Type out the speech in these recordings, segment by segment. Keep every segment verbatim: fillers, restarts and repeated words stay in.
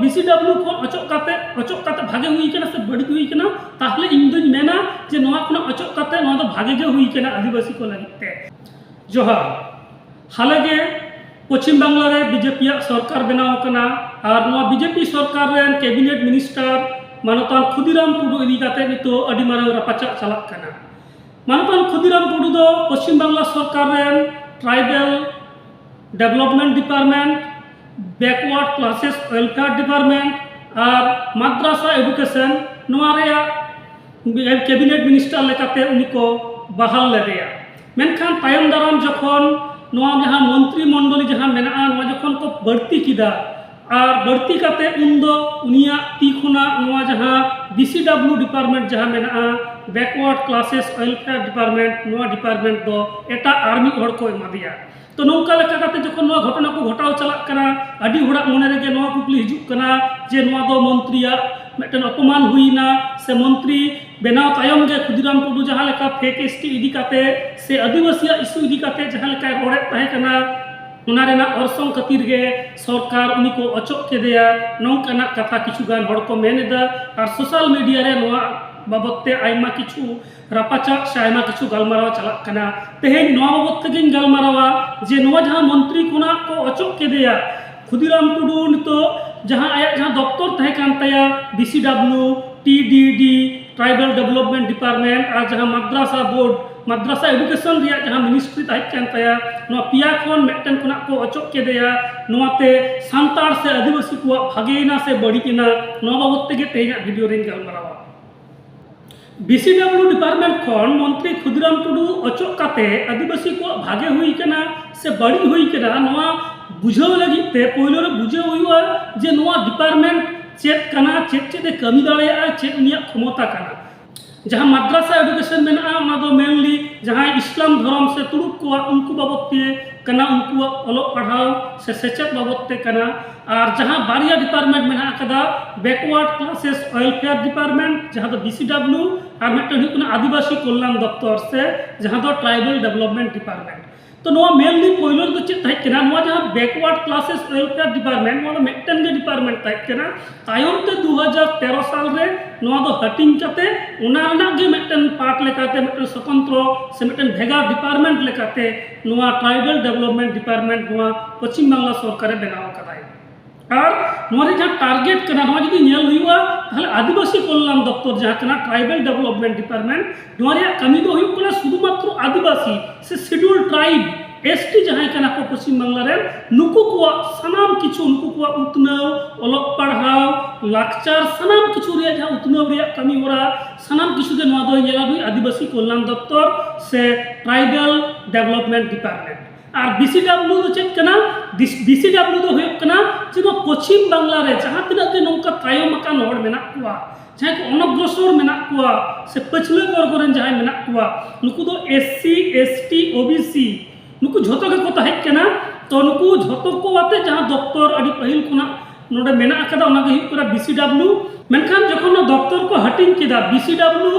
B C W ᱠᱷᱚᱱ ᱚᱪᱚᱜ ᱠᱟᱛᱮ, ᱚᱪᱚᱜ ᱠᱟᱛᱮ ᱵᱷᱟᱜᱮ ᱦᱩᱭ ᱠᱟᱱᱟ ᱥᱮ ᱵᱟᱹᱲᱤᱡ ᱦᱩᱭ ᱠᱟᱱᱟ, ᱛᱟᱦᱚᱞᱮ ᱤᱧ ᱫᱩᱧ ᱢᱮᱱᱟ ᱡᱮ ᱱᱚᱣᱟ ᱠᱷᱚᱱᱟᱜ ᱚᱪᱚᱜ ᱠᱟᱛᱮ ᱱᱚᱣᱟ ᱫᱚ ᱵᱷᱟᱜᱮ ᱜᱮ ᱦᱩᱭ ᱠᱟᱱᱟ ᱟᱹᱫᱤᱵᱟᱹᱥᱤ ᱠᱚ ᱞᱟᱹᱜᱤᱫ ᱛᱮ᱾ ᱡᱚᱦᱟᱨ᱾ ᱦᱟᱞᱮ ᱜᱮ ᱯᱚᱪᱷᱤᱢ ᱵᱟᱝᱞᱟ ᱨᱮ ᱵᱤ ᱡᱮ ᱯᱤ ᱭᱟᱜ ᱥᱚᱨᱠᱟᱨ ᱵᱮᱱᱟᱣ ᱟᱠᱟᱱᱟ, ᱟᱨ ᱱᱚᱣᱟ ᱵᱤ ᱡᱮ ᱯᱤ ᱥᱚᱨᱠᱟᱨ ᱨᱮᱱ ᱠᱮᱵᱤᱱᱮᱴ ᱢᱤᱱᱤᱥᱴᱟᱨ ᱢᱟᱱᱚᱛᱟᱱ ᱠᱷᱩᱫᱤᱨᱟᱢ ᱴᱩᱰᱩ ᱤᱫᱤ ᱠᱟᱛᱮ ᱱᱤᱛᱚᱜ ᱟᱹᱰᱤ ᱢᱟᱨᱟᱝ ᱨᱟᱯᱟᱪᱟᱜ ᱪᱟᱞᱟᱜ ᱠᱟᱱᱟ᱾ ᱢᱟᱱᱚᱛᱟᱱ ᱠᱷᱩᱫᱤᱨᱟᱢ ᱴᱩᱰᱩ ᱫᱚ ᱯᱚᱪᱷᱤᱢ ᱵᱟᱝᱞᱟ ᱥᱚᱨᱠᱟᱨ ᱨᱮᱱ tribal development department, backward classes welfare department ᱟᱨ ᱢᱟᱫᱽᱨᱟᱥᱟ ᱮᱰᱩᱠᱮᱥᱚᱱ, ᱱᱚᱣᱟ ᱨᱮᱭᱟᱜ ᱠᱮᱵᱤᱱᱮᱴ ᱢᱤᱱᱤᱥᱴᱟᱨ ᱞᱮᱠᱟᱛᱮ ᱩᱱᱤ ᱠᱚ ᱵᱟᱦᱟᱞ ᱞᱮᱫᱮᱭᱟ᱾ ᱢᱮᱱᱠᱷᱟᱱ ᱛᱟᱭᱚᱢ ᱫᱟᱨᱟᱢ ᱡᱚᱠᱷᱚᱱ ᱱᱚᱣᱟ ᱡᱟᱦᱟᱸ ᱢᱚᱱᱛᱨᱤ ᱢᱚᱱᱰᱚᱞᱤ ᱡᱟᱦᱟᱸ ᱢᱮᱱᱟᱜᱼᱟ, ᱱᱚᱣᱟ ᱡᱚᱠᱷᱚᱱ ᱠᱚ ᱵᱟᱹᱲᱛᱤ ᱠᱮᱫᱟ, ᱟᱨ ᱵᱟᱹᱲᱛᱤ ᱠᱟᱛᱮ ᱩᱱᱫᱚ ᱩᱱᱤᱭᱟᱜ ᱛᱤ ᱠᱷᱚᱱᱟᱜ ᱱᱚᱣᱟ ᱡᱟᱦᱟᱸ ᱵᱤ ᱥᱤ ᱰᱟᱵᱞᱤᱭᱩ ᱰᱤᱯᱟᱨᱴᱢᱮᱱᱴ ᱡᱟᱦᱟᱸ ᱢᱮᱱᱟᱜᱼᱟ, ᱵᱮᱠᱣᱟᱨᱰ ᱠᱞᱟᱥᱮᱥ ᱳᱭᱮᱞᱯᱷᱮᱭᱟᱨ ᱰᱤᱯᱟᱨᱴᱢᱮᱱᱴ, ᱱᱚᱣᱟ ᱰᱤᱯᱟᱨᱴᱢᱮᱱᱴ ᱫᱚ ᱮᱴᱟᱜ ᱟᱨ ᱢᱤᱫ ᱦᱚᱲ ᱠᱚ ᱮᱢᱟ ᱫᱮᱭᱟ᱾ ᱛᱚ, ᱱᱚᱝᱠᱟ ᱞᱮᱠᱟ ᱠᱟᱛᱮ ᱡᱚᱠᱷᱚᱱ ᱱᱚᱣᱟ ᱜᱷᱚᱴᱚᱱᱟ ᱠᱚ ᱜᱷᱚᱴᱟᱣ ᱪᱟᱞᱟᱜ ᱠᱟᱱᱟ, ᱟᱹᱰᱤ ᱦᱚᱲᱟᱜ ᱢᱚᱱᱮ ᱨᱮᱜᱮ ᱱᱚᱣᱟ ᱠᱩᱠᱞᱤ ᱦᱤᱡᱩᱜ ᱠᱟᱱᱟ ᱡᱮ ᱱᱚᱣᱟ ᱫᱚ ᱢᱚᱱᱛᱨᱤᱭᱟᱜ ᱢᱤᱫᱴᱮᱱ ᱚᱯᱚᱢᱟᱱ ᱦᱩᱭᱱᱟ, ᱥᱮ ᱢᱚᱱᱛᱨᱤ ᱵᱮᱱᱟᱣ ᱛᱟᱭᱚᱢ ᱜᱮ ᱠᱷᱩᱫᱤᱨᱟᱢ ᱴᱩᱰᱩ ᱡᱟᱦᱟᱸ ᱞᱮᱠᱟ ᱯᱷᱮᱠ ᱮᱥ ᱴᱤ ᱤᱫᱤ ᱠᱟᱛᱮ ᱥᱮ ᱟᱹᱫᱤᱵᱟᱹᱥᱤᱭᱟᱜ ᱤᱥᱩ ᱤᱫᱤ ᱠᱟᱛᱮ ᱡᱟᱦᱟᱸ ᱞᱮᱠᱟᱭ ᱨᱚᱲᱮᱫ ᱛᱟᱦᱮᱸ ᱠᱟᱱᱟ, ᱚᱱᱟ ᱨᱮᱱᱟᱜ ᱚᱨᱥᱚᱝ ᱠᱷᱟᱹᱛᱤᱨ ᱜᱮ ᱥᱚᱨᱠᱟᱨ ᱩᱱᱤ ᱠᱚ ᱚᱪᱚᱜ ᱠᱮᱫᱮᱭᱟ, ᱱᱚᱝᱠᱟᱱᱟᱜ ᱠᱟᱛᱷᱟ ᱠᱤᱪᱷᱩ ᱜᱟᱱ ᱦᱚᱲ ᱠᱚ ᱢᱮᱱ ᱮᱫᱟ᱾ ᱟᱨ ᱥᱳᱥᱟᱞ ᱢᱤᱰᱤᱭᱟ ᱨᱮ ᱱᱚᱣᱟ ᱵᱟᱵᱚᱛ ᱛᱮ ᱟᱭᱢᱟ ᱠᱤᱪᱷᱩ ᱨᱟᱯᱟᱪᱟᱜ ᱥᱮ ᱟᱭᱢᱟ ᱠᱤᱪᱷᱩ ᱜᱟᱞᱢᱟᱨᱟᱣ ᱪᱟᱞᱟᱜ ᱠᱟᱱᱟ᱾ ᱛᱮᱦᱮᱧ ᱱᱚᱣᱟ ᱵᱟᱵᱚᱛ ᱛᱮᱜᱮᱧ ᱜᱟᱞᱢᱟᱨᱟᱣᱟ ᱡᱮ ᱱᱚᱣᱟ ᱡᱟᱦᱟᱸ ᱢᱚᱱᱛᱨᱤ ᱠᱷᱚᱱᱟᱜ ᱠᱚ ᱚᱪᱚᱜ ᱠᱮᱫᱮᱭᱟ, ᱠᱷᱩᱫᱤᱨᱟᱢ ᱴᱩᱰᱩ ᱱᱤᱛᱚᱜ ᱡᱟᱦᱟᱸ ᱟᱭᱟᱜ ᱡᱟᱦᱟᱸ ᱫᱚᱯᱛᱚᱨ ᱛᱟᱦᱮᱸ ᱠᱟᱱ ᱛᱟᱭᱟ, B C W, T D ᱰᱤ, ᱴᱨᱟᱭᱵᱟᱞ ᱰᱮᱵᱷᱞᱚᱯᱢᱮᱱᱴ ᱰᱤᱯᱟᱨᱴᱢᱮᱱᱴ ᱟᱨ ᱡᱟᱦᱟᱸ ᱢᱟᱫᱽᱨᱟᱥᱟ ᱵᱳᱨᱰ, ᱢᱟᱫᱽᱨᱟᱥᱟ ᱮᱰᱩᱠᱮᱥᱚᱱ ᱨᱮᱭᱟᱜ ᱡᱟᱦᱟᱸ ᱢᱤᱱᱤᱥᱴᱨᱤ ᱛᱟᱦᱮᱸ ᱠᱟᱱ ᱛᱟᱭᱟ, ᱱᱚᱣᱟ ᱯᱮᱭᱟ ᱠᱷᱚᱱ ᱢᱤᱫᱴᱮᱱ ᱠᱷᱚᱱᱟᱜ ᱠᱚ ᱚᱪᱚᱜ ᱠᱮᱫᱮᱭᱟ᱾ ᱱᱚᱣᱟᱛᱮ ᱥᱟᱱᱛᱟᱲ ᱥᱮ ᱟᱹᱫᱤᱵᱟᱹᱥᱤ ᱠᱚᱣᱟᱜ ᱵᱷᱟᱜᱮᱭᱮᱱᱟ ᱥᱮ ᱵᱟᱹᱲᱤᱡ ᱮᱱᱟ, ᱱᱚᱣᱟ ᱵᱟᱵᱚᱛ ᱛᱮᱜᱮ ᱛᱮᱦᱮᱧᱟᱜ ᱵᱷᱤᱰᱤᱭᱳ ᱨᱮᱧ ᱜᱟᱞᱢᱟᱨᱟᱣᱟ᱾ ᱵᱤ ᱥᱤ ᱰᱟᱵᱞᱤᱭᱩ ᱰᱤᱯᱟᱨᱴᱢᱮᱱᱴ ᱠᱷᱚᱱ ᱢᱚᱱᱛᱨᱤ ᱠᱷᱩᱫᱤᱨᱟᱢ ᱴᱩᱰᱩ ᱚᱪᱚᱜ ᱠᱟᱛᱮ ᱟᱹᱫᱤᱵᱟᱹᱥᱤ ᱠᱚᱣᱟᱜ ᱵᱷᱟᱜᱮ ᱦᱩᱭ ᱠᱟᱱᱟ ᱥᱮ ᱵᱟᱹᱲᱤᱡ ᱦᱩᱭ ᱠᱟᱱᱟ, ᱱᱚᱣᱟ ᱵᱩᱡᱷᱟᱹᱣ ᱞᱟᱹᱜᱤᱫ ᱛᱮ ᱯᱳᱭᱞᱳ ᱨᱮ ᱵᱩᱡᱷᱟᱹᱣ ᱦᱩᱭᱩᱜᱼᱟ ᱡᱮ ᱱᱚᱣᱟ ᱰᱤᱯᱟᱨᱴᱢᱮᱱᱴ ᱪᱮᱫ ᱠᱟᱱᱟ, ᱪᱮᱫ ᱪᱮᱫ ᱮ ᱠᱟᱹᱢᱤ ᱫᱟᱲᱮᱭᱟᱜᱼᱟ, ᱪᱮᱫ ᱩᱱᱤᱭᱟᱜ ᱠᱷᱚᱢᱚᱛᱟ ᱠᱟᱱᱟ᱾ ᱡᱟᱦᱟᱸ ᱢᱟᱫᱽᱨᱟᱥᱟ ᱮᱰᱩᱠᱮᱥᱚᱱ ᱢᱮᱱᱟᱜᱼᱟ, ᱚᱱᱟ ᱫᱚ ᱢᱮᱱᱞᱤ ᱡᱟᱦᱟᱸᱭ ᱤᱥᱞᱟᱢ ᱫᱷᱚᱨᱚᱢ ᱥᱮ ᱛᱩᱲᱩᱠ ᱠᱚᱣᱟᱜ, ᱩᱱᱠᱩ ᱵᱟᱵᱚᱫ ᱛᱮ ᱠᱟᱱᱟ, ᱩᱱᱠᱩᱣᱟᱜ ᱚᱞᱚᱜ ᱯᱟᱲᱦᱟᱣ ᱥᱮ ᱥᱮᱪᱮᱫ ᱵᱟᱵᱚᱫ ᱛᱮ ᱠᱟᱱᱟ᱾ ᱟᱨ ᱡᱟᱦᱟᱸ ᱵᱟᱨᱭᱟ ᱰᱤᱯᱟᱨᱴᱢᱮᱱᱴ ᱢᱮᱱᱟᱜ ᱟᱠᱟᱫᱟ, ᱵᱮᱠᱣᱟᱨᱰ ᱠᱞᱟᱥᱮᱥ ᱳᱭᱮᱞᱯᱷᱮᱭᱟᱨ ᱰᱤᱯᱟᱨᱴᱢᱮᱱᱴ, ᱡᱟᱦᱟᱸ ᱫᱚ ᱵᱤ ᱥᱤ ᱰᱟᱵᱞᱤᱭᱩ, ᱟᱨ ᱢᱤᱫᱴᱮᱱ ᱦᱩᱭᱩᱜ ᱠᱟᱱᱟ ᱟᱹᱫᱤᱵᱟᱹᱥᱤ ᱠᱚᱞᱭᱟᱱ ᱫᱚᱯᱛᱚᱨ ᱥᱮ ᱡᱟᱦᱟᱸ ᱫᱚ ᱴᱨᱟᱭᱵᱟᱞ ᱰᱮᱵᱷᱞᱚᱯᱢᱮᱱᱴ ᱰᱤᱯᱟᱨᱴᱢᱮᱱᱴ᱾ ᱛᱚ ᱱᱚᱣᱟ mainly ᱯᱳᱭᱞᱳ ᱨᱮᱫᱚ ᱪᱮᱫ ᱛᱟᱦᱮᱸ ᱠᱟᱱᱟ, ᱱᱚᱣᱟ ᱡᱟᱦᱟᱸ backward classes welfare department, ᱱᱚᱣᱟ ᱫᱚ ᱢᱤᱫᱴᱮᱱ ᱜᱮ department ᱛᱟᱦᱮᱸ ᱠᱟᱱᱟ᱾ ᱛᱟᱭᱚᱢ ᱛᱮ ᱫᱩ ᱦᱟᱡᱟᱨ ᱛᱮᱨᱚ ᱥᱟᱞ ᱨᱮ ᱱᱚᱣᱟ ᱫᱚ ᱦᱟᱹᱴᱤᱧ ᱠᱟᱛᱮ ᱚᱱᱟ ᱨᱮᱱᱟᱜ ᱜᱮ ᱢᱤᱫᱴᱮᱱ part ᱞᱮᱠᱟᱛᱮ, ᱢᱤᱫᱴᱮᱱ ᱥᱚᱛᱚᱱᱛᱨᱚ ᱥᱮ ᱢᱤᱫᱴᱮᱱ ᱵᱷᱮᱜᱟᱨ department ᱞᱮᱠᱟᱛᱮ ᱱᱚᱣᱟ tribal development department ᱱᱚᱣᱟ ᱯᱚᱪᱷᱤᱢ ᱵᱟᱝᱞᱟ ᱥᱚᱨᱠᱟᱨᱮ ᱵᱮᱱᱟᱣ ᱟᱠᱟᱫᱟᱭ᱾ ᱟᱨ ᱱᱚᱣᱟ ᱨᱮ ᱡᱟᱦᱟᱸ target ᱠᱟᱱᱟ, ᱱᱚᱣᱟ ᱡᱩᱫᱤ ᱧᱮᱞ ᱦᱩᱭᱩᱜᱼᱟ, ᱛᱟᱦᱞᱮ ᱟᱹᱫᱤᱵᱟᱹᱥᱤ ᱠᱚᱞᱞᱟᱱ ᱫᱚᱯᱛᱚᱨ ᱡᱟᱦᱟᱸ ᱠᱟᱱᱟ, tribal development department, ᱱᱚᱣᱟ ᱨᱮᱭᱟᱜ ᱠᱟᱹᱢᱤ ᱫᱚ ᱦᱩᱭᱩᱜ ᱠᱟᱱᱟ ᱥᱩᱫᱷᱩ ᱢᱟᱛᱨᱚ ᱟᱹᱫᱤᱵᱟᱹᱥᱤ ᱥᱮ scheduled tribe, S T ᱡᱟᱦᱟᱸᱭ ᱠᱟᱱᱟ ᱠᱚ ᱯᱚᱪᱷᱤᱢ ᱵᱟᱝᱞᱟ ᱨᱮᱱ, ᱱᱩᱠᱩ ᱠᱚᱣᱟᱜ ᱥᱟᱱᱟᱢ ᱠᱤᱪᱷᱩ, ᱱᱩᱠᱩ ᱠᱚᱣᱟᱜ ᱩᱛᱱᱟᱹᱣ, ᱚᱞᱚᱜ ᱯᱟᱲᱦᱟᱣ, ᱞᱟᱠᱪᱟᱨ, ᱥᱟᱱᱟᱢ ᱠᱤᱪᱷᱩ ᱨᱮᱭᱟᱜ ᱡᱟᱦᱟᱸ ᱩᱛᱱᱟᱹᱣ ᱨᱮᱭᱟᱜ ᱠᱟᱹᱢᱤ ᱦᱚᱨᱟ, ᱥᱟᱱᱟᱢ ᱠᱤᱪᱷᱩ ᱜᱮ ᱱᱚᱣᱟ ᱫᱚᱭ ᱧᱮᱞᱟ ᱱᱩᱭ ᱟᱹᱫᱤᱵᱟᱹᱥᱤ ᱠᱚᱞᱞᱟᱱ ᱫᱚᱯᱛᱚᱨ ᱥᱮ tribal development department᱾ ᱟᱨ B C W ᱫᱚ ᱪᱮᱫ ᱠᱟᱱᱟ? B C W ᱫᱚ ᱦᱩᱭᱩᱜ ᱠᱟᱱᱟ ᱡᱮ ᱱᱚᱣᱟ ᱯᱚᱪᱷᱤᱢ ᱵᱟᱝᱞᱟ ᱨᱮ ᱡᱟᱦᱟᱸ ᱛᱤᱱᱟᱹᱜ ᱜᱮ ᱱᱚᱝᱠᱟ ᱛᱟᱭᱚᱢ ᱟᱠᱟᱱ ᱦᱚᱲ ᱢᱮᱱᱟᱜ ᱠᱚᱣᱟ, ᱡᱟᱦᱟᱸᱭ ᱠᱚ ᱚᱱᱚᱜᱨᱚᱥᱚᱨ ᱢᱮᱱᱟᱜ ᱠᱚᱣᱟ ᱥᱮ ᱯᱟᱹᱪᱷᱞᱟᱹ ᱵᱚᱨᱜᱚ ᱨᱮᱱ ᱡᱟᱦᱟᱸᱭ ᱢᱮᱱᱟᱜ ᱠᱚᱣᱟ, ᱱᱩᱠᱩ ᱫᱚ S C, S T, O B C, ᱱᱩᱠᱩ ᱡᱷᱚᱛᱚ ᱜᱮᱠᱚ ᱛᱟᱦᱮᱸ ᱠᱟᱱᱟ᱾ ᱛᱚ ᱱᱩᱠᱩ ᱡᱷᱚᱛᱚ ᱠᱚ ᱟᱛᱮ ᱡᱟᱦᱟᱸ ᱫᱚᱯᱛᱚᱨ ᱟᱹᱰᱤ ᱯᱟᱹᱦᱤᱞ ᱠᱷᱚᱱᱟᱜ ᱱᱚᱰᱮ ᱢᱮᱱᱟᱜ ᱟᱠᱟᱫᱟ, ᱚᱱᱟ ᱜᱮ ᱦᱩᱭᱩᱜ ᱠᱟᱱᱟ B C W᱾ ᱢᱮᱱᱠᱷᱟᱱ ᱡᱚᱠᱷᱚᱱ ᱱᱚᱣᱟ ᱫᱚᱯᱛᱚᱨ ᱠᱚ ᱦᱟᱹᱴᱤᱧ ᱠᱮᱫᱟ, B C W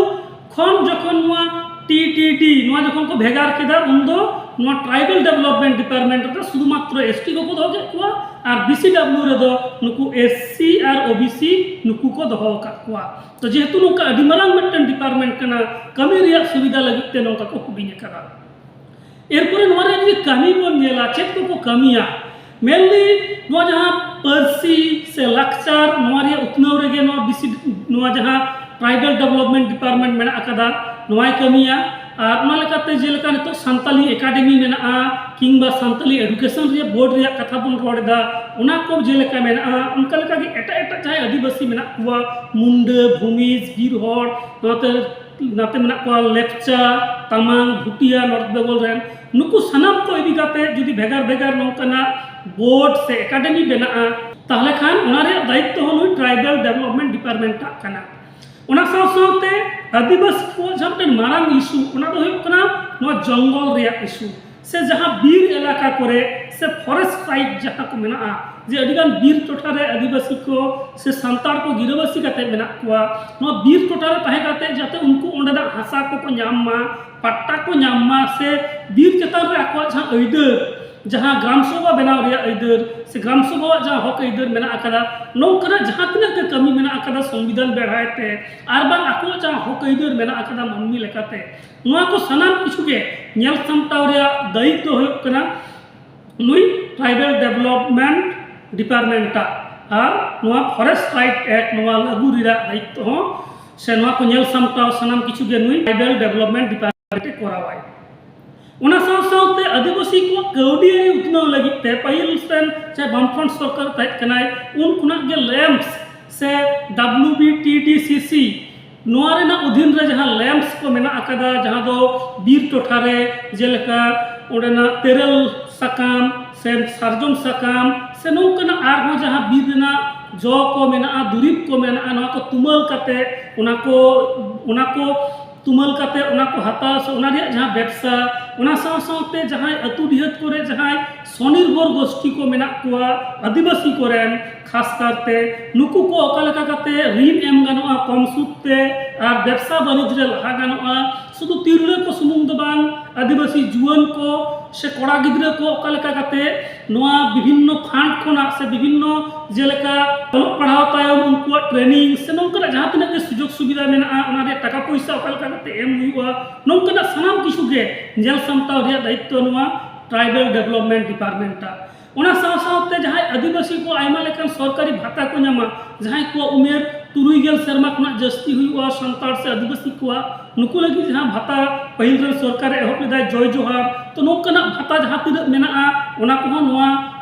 ᱠᱷᱚᱱ ᱡᱚᱠᱷᱚᱱ ᱱᱚᱣᱟ T T D ᱱᱚᱣᱟ ᱡᱚᱠᱷᱚᱱ ᱠᱚ ᱵᱷᱮᱜᱟᱨ ᱠᱮᱫᱟ, ᱩᱱᱫᱚ ᱱᱚᱣᱟ tribal development department ᱨᱮᱫᱚ ᱥᱩᱫᱷᱩ ᱢᱟᱛᱨᱚ S T ᱠᱚᱠᱚ ᱫᱚᱦᱚ ᱠᱮᱫ ᱠᱚᱣᱟ ᱟᱨ B C W ᱨᱮᱫᱚ ᱱᱩᱠᱩ S C ᱟᱨ O B C ᱱᱩᱠᱩ ᱠᱚ ᱫᱚᱦᱚ ᱟᱠᱟᱫ ᱠᱚᱣᱟ᱾ ᱛᱚ ᱡᱮᱦᱮᱛᱩ ᱱᱚᱝᱠᱟ ᱟᱹᱰᱤ ᱢᱟᱨᱟᱝ ᱢᱤᱫᱴᱮᱱ department ᱠᱟᱱᱟ, ᱠᱟᱹᱢᱤ ᱨᱮᱭᱟᱜ ᱥᱩᱵᱤᱫᱷᱟ ᱞᱟᱹᱜᱤᱫ ᱛᱮ ᱱᱚᱝᱠᱟ ᱠᱚ ᱦᱩᱰᱤᱧ ᱟᱠᱟᱫᱟ᱾ ᱮᱨᱯᱚᱨᱮ ᱱᱚᱣᱟ ᱨᱮᱭᱟᱜ ᱡᱩᱫᱤ ᱠᱟᱹᱢᱤ ᱵᱚᱱ ᱧᱮᱞᱟ, ᱪᱮᱫ ᱠᱚᱠᱚ ᱠᱟᱹᱢᱤᱭᱟ? Mainly ᱱᱚᱣᱟ ᱡᱟᱦᱟᱸ ᱯᱟᱹᱨᱥᱤ ᱥᱮ ᱞᱟᱠᱪᱟᱨ, ᱱᱚᱣᱟ ᱨᱮᱭᱟᱜ ᱩᱛᱱᱟᱹᱣ ᱨᱮᱜᱮ ᱱᱚᱣᱟ B C, ᱱᱚᱣᱟ ᱡᱟᱦᱟᱸ tribal development department ᱢᱮᱱᱟᱜ ᱟᱠᱟᱫᱟ, ᱱᱚᱣᱟᱭ ᱠᱟᱹᱢᱤᱭᱟ᱾ ᱟᱨ ᱚᱱᱟ ᱞᱮᱠᱟᱛᱮ ᱡᱮᱞᱮᱠᱟ ᱱᱤᱛᱚᱜ ᱥᱟᱱᱛᱟᱞᱤ academy ᱢᱮᱱᱟᱜᱼᱟ, ᱠᱤᱝᱵᱟ ᱥᱟᱱᱛᱟᱞᱤ education ᱨᱮᱭᱟᱜ board ᱨᱮᱭᱟᱜ ᱠᱟᱛᱷᱟ ᱵᱚᱱ ᱨᱚᱲ ᱮᱫᱟ, ᱚᱱᱟ ᱠᱚ ᱡᱮᱞᱮᱠᱟ ᱢᱮᱱᱟᱜᱼᱟ, ᱚᱱᱠᱟ ᱞᱮᱠᱟᱜᱮ ᱮᱴᱟᱜ ᱮᱴᱟᱜ ᱡᱟᱦᱟᱸᱭ ᱟᱹᱫᱤᱵᱟᱹᱥᱤ ᱢᱮᱱᱟᱜ ᱠᱚᱣᱟ, ᱢᱩᱱᱰᱟᱹ, ᱵᱷᱩᱢᱤᱡᱽ, ᱵᱤᱨ ᱦᱚᱲ, ᱱᱚᱛᱮ ᱱᱟᱛᱮ ᱢᱮᱱᱟᱜ ᱠᱚᱣᱟ ᱞᱮᱯᱪᱟ, ᱛᱟᱢᱟᱝ, ᱵᱷᱩᱴᱤᱭᱟ, North Bengal ᱨᱮᱱ, ᱱᱩᱠᱩ ᱥᱟᱱᱟᱢ ᱠᱚ ᱤᱫᱤ ᱠᱟᱛᱮ ᱡᱩᱫᱤ ᱵᱷᱮᱜᱟᱨ ᱵᱷᱮᱜᱟᱨ ᱱᱚᱝᱠᱟᱱᱟᱜ board ᱥᱮ academy ᱵᱮᱱᱟᱜᱼᱟ, ᱛᱟᱦᱞᱮ ᱠᱷᱟᱱ ᱚᱱᱟ ᱨᱮᱭᱟᱜ ᱫᱟᱭᱤᱛᱛᱚ ᱦᱚᱸ ᱱᱩᱭ tribal development department ᱟᱜ ᱠᱟᱱᱟ᱾ ᱚᱱᱟ ᱥᱟᱶ ᱥᱟᱶᱛᱮ ᱟᱹᱫᱤᱵᱟᱹᱥᱤ ᱠᱚᱣᱟᱜ ᱡᱟᱦᱟᱸ ᱢᱤᱫᱴᱮᱱ ᱢᱟᱨᱟᱝ issue, ᱚᱱᱟ ᱫᱚ ᱦᱩᱭᱩᱜ ᱠᱟᱱᱟ ᱱᱚᱣᱟ ᱡᱚᱝᱜᱚᱞ ᱨᱮᱭᱟᱜ issue, ᱥᱮ ᱡᱟᱦᱟᱸ ᱵᱤᱨ ᱮᱞᱟᱠᱟ ᱠᱚᱨᱮ ᱥᱮ ᱯᱷᱚᱨᱮᱥᱴ ᱨᱟᱭᱤᱴ ᱡᱟᱦᱟᱸ ᱠᱚ ᱢᱮᱱᱟᱜᱼᱟ, ᱡᱮ ᱟᱹᱰᱤᱜᱟᱱ ᱵᱤᱨ ᱴᱚᱴᱷᱟ ᱨᱮ ᱟᱹᱫᱤᱵᱟᱹᱥᱤ ᱠᱚ ᱥᱮ ᱥᱟᱱᱛᱟᱲ ᱠᱚ ᱜᱤᱨᱟᱹᱵᱟᱹᱥᱤ ᱠᱟᱛᱮ ᱢᱮᱱᱟᱜ ᱠᱚᱣᱟ, ᱱᱚᱣᱟ ᱵᱤᱨ ᱴᱚᱴᱷᱟ ᱨᱮ ᱛᱟᱦᱮᱸ ᱠᱟᱛᱮ ᱡᱟᱛᱮ ᱩᱱᱠᱩ ᱚᱸᱰᱮᱱᱟᱜ ᱦᱟᱥᱟ ᱠᱚᱠᱚ ᱧᱟᱢ ᱢᱟ, ᱯᱟᱴᱴᱟ ᱠᱚ ᱧᱟᱢ ᱢᱟ, ᱥᱮ ᱵᱤᱨ ᱪᱮᱛᱟᱱ ᱨᱮ ᱟᱠᱚᱣᱟᱜ ᱡᱟᱦᱟᱸ ᱟᱹᱭᱫᱟᱹᱨ, ᱡᱟᱦᱟᱸ ᱜᱨᱟᱢ ᱥᱚᱵᱷᱟ ᱵᱮᱱᱟᱣ ᱨᱮᱭᱟᱜ ᱟᱹᱭᱫᱟᱹᱨ ᱥᱮ ᱜᱨᱟᱢ ᱥᱚᱵᱷᱟᱣᱟᱜ ᱡᱟᱦᱟᱸ ᱦᱚᱠ ᱟᱹᱭᱫᱟᱹᱨ ᱢᱮᱱᱟᱜ ᱟᱠᱟᱫᱟ, ᱱᱚᱝᱠᱟᱱᱟᱜ ᱡᱟᱦᱟᱸ ᱛᱤᱱᱟᱹᱜ ᱜᱮ ᱠᱟᱹᱢᱤ ᱢᱮᱱᱟᱜ ᱟᱠᱟᱫᱟ ᱥᱚᱝᱵᱤᱫᱷᱟᱱ ᱵᱮᱲᱦᱟᱭ ᱛᱮ, ᱟᱨ ᱵᱟᱝ ᱟᱠᱚᱣᱟᱜ ᱡᱟᱦᱟᱸ ᱦᱚᱠ ᱟᱹᱭᱫᱟᱹᱨ ᱢᱮᱱᱟᱜ ᱟᱠᱟᱫᱟ ᱢᱟᱹᱱᱢᱤ ᱞᱮᱠᱟᱛᱮ, ᱱᱚᱣᱟ ᱠᱚ ᱥᱟᱱᱟᱢ ᱠᱤᱪᱷᱩ ᱜᱮ ᱧᱮᱞ ᱥᱟᱢᱴᱟᱣ ᱨᱮᱭᱟᱜ ᱫᱟᱭᱤᱛᱛᱚ ᱦᱩᱭᱩᱜ ᱠᱟᱱᱟ ᱱᱩᱭ ᱴᱨᱟᱭᱵᱟᱞ ᱰᱮᱵᱷᱞᱚᱯᱢᱮᱱᱴ ᱰᱤᱯᱟᱨᱴᱢᱮᱱᱴᱟᱜ᱾ ᱟᱨ ᱱᱚᱣᱟ ᱯᱷᱚᱨᱮᱥᱴ ᱨᱟᱭᱤᱴ ᱮᱠᱴ ᱱᱚᱣᱟ ᱞᱟᱹᱜᱩ ᱨᱮᱭᱟᱜ ᱫᱟᱭᱤᱛᱛᱚ ᱦᱚᱸ ᱥᱮ ᱱᱚᱣᱟ ᱠᱚ ᱧᱮᱞ ᱥᱟᱢᱴᱟᱣ ᱥᱟᱱᱟᱢ ᱠᱤᱪᱷᱩ ᱜᱮ ᱱᱩᱭ ᱴᱨᱟᱭᱵᱟᱞ ᱰᱮᱵᱷᱞᱚᱯᱢᱮᱱᱴ ᱰᱤᱯᱟᱨᱴᱢᱮᱱᱴ ᱮ ᱠᱚᱨᱟᱣᱟᱭ᱾ ᱚᱱᱟ ᱥᱟᱶ ᱥᱟᱶᱛᱮ ᱟᱹᱫᱤᱵᱟᱹᱥᱤ ᱠᱚᱣᱟᱜ ᱠᱟᱹᱣᱰᱤ ᱟᱹᱨᱤ ᱩᱛᱱᱟᱹᱣ ᱞᱟᱹᱜᱤᱫ ᱛᱮ ᱯᱟᱹᱦᱤᱞ ᱨᱮᱱ ᱡᱟᱦᱟᱸ ᱵᱟᱢᱯᱷᱨᱚᱱᱴ ᱥᱚᱨᱠᱟᱨ ᱛᱟᱦᱮᱸ ᱠᱟᱱᱟᱭ, ᱩᱱ ᱠᱷᱚᱱᱟᱜ ᱜᱮ ᱞᱮᱢᱯᱥ ᱥᱮ W B T D C ᱥᱤ ᱱᱚᱣᱟ ᱨᱮᱱᱟᱜ ᱚᱫᱷᱤᱱ ᱨᱮ ᱡᱟᱦᱟᱸ ᱞᱮᱢᱯᱥ ᱠᱚ ᱢᱮᱱᱟᱜ ᱟᱠᱟᱫᱟ, ᱡᱟᱦᱟᱸ ᱫᱚ ᱵᱤᱨ ᱴᱚᱴᱷᱟ ᱨᱮ ᱡᱮᱞᱮᱠᱟ ᱚᱸᱰᱮᱱᱟᱜ ᱛᱮᱨᱮᱞ ᱥᱟᱠᱟᱢ ᱥᱮ ᱥᱟᱨᱡᱚᱢ ᱥᱟᱠᱟᱢ ᱥᱮ ᱱᱚᱝᱠᱟᱱᱟᱜ ᱟᱨᱦᱚᱸ ᱡᱟᱦᱟᱸ ᱵᱤᱨ ᱨᱮᱱᱟᱜ ᱡᱚ ᱠᱚ ᱢᱮᱱᱟᱜᱼᱟ, ᱫᱩᱨᱤᱵᱽ ᱠᱚ ᱢᱮᱱᱟᱜᱼᱟ, ᱱᱚᱣᱟ ᱠᱚ ᱛᱩᱢᱟᱹᱞ ᱠᱟᱛᱮ ᱚᱱᱟ ᱠᱚ ᱚᱱᱟ ᱠᱚ ᱛᱩᱢᱟᱹᱞ ᱠᱟᱛᱮ ᱚᱱᱟ ᱠᱚ ᱦᱟᱛᱟᱣ ᱥᱮ ᱚᱱᱟ ᱨᱮᱭᱟᱜ ᱡᱟᱦᱟᱸ ᱵᱮᱵᱽᱥᱟ, ᱚᱱᱟ ᱥᱟᱶ ᱥᱟᱶᱛᱮ ᱡᱟᱦᱟᱸᱭ ᱟᱹᱛᱩ ᱰᱤᱦᱟᱹᱛ ᱠᱚᱨᱮ ᱡᱟᱦᱟᱸᱭ ᱥᱚᱱᱤᱨᱵᱷᱚᱨ ᱜᱳᱥᱴᱤ ᱠᱚ ᱢᱮᱱᱟᱜ ᱠᱚᱣᱟ ᱟᱹᱫᱤᱵᱟᱹᱥᱤ ᱠᱚᱨᱮᱱ, ᱠᱷᱟᱥ ᱠᱟᱨᱛᱮ ᱱᱩᱠᱩ ᱠᱚ ᱚᱠᱟ ᱞᱮᱠᱟ ᱠᱟᱛᱮ ᱨᱤᱱ ᱮᱢ ᱜᱟᱱᱚᱜᱼᱟ ᱠᱚᱢ ᱥᱩᱫ ᱛᱮ ᱟᱨ ᱵᱮᱵᱽᱥᱟ ᱵᱟᱹᱱᱤᱡᱽ ᱨᱮ ᱞᱟᱦᱟ ᱜᱟᱱᱚᱜᱼᱟ᱾ ᱥᱩᱫᱷᱩ ᱛᱤᱨᱞᱟᱹ ᱠᱚ ᱥᱩᱢᱩᱝ ᱫᱚ ᱵᱟᱝ, ᱟᱹᱫᱤᱵᱟᱹᱥᱤ ᱡᱩᱣᱟᱹᱱ ᱠᱚ ᱥᱮ ᱠᱚᱲᱟ ᱜᱤᱫᱽᱨᱟᱹ ᱠᱚ ᱚᱠᱟ ᱞᱮᱠᱟ ᱠᱟᱛᱮ ᱱᱚᱣᱟ ᱵᱤᱵᱷᱤᱱᱱᱚ ᱯᱷᱟᱱᱰ ᱠᱷᱚᱱᱟᱜ ᱥᱮ ᱵᱤᱵᱷᱤᱱᱱᱚ ᱡᱮᱞᱮᱠᱟ ᱚᱞᱚᱜ ᱯᱟᱲᱦᱟᱣ ᱛᱟᱭᱚᱢ ᱩᱱᱠᱩᱣᱟᱜ ᱴᱨᱮᱱᱤᱝ ᱥᱮ ᱱᱚᱝᱠᱟᱱᱟᱜ ᱡᱟᱦᱟᱸ ᱛᱤᱱᱟᱹᱜ ᱜᱮ ᱥᱩᱡᱳᱜᱽ ᱥᱩᱵᱤᱫᱷᱟ ᱢᱮᱱᱟᱜᱼᱟ, ᱚᱱᱟ ᱨᱮᱭᱟᱜ ᱴᱟᱠᱟ ᱯᱚᱭᱥᱟ ᱚᱠᱟ ᱞᱮᱠᱟ ᱠᱟᱛᱮ ᱮᱢ ᱦᱩᱭᱩᱜᱼᱟ, ᱱᱚᱝᱠᱟᱱᱟᱜ ᱥᱟᱱᱟᱢ ᱠᱤᱪᱷᱩ ᱜᱮ ᱧᱮᱞ ᱥᱟᱢᱴᱟᱣ ᱨᱮᱭᱟᱜ ᱫᱟᱭᱤᱛᱛᱚ ᱱᱚᱣᱟ ᱴᱨᱟᱭᱵᱟᱞ ᱰᱮᱵᱷᱞᱚᱯᱢᱮᱱᱴ ᱰᱤᱯᱟᱨᱴᱢᱮᱱᱴᱟᱜ᱾ ᱚᱱᱟ ᱥᱟᱶ ᱥᱟᱶᱛᱮ ᱡᱟᱦᱟᱸᱭ ᱟᱹᱫᱤᱵᱟᱹᱥᱤ ᱠᱚ ᱟᱭᱢᱟ ᱞᱮᱠᱟᱱ ᱥᱚᱨᱠᱟᱨᱤ ᱵᱷᱟᱛᱟ ᱠᱚ ᱧᱟᱢᱟ, ᱡᱟᱦᱟᱸᱭ ᱠᱚᱣᱟᱜ ᱩᱢᱮᱨ ᱛᱩᱨᱩᱭ ᱜᱮᱞ ᱥᱮᱨᱢᱟ ᱠᱷᱚᱱᱟᱜ ᱡᱟᱹᱥᱛᱤ ᱦᱩᱭᱩᱜᱼᱟ, ᱥᱟᱱᱛᱟᱲ ᱥᱮ ᱟᱹᱫᱤᱵᱟᱹᱥᱤ ᱠᱚᱣᱟᱜ, ᱱᱩᱠᱩ ᱞᱟᱹᱜᱤᱫ ᱡᱟᱦᱟᱸ ᱵᱷᱟᱛᱟ ᱯᱟᱹᱦᱤᱞ ᱨᱮᱱ ᱥᱚᱨᱠᱟᱨᱮ ᱮᱦᱚᱵ ᱞᱮᱫᱟᱭ ᱡᱚᱭ ᱡᱚᱦᱟᱨ, ᱛᱚ ᱱᱚᱝᱠᱟᱱᱟᱜ ᱵᱷᱟᱛᱟ ᱡᱟᱦᱟᱸ ᱛᱤᱱᱟᱹᱜ ᱢᱮᱱᱟᱜᱼᱟ, ᱚᱱᱟ ᱠᱚᱦᱚᱸ ᱱᱚᱣᱟ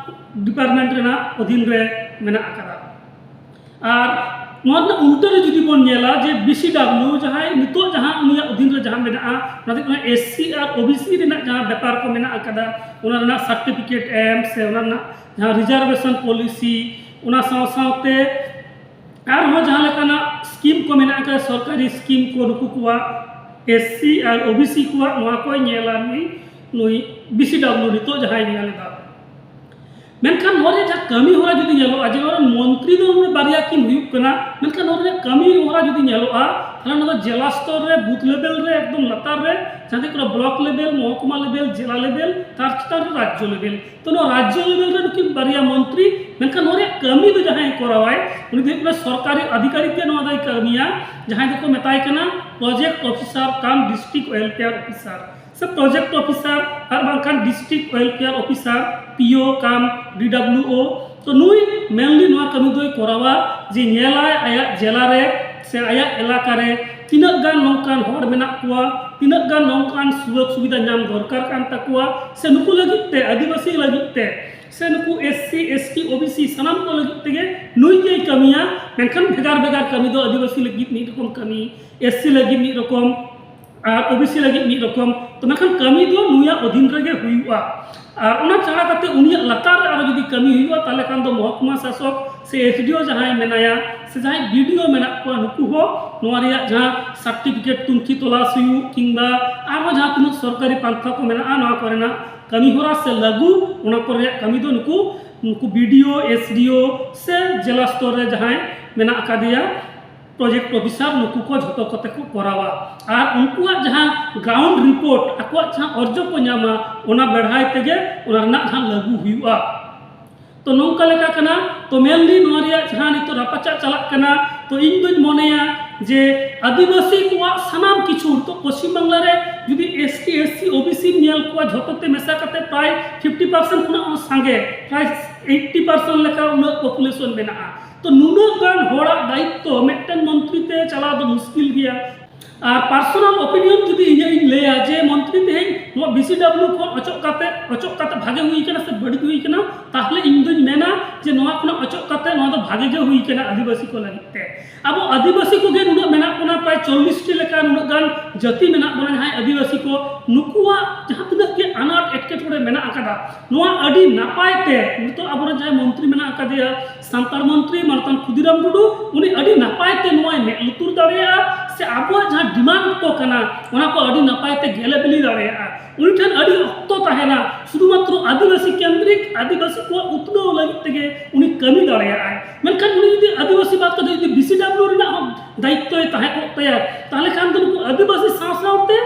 ᱰᱤᱯᱟᱨᱴᱢᱮᱱᱴ ᱨᱮᱱᱟᱜ ᱚᱫᱷᱤᱱ ᱨᱮ ᱢᱮᱱᱟᱜ ᱟᱠᱟᱫᱟ᱾ ᱟᱨ ᱱᱚᱣᱟ ᱨᱮᱱᱟᱜ ᱩᱞᱴᱟᱹ ᱨᱮ ᱡᱩᱫᱤ ᱵᱚᱱ ᱧᱮᱞᱟ ᱡᱮ ᱵᱤ ᱥᱤ ᱰᱟᱵᱞᱤᱭᱩ ᱡᱟᱦᱟᱸᱭ ᱱᱤᱛᱚᱜ ᱡᱟᱦᱟᱸ ᱩᱱᱤᱭᱟᱜ ᱚᱫᱷᱤᱱ ᱨᱮ ᱡᱟᱦᱟᱸ ᱢᱮᱱᱟᱜᱼᱟ, ᱚᱱᱟ ᱫᱚ ᱦᱩᱭᱩᱜ ᱠᱟᱱᱟ ᱮᱥ ᱥᱤ ᱟᱨ ᱳ ᱵᱤ ᱥᱤ ᱨᱮᱱᱟᱜ ᱡᱟᱦᱟᱸ ᱵᱮᱯᱟᱨ ᱠᱚ ᱢᱮᱱᱟᱜ ᱟᱠᱟᱫᱟ, ᱚᱱᱟ ᱨᱮᱱᱟᱜ ᱥᱟᱨᱴᱤᱯᱷᱤᱠᱮᱴ ᱮᱢ ᱥᱮ ᱚᱱᱟ ᱨᱮᱱᱟᱜ ᱡᱟᱦᱟᱸ ᱨᱤᱡᱟᱨᱵᱷᱮᱥᱚᱱ ᱯᱚᱞᱤᱥᱤ, ᱚᱱᱟ ᱥᱟᱶ ᱥᱟᱶᱛᱮ ᱟᱨᱦᱚᱸ ᱡᱟᱦᱟᱸ ᱞᱮᱠᱟᱱᱟᱜ ᱥᱠᱤᱢ ᱠᱚ ᱢᱮᱱᱟᱜ ᱟᱠᱟᱫᱟ, ᱥᱚᱨᱠᱟᱨᱤ ᱥᱠᱤᱢ ᱠᱚ ᱱᱩᱠᱩ ᱠᱚᱣᱟᱜ, ᱮᱥ ᱥᱤ ᱟᱨ ᱳ ᱵᱤ ᱥᱤ ᱠᱚᱣᱟᱜ, ᱱᱚᱣᱟ ᱠᱚᱭ ᱧᱮᱞᱟ ᱱᱩᱭ, ᱱᱩᱭ ᱵᱤ ᱥᱤ ᱰᱟᱵᱞᱤᱭᱩ ᱱᱤᱛᱚᱜ ᱡᱟᱦᱟᱸᱭ ᱧᱮᱞ ᱮᱫᱟ᱾ ᱢᱮᱱᱠᱷᱟᱱ ᱱᱚᱣᱟ ᱨᱮ ᱡᱟᱦᱟᱸ ᱠᱟᱹᱢᱤ ᱦᱚᱨᱟ ᱡᱩᱫᱤ ᱧᱮᱞᱚᱜᱼᱟ, ᱡᱮ ᱱᱚᱣᱟ ᱨᱮᱱ ᱢᱚᱱᱛᱨᱤ ᱫᱚ ᱱᱚᱰᱮ ᱵᱟᱨᱭᱟ ᱠᱤᱱ ᱦᱩᱭᱩᱜ ᱠᱟᱱᱟ, ᱢᱮᱱᱠᱷᱟᱱ ᱱᱚᱣᱟ ᱨᱮᱱᱟᱜ ᱠᱟᱹᱢᱤ ᱦᱚᱨᱟ ᱡᱩᱫᱤ ᱧᱮᱞᱚᱜᱼᱟ, ᱛᱟᱦᱚᱞᱮ ᱱᱚᱣᱟ ᱫᱚ ᱡᱮᱞᱟ ᱥᱛᱚᱨ ᱨᱮ, ᱵᱩᱛᱷ ᱞᱮᱵᱮᱞ ᱨᱮ, ᱮᱠᱫᱚᱢ ᱞᱟᱛᱟᱨ ᱨᱮ ᱡᱟᱦᱟᱸ ᱫᱚ ᱦᱩᱭᱩᱜ ᱠᱟᱱᱟ ᱵᱞᱚᱠ ᱞᱮᱵᱮᱞ, ᱢᱚᱦᱚᱠᱩᱢᱟ ᱞᱮᱵᱮᱞ, ᱡᱮᱞᱟ ᱞᱮᱵᱮᱞ, ᱛᱟᱨ ᱪᱮᱛᱟᱱ ᱨᱮ ᱨᱟᱡᱽᱡᱚ ᱞᱮᱵᱮᱞ᱾ ᱛᱚ ᱱᱚᱣᱟ ᱨᱟᱡᱽᱡᱚ ᱞᱮᱵᱮᱞ ᱨᱮ ᱱᱩᱠᱤᱱ ᱵᱟᱨᱭᱟ ᱢᱚᱱᱛᱨᱤ, ᱢᱮᱱᱠᱷᱟᱱ ᱱᱚᱣᱟ ᱨᱮᱭᱟᱜ ᱠᱟᱹᱢᱤ ᱫᱚ ᱡᱟᱦᱟᱸᱭ ᱠᱚᱨᱟᱣᱟᱭ, ᱩᱱᱤ ᱫᱚ ᱦᱩᱭᱩᱜ ᱠᱟᱱᱟ ᱥᱚᱨᱠᱟᱨᱤ ᱟᱫᱷᱤᱠᱟᱨᱤᱠ ᱜᱮ ᱱᱚᱣᱟ ᱫᱚᱭ ᱠᱟᱹᱢᱤᱭᱟ, ᱡᱟᱦᱟᱸᱭ ᱫᱚᱠᱚ ᱢᱮᱛᱟᱭ ᱠᱟᱱᱟ ᱯᱨᱚᱡᱮᱠᱴ ᱚᱯᱷᱤᱥᱟᱨ ᱠᱟᱢ ᱰᱤᱥᱴᱨᱤᱠᱴ ᱣᱮᱞᱯᱷᱮᱭᱟᱨ ᱚᱯᱷᱤᱥᱟᱨ᱾ ᱥᱮ ᱯᱨᱚᱡᱮᱠᱴ ᱚᱯᱷᱤᱥᱟᱨ ᱟᱨ ᱵᱟᱝᱠᱷᱟᱱ ᱰᱤᱥᱴᱨᱤᱠᱴ ᱣᱮᱞᱯᱷᱮᱭᱟᱨ ᱚᱯᱷᱤᱥᱟᱨ, ᱯᱤ ᱳ ᱠᱟᱢ ᱰᱤ ᱰᱟᱵᱽᱞᱤᱭᱩ ᱳ᱾ ᱛᱚ ᱱᱩᱭ ᱢᱮᱱᱞᱤ ᱱᱚᱣᱟ ᱠᱟᱹᱢᱤ ᱫᱚᱭ ᱠᱚᱨᱟᱣᱟ, ᱡᱮ ᱧᱮᱞᱟᱭ ᱟᱭᱟᱜ ᱡᱮᱞᱟ ᱨᱮ ᱥᱮ ᱟᱭᱟᱜ ᱮᱞᱟᱠᱟ ᱨᱮ ᱛᱤᱱᱟᱹᱜ ᱜᱟᱱ ᱱᱚᱝᱠᱟᱱ ᱦᱚᱲ ᱢᱮᱱᱟᱜ ᱠᱚᱣᱟ, ᱛᱤᱱᱟᱹᱜ ᱜᱟᱱ ᱱᱚᱝᱠᱟᱱ ᱥᱩᱡᱳᱜᱽ ᱥᱩᱵᱤᱫᱷᱟ ᱧᱟᱢ ᱫᱚᱨᱠᱟᱨ ᱠᱟᱱ ᱛᱟᱠᱚᱣᱟ, ᱥᱮ ᱱᱩᱠᱩ ᱞᱟᱹᱜᱤᱫ ᱛᱮ, ᱟᱹᱫᱤᱵᱟᱹᱥᱤ ᱞᱟᱹᱜᱤᱫ ᱛᱮ, ᱥᱮ ᱱᱩᱠᱩ S C, S T, O B C ᱥᱟᱱᱟᱢ ᱠᱚ ᱞᱟᱹᱜᱤᱫ ᱛᱮᱜᱮ ᱱᱩᱭ ᱜᱮᱭ ᱠᱟᱹᱢᱤᱭᱟ᱾ ᱢᱮᱱᱠᱷᱟᱱ ᱵᱷᱮᱜᱟᱨ ᱵᱷᱮᱜᱟᱨ ᱠᱟᱹᱢᱤ ᱫᱚ, ᱟᱹᱫᱤᱵᱟᱹᱥᱤ ᱞᱟᱹᱜᱤᱫ ᱢᱤᱫ ᱨᱚᱠᱚᱢ ᱠᱟᱹᱢᱤ, ᱮᱥ ᱥᱤ ᱞᱟᱹᱜᱤᱫ ᱢᱤᱫ ᱨᱚᱠᱚᱢ, ᱟᱨ ᱳ ᱵᱤ ᱥᱤ ᱞᱟᱹᱜᱤᱫ ᱢᱤᱫ ᱨᱚᱠᱚᱢ᱾ ᱛᱚ ᱢᱮᱱᱠᱷᱟᱱ ᱠᱟᱹᱢᱤ ᱫᱚ ᱱᱩᱭᱟᱜ ᱚᱫᱷᱤᱱ ᱨᱮᱜᱮ ᱦᱩᱭᱩᱜᱼᱟ᱾ ᱟᱨ ᱚᱱᱟ ᱪᱷᱟᱲᱟ ᱠᱟᱛᱮ ᱩᱱᱤᱭᱟᱜ ᱞᱟᱛᱟᱨ ᱨᱮ ᱟᱨᱚ ᱡᱩᱫᱤ ᱠᱟᱹᱢᱤ ᱦᱩᱭᱩᱜᱼᱟ, ᱛᱟᱦᱚᱞᱮ ᱠᱷᱟᱱ ᱫᱚ ᱢᱚᱦᱚᱠᱩᱢᱟ ᱥᱟᱥᱚᱠ ᱥᱮ ᱮᱥ ᱰᱤ ᱳ ᱡᱟᱦᱟᱸᱭ ᱢᱮᱱᱟᱭᱟ, ᱥᱮ ᱡᱟᱦᱟᱸᱭ ᱵᱤ ᱰᱤ ᱳ ᱢᱮᱱᱟᱜ ᱠᱚᱣᱟ, ᱱᱩᱠᱩ ᱦᱚᱸ ᱱᱚᱣᱟ ᱨᱮᱭᱟᱜ ᱡᱟᱦᱟᱸ ᱥᱟᱨᱴᱤᱯᱷᱤᱠᱮᱴ ᱛᱩᱱᱠᱷᱤ ᱛᱚᱞᱟᱥ ᱦᱩᱭᱩᱜ ᱠᱤᱝᱵᱟ ᱟᱨᱦᱚᱸ ᱡᱟᱦᱟᱸ ᱛᱤᱱᱟᱹᱜ ᱥᱚᱨᱠᱟᱨᱤ ᱯᱟᱱᱛᱷᱟ ᱠᱚ ᱢᱮᱱᱟᱜᱼᱟ, ᱱᱚᱣᱟ ᱠᱚᱨᱮᱱᱟᱜ ᱠᱟᱹᱢᱤ ᱦᱚᱨᱟ ᱥᱮ ᱞᱟᱹᱜᱩ, ᱚᱱᱟ ᱠᱚ ᱨᱮᱭᱟᱜ ᱠᱟᱹᱢᱤ ᱫᱚ ᱱᱩᱠᱩ, ᱱᱩᱠᱩ ᱵᱤ ᱰᱤ ᱳ, ᱮᱥ ᱰᱤ ᱳ ᱥᱮ ᱡᱮᱞᱟ ᱥᱛᱚᱨ ᱨᱮ ᱡᱟᱦᱟᱸᱭ ᱢᱮᱱᱟᱜ ᱟᱠᱟᱫᱮᱭᱟ, ᱯᱨᱚᱡᱮᱠᱴ ᱚᱯᱷᱤᱥᱟᱨ, ᱱᱩᱠᱩ ᱠᱚ ᱡᱷᱚᱛᱚ ᱠᱚᱛᱮ ᱠᱚ ᱠᱚᱨᱟᱣᱟ᱾ ᱟᱨ ᱩᱱᱠᱩᱣᱟᱜ ᱡᱟᱦᱟᱸ ᱜᱨᱟᱣᱩᱱᱰ ᱨᱤᱯᱳᱨᱴ, ᱟᱠᱚᱣᱟᱜ ᱡᱟᱦᱟᱸ ᱚᱨᱡᱚ ᱠᱚ ᱧᱟᱢᱟ, ᱚᱱᱟ ᱵᱮᱲᱦᱟᱭ ᱛᱮᱜᱮ ᱚᱱᱟ ᱨᱮᱱᱟᱜ ᱡᱟᱦᱟᱸ ᱞᱟᱹᱜᱩ ᱦᱩᱭᱩᱜᱼᱟ᱾ ᱛᱚ ᱱᱚᱝᱠᱟ ᱞᱮᱠᱟ ᱠᱟᱱᱟ᱾ ᱛᱚ ᱢᱮᱱᱞᱤ ᱱᱚᱣᱟ ᱨᱮᱭᱟᱜ ᱡᱟᱦᱟᱸ ᱱᱤᱛᱚᱜ ᱨᱟᱯᱟᱪᱟᱜ ᱪᱟᱞᱟᱜ ᱠᱟᱱᱟ, ᱛᱚ ᱤᱧ ᱫᱚᱧ ᱢᱚᱱᱮᱭᱟ ᱡᱮ ᱟᱹᱫᱤᱵᱟᱹᱥᱤ ᱠᱚᱣᱟᱜ ᱥᱟᱱᱟᱢ ᱠᱤᱪᱷᱩ ᱱᱤᱛᱚᱜ ᱯᱚᱥᱪᱤᱢ ᱵᱟᱝᱞᱟ ᱨᱮ ᱡᱩᱫᱤ S T, S C, O B C ᱧᱮᱞ ᱠᱚᱣᱟ, ᱡᱷᱚᱛᱚ ᱛᱮ ᱢᱮᱥᱟ ᱠᱟᱛᱮ ᱯᱨᱟᱭ ᱯᱷᱤᱯᱴᱤ ᱯᱟᱨᱥᱮᱱᱴ ᱠᱷᱚᱱᱟᱜ ᱦᱚᱸ ᱥᱟᱸᱜᱮ, ᱯᱨᱟᱭ ᱮᱭᱤᱴᱴᱤ ᱯᱟᱨᱥᱮᱱᱴ ᱞᱮᱠᱟ ᱩᱱᱟᱹᱜ ᱯᱚᱯᱩᱞᱮᱥᱚᱱ ᱢᱮᱱᱟᱜᱼᱟ᱾ ᱛᱚ ᱱᱩᱱᱟᱹᱜ ᱜᱟᱱ ᱦᱚᱲᱟᱜ ᱫᱟᱭᱤᱛᱛᱚ ᱢᱤᱫᱴᱮᱱ ᱢᱚᱱᱛᱨᱤ ᱛᱮ ᱪᱟᱞᱟᱣ ᱫᱚ ᱢᱩᱥᱠᱤᱞ ᱜᱮᱭᱟ᱾ ᱟᱨ ᱯᱟᱨᱥᱚᱱᱟᱞ ᱚᱯᱤᱱᱤᱭᱚᱱ ᱡᱩᱫᱤ ᱤᱧᱟᱹᱜ ᱤᱧ ᱞᱟᱹᱭᱟ ᱡᱮ ᱢᱚᱱᱛᱨᱤ ᱛᱮᱦᱮᱧ ᱱᱚᱣᱟ ᱵᱤ ᱥᱤ ᱰᱟᱵᱽᱞᱤᱭᱩ ᱠᱷᱚᱱ ᱚᱪᱚᱜ ᱠᱟᱛᱮ, ᱚᱪᱚᱜ ᱠᱟᱛᱮ ᱵᱷᱟᱜᱮ ᱦᱩᱭ ᱠᱟᱱᱟ ᱥᱮ ᱵᱟᱹᱲᱤᱡ ᱦᱩᱭ ᱠᱟᱱᱟ, ᱛᱟᱦᱞᱮ ᱤᱧ ᱫᱚᱧ ᱢᱮᱱᱟ ᱡᱮ ᱱᱚᱣᱟ ᱠᱷᱚᱱᱟᱜ ᱚᱪᱚᱜ ᱠᱟᱛᱮ ᱱᱚᱣᱟ ᱫᱚ ᱵᱷᱟᱜᱮ ᱜᱮ ᱦᱩᱭ ᱠᱟᱱᱟ ᱟᱹᱫᱤᱵᱟᱹᱥᱤ ᱠᱚ ᱞᱟᱹᱜᱤᱫ ᱛᱮ᱾ ᱟᱵᱚ ᱟᱹᱫᱤᱵᱟᱹᱥᱤ ᱠᱚᱜᱮ ᱱᱩᱱᱟᱹᱜ ᱢᱮᱱᱟᱜ ᱵᱚᱱᱟ, ᱯᱨᱟᱭ ᱪᱚᱞᱞᱤᱥ ᱴᱤ ᱞᱮᱠᱟ ᱱᱩᱱᱟᱹᱜ ᱜᱟᱱ ᱡᱟᱹᱛᱤ ᱢᱮᱱᱟᱜ ᱵᱚᱱᱟ ᱡᱟᱦᱟᱸᱭ ᱟᱹᱫᱤᱵᱟᱹᱥᱤ ᱠᱚ, ᱱᱩᱠᱩᱣᱟᱜ ᱡᱟᱦᱟᱸ ᱛᱤᱱᱟᱹᱜ ᱜᱮ ᱟᱱᱟᱴ ᱮᱴᱠᱮᱴᱚᱬᱮ ᱢᱮᱱᱟᱜ ᱟᱠᱟᱫᱟ, ᱱᱚᱣᱟ ᱟᱹᱰᱤ ᱱᱟᱯᱟᱭ ᱛᱮ ᱱᱤᱛᱚᱜ ᱟᱵᱚᱨᱮᱱ ᱡᱟᱦᱟᱸᱭ ᱢᱚᱱᱛᱨᱤ ᱢᱮᱱᱟᱜ ᱟᱠᱟᱫᱮᱭᱟ, ᱥᱟᱱᱛᱟᱲ ᱢᱚᱱᱛᱨᱤ ᱢᱟᱱᱚᱛᱟᱱ ᱠᱷᱩᱫᱤᱨᱟᱢ ᱴᱩᱰᱩ, ᱩᱱᱤ ᱟᱹᱰᱤ ᱱᱟᱯᱟᱭ ᱛᱮ ᱱᱚᱣᱟᱭ ᱢᱮᱫ ᱞᱩᱛᱩᱨ ᱫᱟᱲᱮᱭᱟᱜᱼᱟ᱾ ᱟᱵᱚᱣᱟᱜ ᱡᱟᱦᱟᱸ ᱰᱤᱢᱟᱱᱰ ᱠᱚ ᱠᱟᱱᱟ, ᱚᱱᱟ ᱠᱚ ᱟᱹᱰᱤ ᱱᱟᱯᱟᱭ ᱛᱮ ᱜᱮᱞᱮ ᱵᱤᱞᱤ ᱫᱟᱲᱮᱭᱟᱜᱼᱟ᱾ ᱩᱱᱤ ᱴᱷᱮᱱ ᱟᱹᱰᱤ ᱚᱠᱛᱚ ᱛᱟᱦᱮᱱᱟ ᱥᱩᱫᱷᱩ ᱢᱟᱛᱨᱚ ᱟᱹᱫᱤᱵᱟᱹᱥᱤ ᱠᱮᱱᱫᱨᱤᱠ, ᱟᱹᱫᱤᱵᱟᱹᱥᱤ ᱠᱚᱣᱟᱜ ᱩᱛᱱᱟᱹᱣ ᱞᱟᱹᱜᱤᱫ ᱛᱮᱜᱮ ᱩᱱᱤ ᱠᱟᱹᱢᱤ ᱫᱟᱲᱮᱭᱟᱜᱼᱟᱭ᱾ ᱢᱮᱱᱠᱷᱟᱱ ᱩᱱᱤ ᱡᱩᱫᱤ ᱟᱹᱫᱤᱵᱟᱹᱥᱤ ᱵᱟᱫ ᱠᱟᱛᱮ ᱡᱩᱫᱤ ᱵᱤ ᱥᱤ ᱰᱟᱵᱞᱤᱭᱩ ᱨᱮᱱᱟᱜ ᱦᱚᱸ ᱫᱟᱭᱤᱛᱛᱚᱭ ᱛᱟᱦᱮᱸ ᱠᱚᱜ ᱛᱟᱭᱟ, ᱛᱟᱦᱚᱞᱮ ᱠᱷᱟᱱ ᱫᱚ ᱱᱩᱠᱩ ᱟᱹᱫᱤᱵᱟᱹᱥᱤ ᱥᱟᱶ ᱥᱟᱶᱛᱮ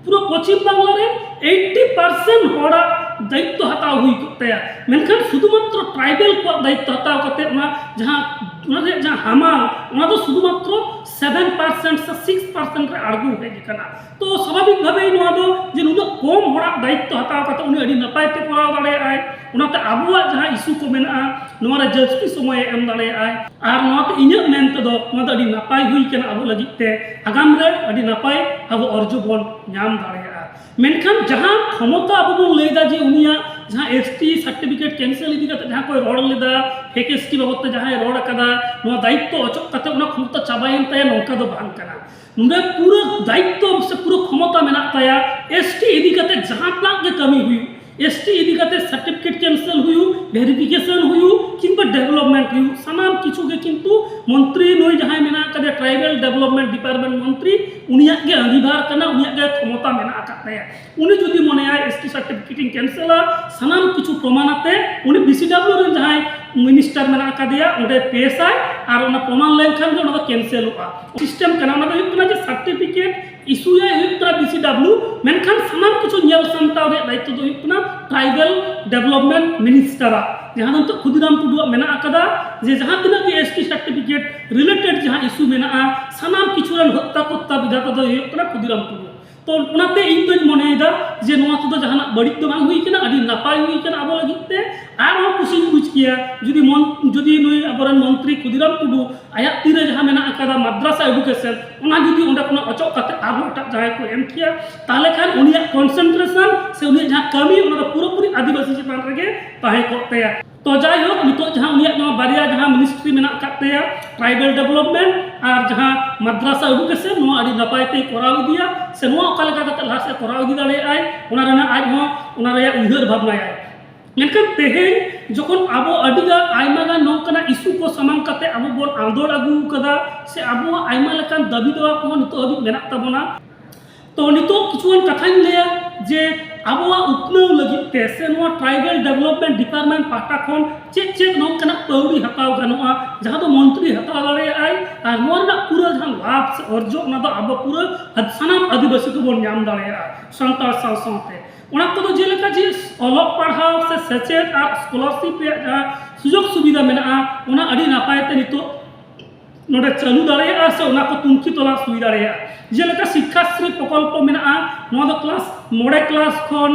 ᱯᱩᱨᱟᱹ ᱯᱚᱪᱷᱤᱢ ᱵᱟᱝᱞᱟ ᱨᱮ ᱮᱭᱤᱴᱴᱤ ᱯᱟᱨᱥᱮᱱᱴ ᱦᱚᱲᱟᱜ ᱫᱟᱭᱤᱛᱛᱚ ᱦᱟᱛᱟᱣ ᱦᱩᱭ ᱠᱚᱜ ᱛᱟᱭᱟ᱾ ᱢᱮᱱᱠᱷᱟᱱ ᱥᱩᱫᱷᱩ ᱢᱟᱛᱨᱚ ᱴᱨᱟᱭᱵᱮᱞ ᱠᱚᱣᱟᱜ ᱫᱟᱭᱤᱛᱛᱚ ᱦᱟᱛᱟᱣ ᱠᱟᱛᱮ ᱚᱱᱟ ᱡᱟᱦᱟᱸ, ᱚᱱᱟ ᱨᱮᱭᱟᱜ ᱡᱟᱦᱟᱸ ᱦᱟᱢᱟᱞ, ᱚᱱᱟ ᱫᱚ ᱥᱩᱫᱷᱩ ᱢᱟᱛᱨᱚ ᱥᱮᱵᱷᱮᱱ ᱯᱟᱨᱥᱮᱱᱴ ᱥᱮ ᱥᱤᱠᱥ ᱯᱟᱨᱥᱮᱱᱴ ᱨᱮ ᱟᱬᱜᱚ ᱦᱮᱡ ᱟᱠᱟᱱᱟ᱾ ᱛᱚ ᱥᱟᱵᱷᱟᱵᱤᱠ ᱵᱷᱟᱵᱮ ᱱᱚᱣᱟ ᱫᱚ ᱡᱮ ᱱᱩᱱᱟᱹᱜ ᱠᱚᱢ ᱦᱚᱲᱟᱜ ᱫᱟᱭᱤᱛᱛᱚ ᱦᱟᱛᱟᱣ ᱠᱟᱛᱮ ᱩᱱᱤ ᱟᱹᱰᱤ ᱱᱟᱯᱟᱭ ᱛᱮ ᱠᱚᱨᱟᱣ ᱫᱟᱲᱮᱭᱟᱜᱼᱟᱭ᱾ ᱚᱱᱟᱛᱮ ᱟᱵᱚᱣᱟᱜ ᱡᱟᱦᱟᱸ ᱤᱥᱩ ᱠᱚ ᱢᱮᱱᱟᱜᱼᱟ, ᱱᱚᱣᱟ ᱨᱮ ᱡᱟᱹᱥᱛᱤ ᱥᱚᱢᱚᱭᱮ ᱮᱢ ᱫᱟᱲᱮᱭᱟᱜᱼᱟᱭ᱾ ᱟᱨ ᱱᱚᱣᱟᱛᱮ ᱤᱧᱟᱹᱜ ᱢᱮᱱ ᱛᱮᱫᱚ ᱱᱚᱣᱟ ᱫᱚ ᱟᱹᱰᱤ ᱱᱟᱯᱟᱭ ᱦᱩᱭ ᱠᱟᱱᱟ ᱟᱵᱚ ᱞᱟᱹᱜᱤᱫ ᱛᱮ, ᱟᱜᱟᱢ ᱨᱮ ᱟᱹᱰᱤ ᱱᱟᱯᱟᱭ ᱟᱵᱚ ᱚᱨᱡᱚ ᱵᱚᱱ ᱧᱟᱢ ᱫᱟᱲᱮᱭᱟᱜᱼᱟ᱾ ᱢᱮᱱᱠᱷᱟᱱ ᱡᱟᱦᱟᱸ ᱠᱷᱚᱢᱚᱛᱟ ᱟᱵᱚ ᱵᱚᱱ ᱞᱟᱹᱭᱫᱟ ᱡᱮ ᱩᱱᱤᱭᱟᱜ ᱡᱟᱦᱟᱸ ᱮᱥ ᱴᱤ ᱥᱟᱨᱴᱤᱯᱷᱤᱠᱮᱴ ᱠᱮᱱᱥᱮᱞ ᱤᱫᱤ ᱠᱟᱛᱮ ᱡᱟᱦᱟᱸ ᱠᱚᱭ ᱨᱚᱲ ᱞᱮᱫᱟ, ᱯᱷᱮᱠ ᱮᱥ ᱴᱤ ᱵᱟᱵᱚᱫ ᱛᱮ ᱡᱟᱦᱟᱸᱭ ᱨᱚᱲ ᱟᱠᱟᱫᱟ, ᱱᱚᱣᱟ ᱫᱟᱭᱤᱛᱛᱚ ᱚᱪᱚᱜ ᱠᱟᱛᱮ ᱚᱱᱟ ᱠᱷᱚᱢᱚᱛᱟ ᱪᱟᱵᱟᱭᱮᱱ ᱛᱟᱭᱟ, ᱱᱚᱝᱠᱟ ᱫᱚ ᱵᱟᱝ ᱠᱟᱱᱟ᱾ ᱱᱚᱰᱮ ᱯᱩᱨᱟᱹ ᱫᱟᱭᱤᱛᱛᱚ ᱥᱮ ᱯᱩᱨᱟᱹ ᱠᱷᱚᱢᱚᱛᱟ ᱢᱮᱱᱟᱜ ᱛᱟᱭᱟ ᱮᱥ ᱴᱤ ᱤᱫᱤ ᱠᱟᱛᱮ ᱡᱟᱦᱟᱸ ᱛᱤᱱᱟᱹᱜ ᱜᱮ ᱠᱟᱹᱢᱤ ᱦᱩᱭᱩᱜ, ᱮᱥ ᱴᱤ ᱤᱫᱤ ᱠᱟᱛᱮ ᱥᱟᱨᱴᱤᱯᱷᱤᱠᱮᱴ ᱠᱮᱱᱥᱮᱞ ᱦᱩᱭᱩᱜ, ᱵᱷᱮᱨᱤᱯᱷᱤᱠᱮᱥᱚᱱ ᱦᱩᱭᱩᱜ, ᱠᱤᱝᱵᱟ ᱰᱮᱵᱷᱞᱚᱯᱢᱮᱱᱴ ᱦᱩᱭᱩᱜ, ᱥᱟᱱᱟᱢ ᱠᱤᱪᱷᱩ ᱜᱮ ᱠᱤᱱᱛᱩ ᱢᱚᱱᱛᱨᱤ ᱱᱩᱭ ᱡᱟᱦᱟᱸᱭ ᱢᱮᱱᱟᱜ ᱟᱠᱟᱫᱮᱭᱟ, ᱴᱨᱟᱭᱵᱟᱞ ᱰᱮᱵᱷᱞᱚᱯᱢᱮᱱᱴ ᱰᱤᱯᱟᱨᱴᱢᱮᱱᱴ ᱢᱚᱱᱛᱨᱤ, ᱩᱱᱤᱭᱟᱜ ᱜᱮ ᱟᱸᱜᱤᱵᱷᱟᱨ ᱠᱟᱱᱟ, ᱩᱱᱤᱭᱟᱜ ᱜᱮ ᱠᱷᱚᱢᱚᱛᱟ ᱢᱮᱱᱟᱜ ᱟᱠᱟᱫ ᱛᱟᱭᱟ᱾ ᱩᱱᱤ ᱡᱩᱫᱤ ᱢᱚᱱᱮᱭᱟᱭ ᱮᱥ ᱴᱤ ᱥᱟᱨᱴᱤᱯᱷᱤᱠᱮᱴ ᱤᱧ ᱠᱮᱱᱥᱮᱞᱟ, ᱥᱟᱱᱟᱢ ᱠᱤᱪᱷᱩ ᱯᱨᱚᱢᱟᱱ ᱟᱛᱮ ᱩᱱᱤ ᱵᱤ ᱥᱤ ᱰᱟᱵᱞᱤᱭᱩ ᱨᱮᱱ ᱡᱟᱦᱟᱸᱭ ᱢᱤᱱᱤᱥᱴᱟᱨ ᱢᱮᱱᱟᱜ ᱟᱠᱟᱫᱮᱭᱟ ᱚᱸᱰᱮ ᱯᱮᱥᱟᱭ, ᱟᱨ ᱚᱱᱟ ᱯᱨᱚᱢᱟᱱ ᱞᱮᱱᱠᱷᱟᱱ ᱜᱮ ᱚᱱᱟ ᱫᱚ ᱠᱮᱱᱥᱮᱞᱚᱜᱼᱟ᱾ ᱥᱤᱥᱴᱮᱢ ᱠᱟᱱᱟ, ᱚᱱᱟ ᱫᱚ ᱦᱩᱭᱩᱜ ᱠᱟᱱᱟ ᱡᱮ ᱥᱟᱨᱴᱤᱯᱷᱤᱠᱮᱴ ᱤᱥᱩᱭᱟᱭ ᱦᱩᱭᱩᱜ ᱠᱟᱱᱟ ᱵᱤ ᱥᱤ ᱰᱟᱵᱞᱤᱭᱩ, ᱢᱮᱱᱠᱷᱟᱱ ᱥᱟᱱᱟᱢ ᱠᱤᱪᱷᱩ ᱧᱮᱞ ᱥᱟᱢᱴᱟᱣ ᱨᱮᱭᱟᱜ ᱫᱟᱭᱤᱛᱛᱚ ᱫᱚ ᱦᱩᱭᱩᱜ ᱠᱟᱱᱟ ᱴᱨᱟᱭᱵᱟᱞ ᱰᱮᱵᱷᱞᱚᱯᱢᱮᱱᱴ ᱢᱤᱱᱤᱥᱴᱟᱨᱟᱜ, ᱡᱟᱦᱟᱸ ᱫᱚ ᱱᱤᱛᱚᱜ ᱠᱷᱩᱫᱤᱨᱟᱢ ᱴᱩᱰᱩᱣᱟᱜ ᱢᱮᱱᱟᱜ ᱟᱠᱟᱫᱟ᱾ ᱡᱮ ᱡᱟᱦᱟᱸ ᱛᱤᱱᱟᱹᱜ ᱜᱮ ᱮᱥ ᱴᱤ ᱥᱟᱨᱴᱤᱯᱷᱤᱠᱮᱴ ᱨᱤᱞᱮᱴᱮᱰ ᱡᱟᱦᱟᱸ ᱤᱥᱩ ᱢᱮᱱᱟᱜᱼᱟ, ᱥᱟᱱᱟᱢ ᱠᱤᱪᱷᱩ ᱨᱮᱱ ᱦᱚᱛᱛᱟ ᱠᱚᱨᱛᱟ ᱵᱤᱫᱷᱟᱛᱟ ᱫᱚ ᱦᱩᱭᱩᱜ ᱠᱟᱱᱟ ᱠᱷᱩᱫᱤᱨᱟᱢ ᱴᱩᱰᱩ᱾ ᱛᱚ ᱚᱱᱟᱛᱮ ᱤᱧ ᱫᱚᱧ ᱢᱚᱱᱮᱭᱮᱫᱟ ᱡᱮ ᱱᱚᱣᱟ ᱠᱚᱫᱚ ᱡᱟᱦᱟᱱᱟᱜ ᱵᱟᱹᱲᱤᱡ ᱫᱚ ᱵᱟᱝ ᱦᱩᱭ ᱠᱟᱱᱟ, ᱟᱹᱰᱤ ᱱᱟᱯᱟᱭ ᱦᱩᱭ ᱠᱟᱱᱟ ᱟᱵᱚ ᱞᱟᱹᱜᱤᱫ ᱛᱮ᱾ ᱟᱨᱦᱚᱸ ᱠᱩᱥᱤᱧ ᱵᱩᱡᱽ ᱠᱮᱭᱟ ᱡᱩᱫᱤ ᱢᱚᱱ-, ᱡᱩᱫᱤ ᱱᱩᱭ ᱟᱵᱚᱨᱮᱱ ᱢᱚᱱᱛᱨᱤ ᱠᱷᱩᱫᱤᱨᱟᱢ ᱴᱩᱰᱩ ᱟᱭᱟᱜ ᱛᱤᱨᱮ ᱡᱟᱦᱟᱸ ᱢᱮᱱᱟᱜ ᱟᱠᱟᱫᱟ ᱢᱟᱫᱽᱨᱟᱥᱟ ᱮᱰᱩᱠᱮᱥᱚᱱ, ᱚᱱᱟ ᱡᱩᱫᱤ ᱚᱸᱰᱮ ᱠᱷᱚᱱᱟᱜ ᱚᱪᱚᱜ ᱠᱟᱛᱮ ᱟᱨᱦᱚᱸ ᱮᱴᱟᱜ ᱡᱟᱦᱟᱸᱭ ᱠᱚ ᱮᱢ ᱠᱮᱭᱟ, ᱛᱟᱦᱚᱞᱮ ᱠᱷᱟᱱ ᱩᱱᱤᱭᱟᱜ ᱠᱚᱱᱥᱮᱱᱴᱨᱮᱥᱚᱱ ᱥᱮ ᱩᱱᱤᱭᱟᱜ ᱡᱟᱦᱟᱸ ᱠᱟᱹᱢᱤ, ᱚᱱᱟ ᱫᱚ ᱯᱩᱨᱟᱹᱯᱩᱨᱤ ᱟᱹᱫᱤᱵᱟᱹᱥᱤ ᱪᱮᱛᱟᱱ ᱨᱮᱜᱮ ᱛᱟᱦᱮᱸ ᱠᱚᱜ ᱛᱟᱭᱟ᱾ ᱛᱚ ᱡᱟᱭᱦᱳᱠ, ᱱᱤᱛᱚᱜ ᱡᱟᱦᱟᱸ ᱩᱱᱤᱭᱟᱜ ᱱᱚᱣᱟ ᱵᱟᱨᱭᱟ ᱡᱟᱦᱟᱸ ᱢᱤᱱᱤᱥᱴᱨᱤ ᱢᱮᱱᱟᱜ ᱟᱠᱟᱫ ᱛᱟᱭᱟ, ᱴᱨᱟᱭᱵᱟᱞ ᱰᱮᱵᱷᱞᱚᱯᱢᱮᱱᱴ ᱟᱨ ᱡᱟᱦᱟᱸ ᱢᱟᱫᱽᱨᱟᱥᱟ ᱮᱰᱩᱠᱮᱥᱚᱱ, ᱱᱚᱣᱟ ᱟᱹᱰᱤ ᱱᱟᱯᱟᱭ ᱛᱮᱭ ᱠᱚᱨᱟᱣ ᱤᱫᱤᱭᱟ, ᱥᱮ ᱱᱚᱣᱟ ᱚᱠᱟ ᱞᱮᱠᱟ ᱠᱟᱛᱮ ᱞᱟᱦᱟ ᱥᱮᱫ ᱠᱚᱨᱟᱣ ᱤᱫᱤ ᱫᱟᱲᱮᱭᱟᱜᱼᱟᱭ, ᱚᱱᱟ ᱨᱮᱱᱟᱜ ᱟᱡ ᱦᱚᱸ ᱚᱱᱟ ᱨᱮᱭᱟᱜ ᱩᱭᱦᱟᱹᱨ ᱵᱷᱟᱵᱽᱱᱟᱭᱟᱭ᱾ ᱢᱮᱱᱠᱷᱟᱱ ᱛᱮᱦᱮᱧ ᱡᱚᱠᱷᱚᱱ ᱟᱵᱚ ᱟᱹᱰᱤ ᱜᱟᱱ, ᱟᱭᱢᱟ ᱜᱟᱱ ᱱᱚᱝᱠᱟᱱᱟᱜ ᱤᱥᱩ ᱠᱚ ᱥᱟᱢᱟᱝ ᱠᱟᱛᱮ ᱟᱵᱚ ᱵᱚᱱ ᱟᱸᱫᱳᱲ ᱟᱹᱜᱩ ᱟᱠᱟᱫᱟ, ᱥᱮ ᱟᱵᱚᱣᱟᱜ ᱟᱭᱢᱟ ᱞᱮᱠᱟᱱ ᱫᱟᱹᱵᱤ ᱫᱟᱣᱟ ᱠᱚᱦᱚᱸ ᱱᱤᱛᱚᱜ ᱦᱟᱹᱵᱤᱡ ᱢᱮᱱᱟᱜ ᱛᱟᱵᱚᱱᱟ᱾ ᱛᱚ ᱱᱤᱛᱚᱜ ᱠᱤᱪᱷᱩᱜᱟᱱ ᱠᱟᱛᱷᱟᱧ ᱞᱟᱹᱭᱟ ᱡᱮ ᱟᱵᱚᱣᱟᱜ ᱩᱛᱱᱟᱹᱣ ᱞᱟᱹᱜᱤᱫ ᱛᱮ ᱥᱮ ᱱᱚᱣᱟ Tribal Development Department ᱯᱟᱦᱴᱟ ᱠᱷᱚᱱ ᱪᱮᱫ ᱪᱮᱫ ᱱᱚᱝᱠᱟᱱᱟᱜ ᱯᱟᱹᱣᱲᱤ ᱦᱟᱛᱟᱣ ᱜᱟᱱᱚᱜᱼᱟ, ᱡᱟᱦᱟᱸ ᱫᱚ ᱢᱚᱱᱛᱨᱤ ᱦᱟᱛᱟᱣ ᱫᱟᱲᱮᱭᱟᱜᱼᱟᱭ, ᱟᱨ ᱱᱚᱣᱟ ᱨᱮᱱᱟᱜ ᱯᱩᱨᱟᱹ ᱡᱟᱦᱟᱸ ᱞᱟᱵᱷ ᱥᱮ ᱚᱨᱡᱚ, ᱚᱱᱟ ᱫᱚ ᱟᱵᱚ ᱯᱩᱨᱟᱹ ᱥᱟᱱᱟᱢ ᱟᱹᱫᱤᱵᱟᱹᱥᱤ ᱠᱚᱵᱚᱱ ᱧᱟᱢ ᱫᱟᱲᱮᱭᱟᱜᱼᱟ ᱥᱟᱱᱛᱟᱲ ᱥᱟᱶ ᱥᱟᱶᱛᱮ᱾ ᱚᱱᱟ ᱠᱚᱫᱚ ᱡᱮᱞᱮᱠᱟ ᱡᱮ ᱚᱞᱚᱜ ᱯᱟᱲᱦᱟᱣ ᱥᱮ ᱥᱮᱪᱮᱫ ᱟᱨ ᱥᱠᱚᱞᱟᱨᱥᱤᱯ ᱨᱮᱭᱟᱜ ᱡᱟᱦᱟᱸ ᱥᱩᱡᱳᱜᱽ ᱥᱩᱵᱤᱫᱷᱟ ᱢᱮᱱᱟᱜᱼᱟ, ᱚᱱᱟ ᱟᱹᱰᱤ ᱱᱟᱯᱟᱭ ᱛᱮ ᱱᱤᱛᱚᱜ ᱱᱚᱰᱮ ᱪᱟᱹᱞᱩ ᱫᱟᱲᱮᱭᱟᱜᱼᱟ ᱥᱮ ᱚᱱᱟ ᱠᱚ ᱛᱩᱱᱠᱷᱤ ᱛᱚᱞᱟᱥ ᱦᱩᱭ ᱫᱟᱲᱮᱭᱟᱜᱼᱟ᱾ ᱡᱮᱞᱮᱠᱟ ᱥᱤᱠᱠᱷᱟᱥᱨᱤ ᱯᱨᱚᱠᱚᱞᱯᱚ ᱢᱮᱱᱟᱜᱼᱟ, ᱱᱚᱣᱟ ᱫᱚ ᱠᱞᱟᱥ ᱢᱚᱬᱮ ᱠᱞᱟᱥ ᱠᱷᱚᱱ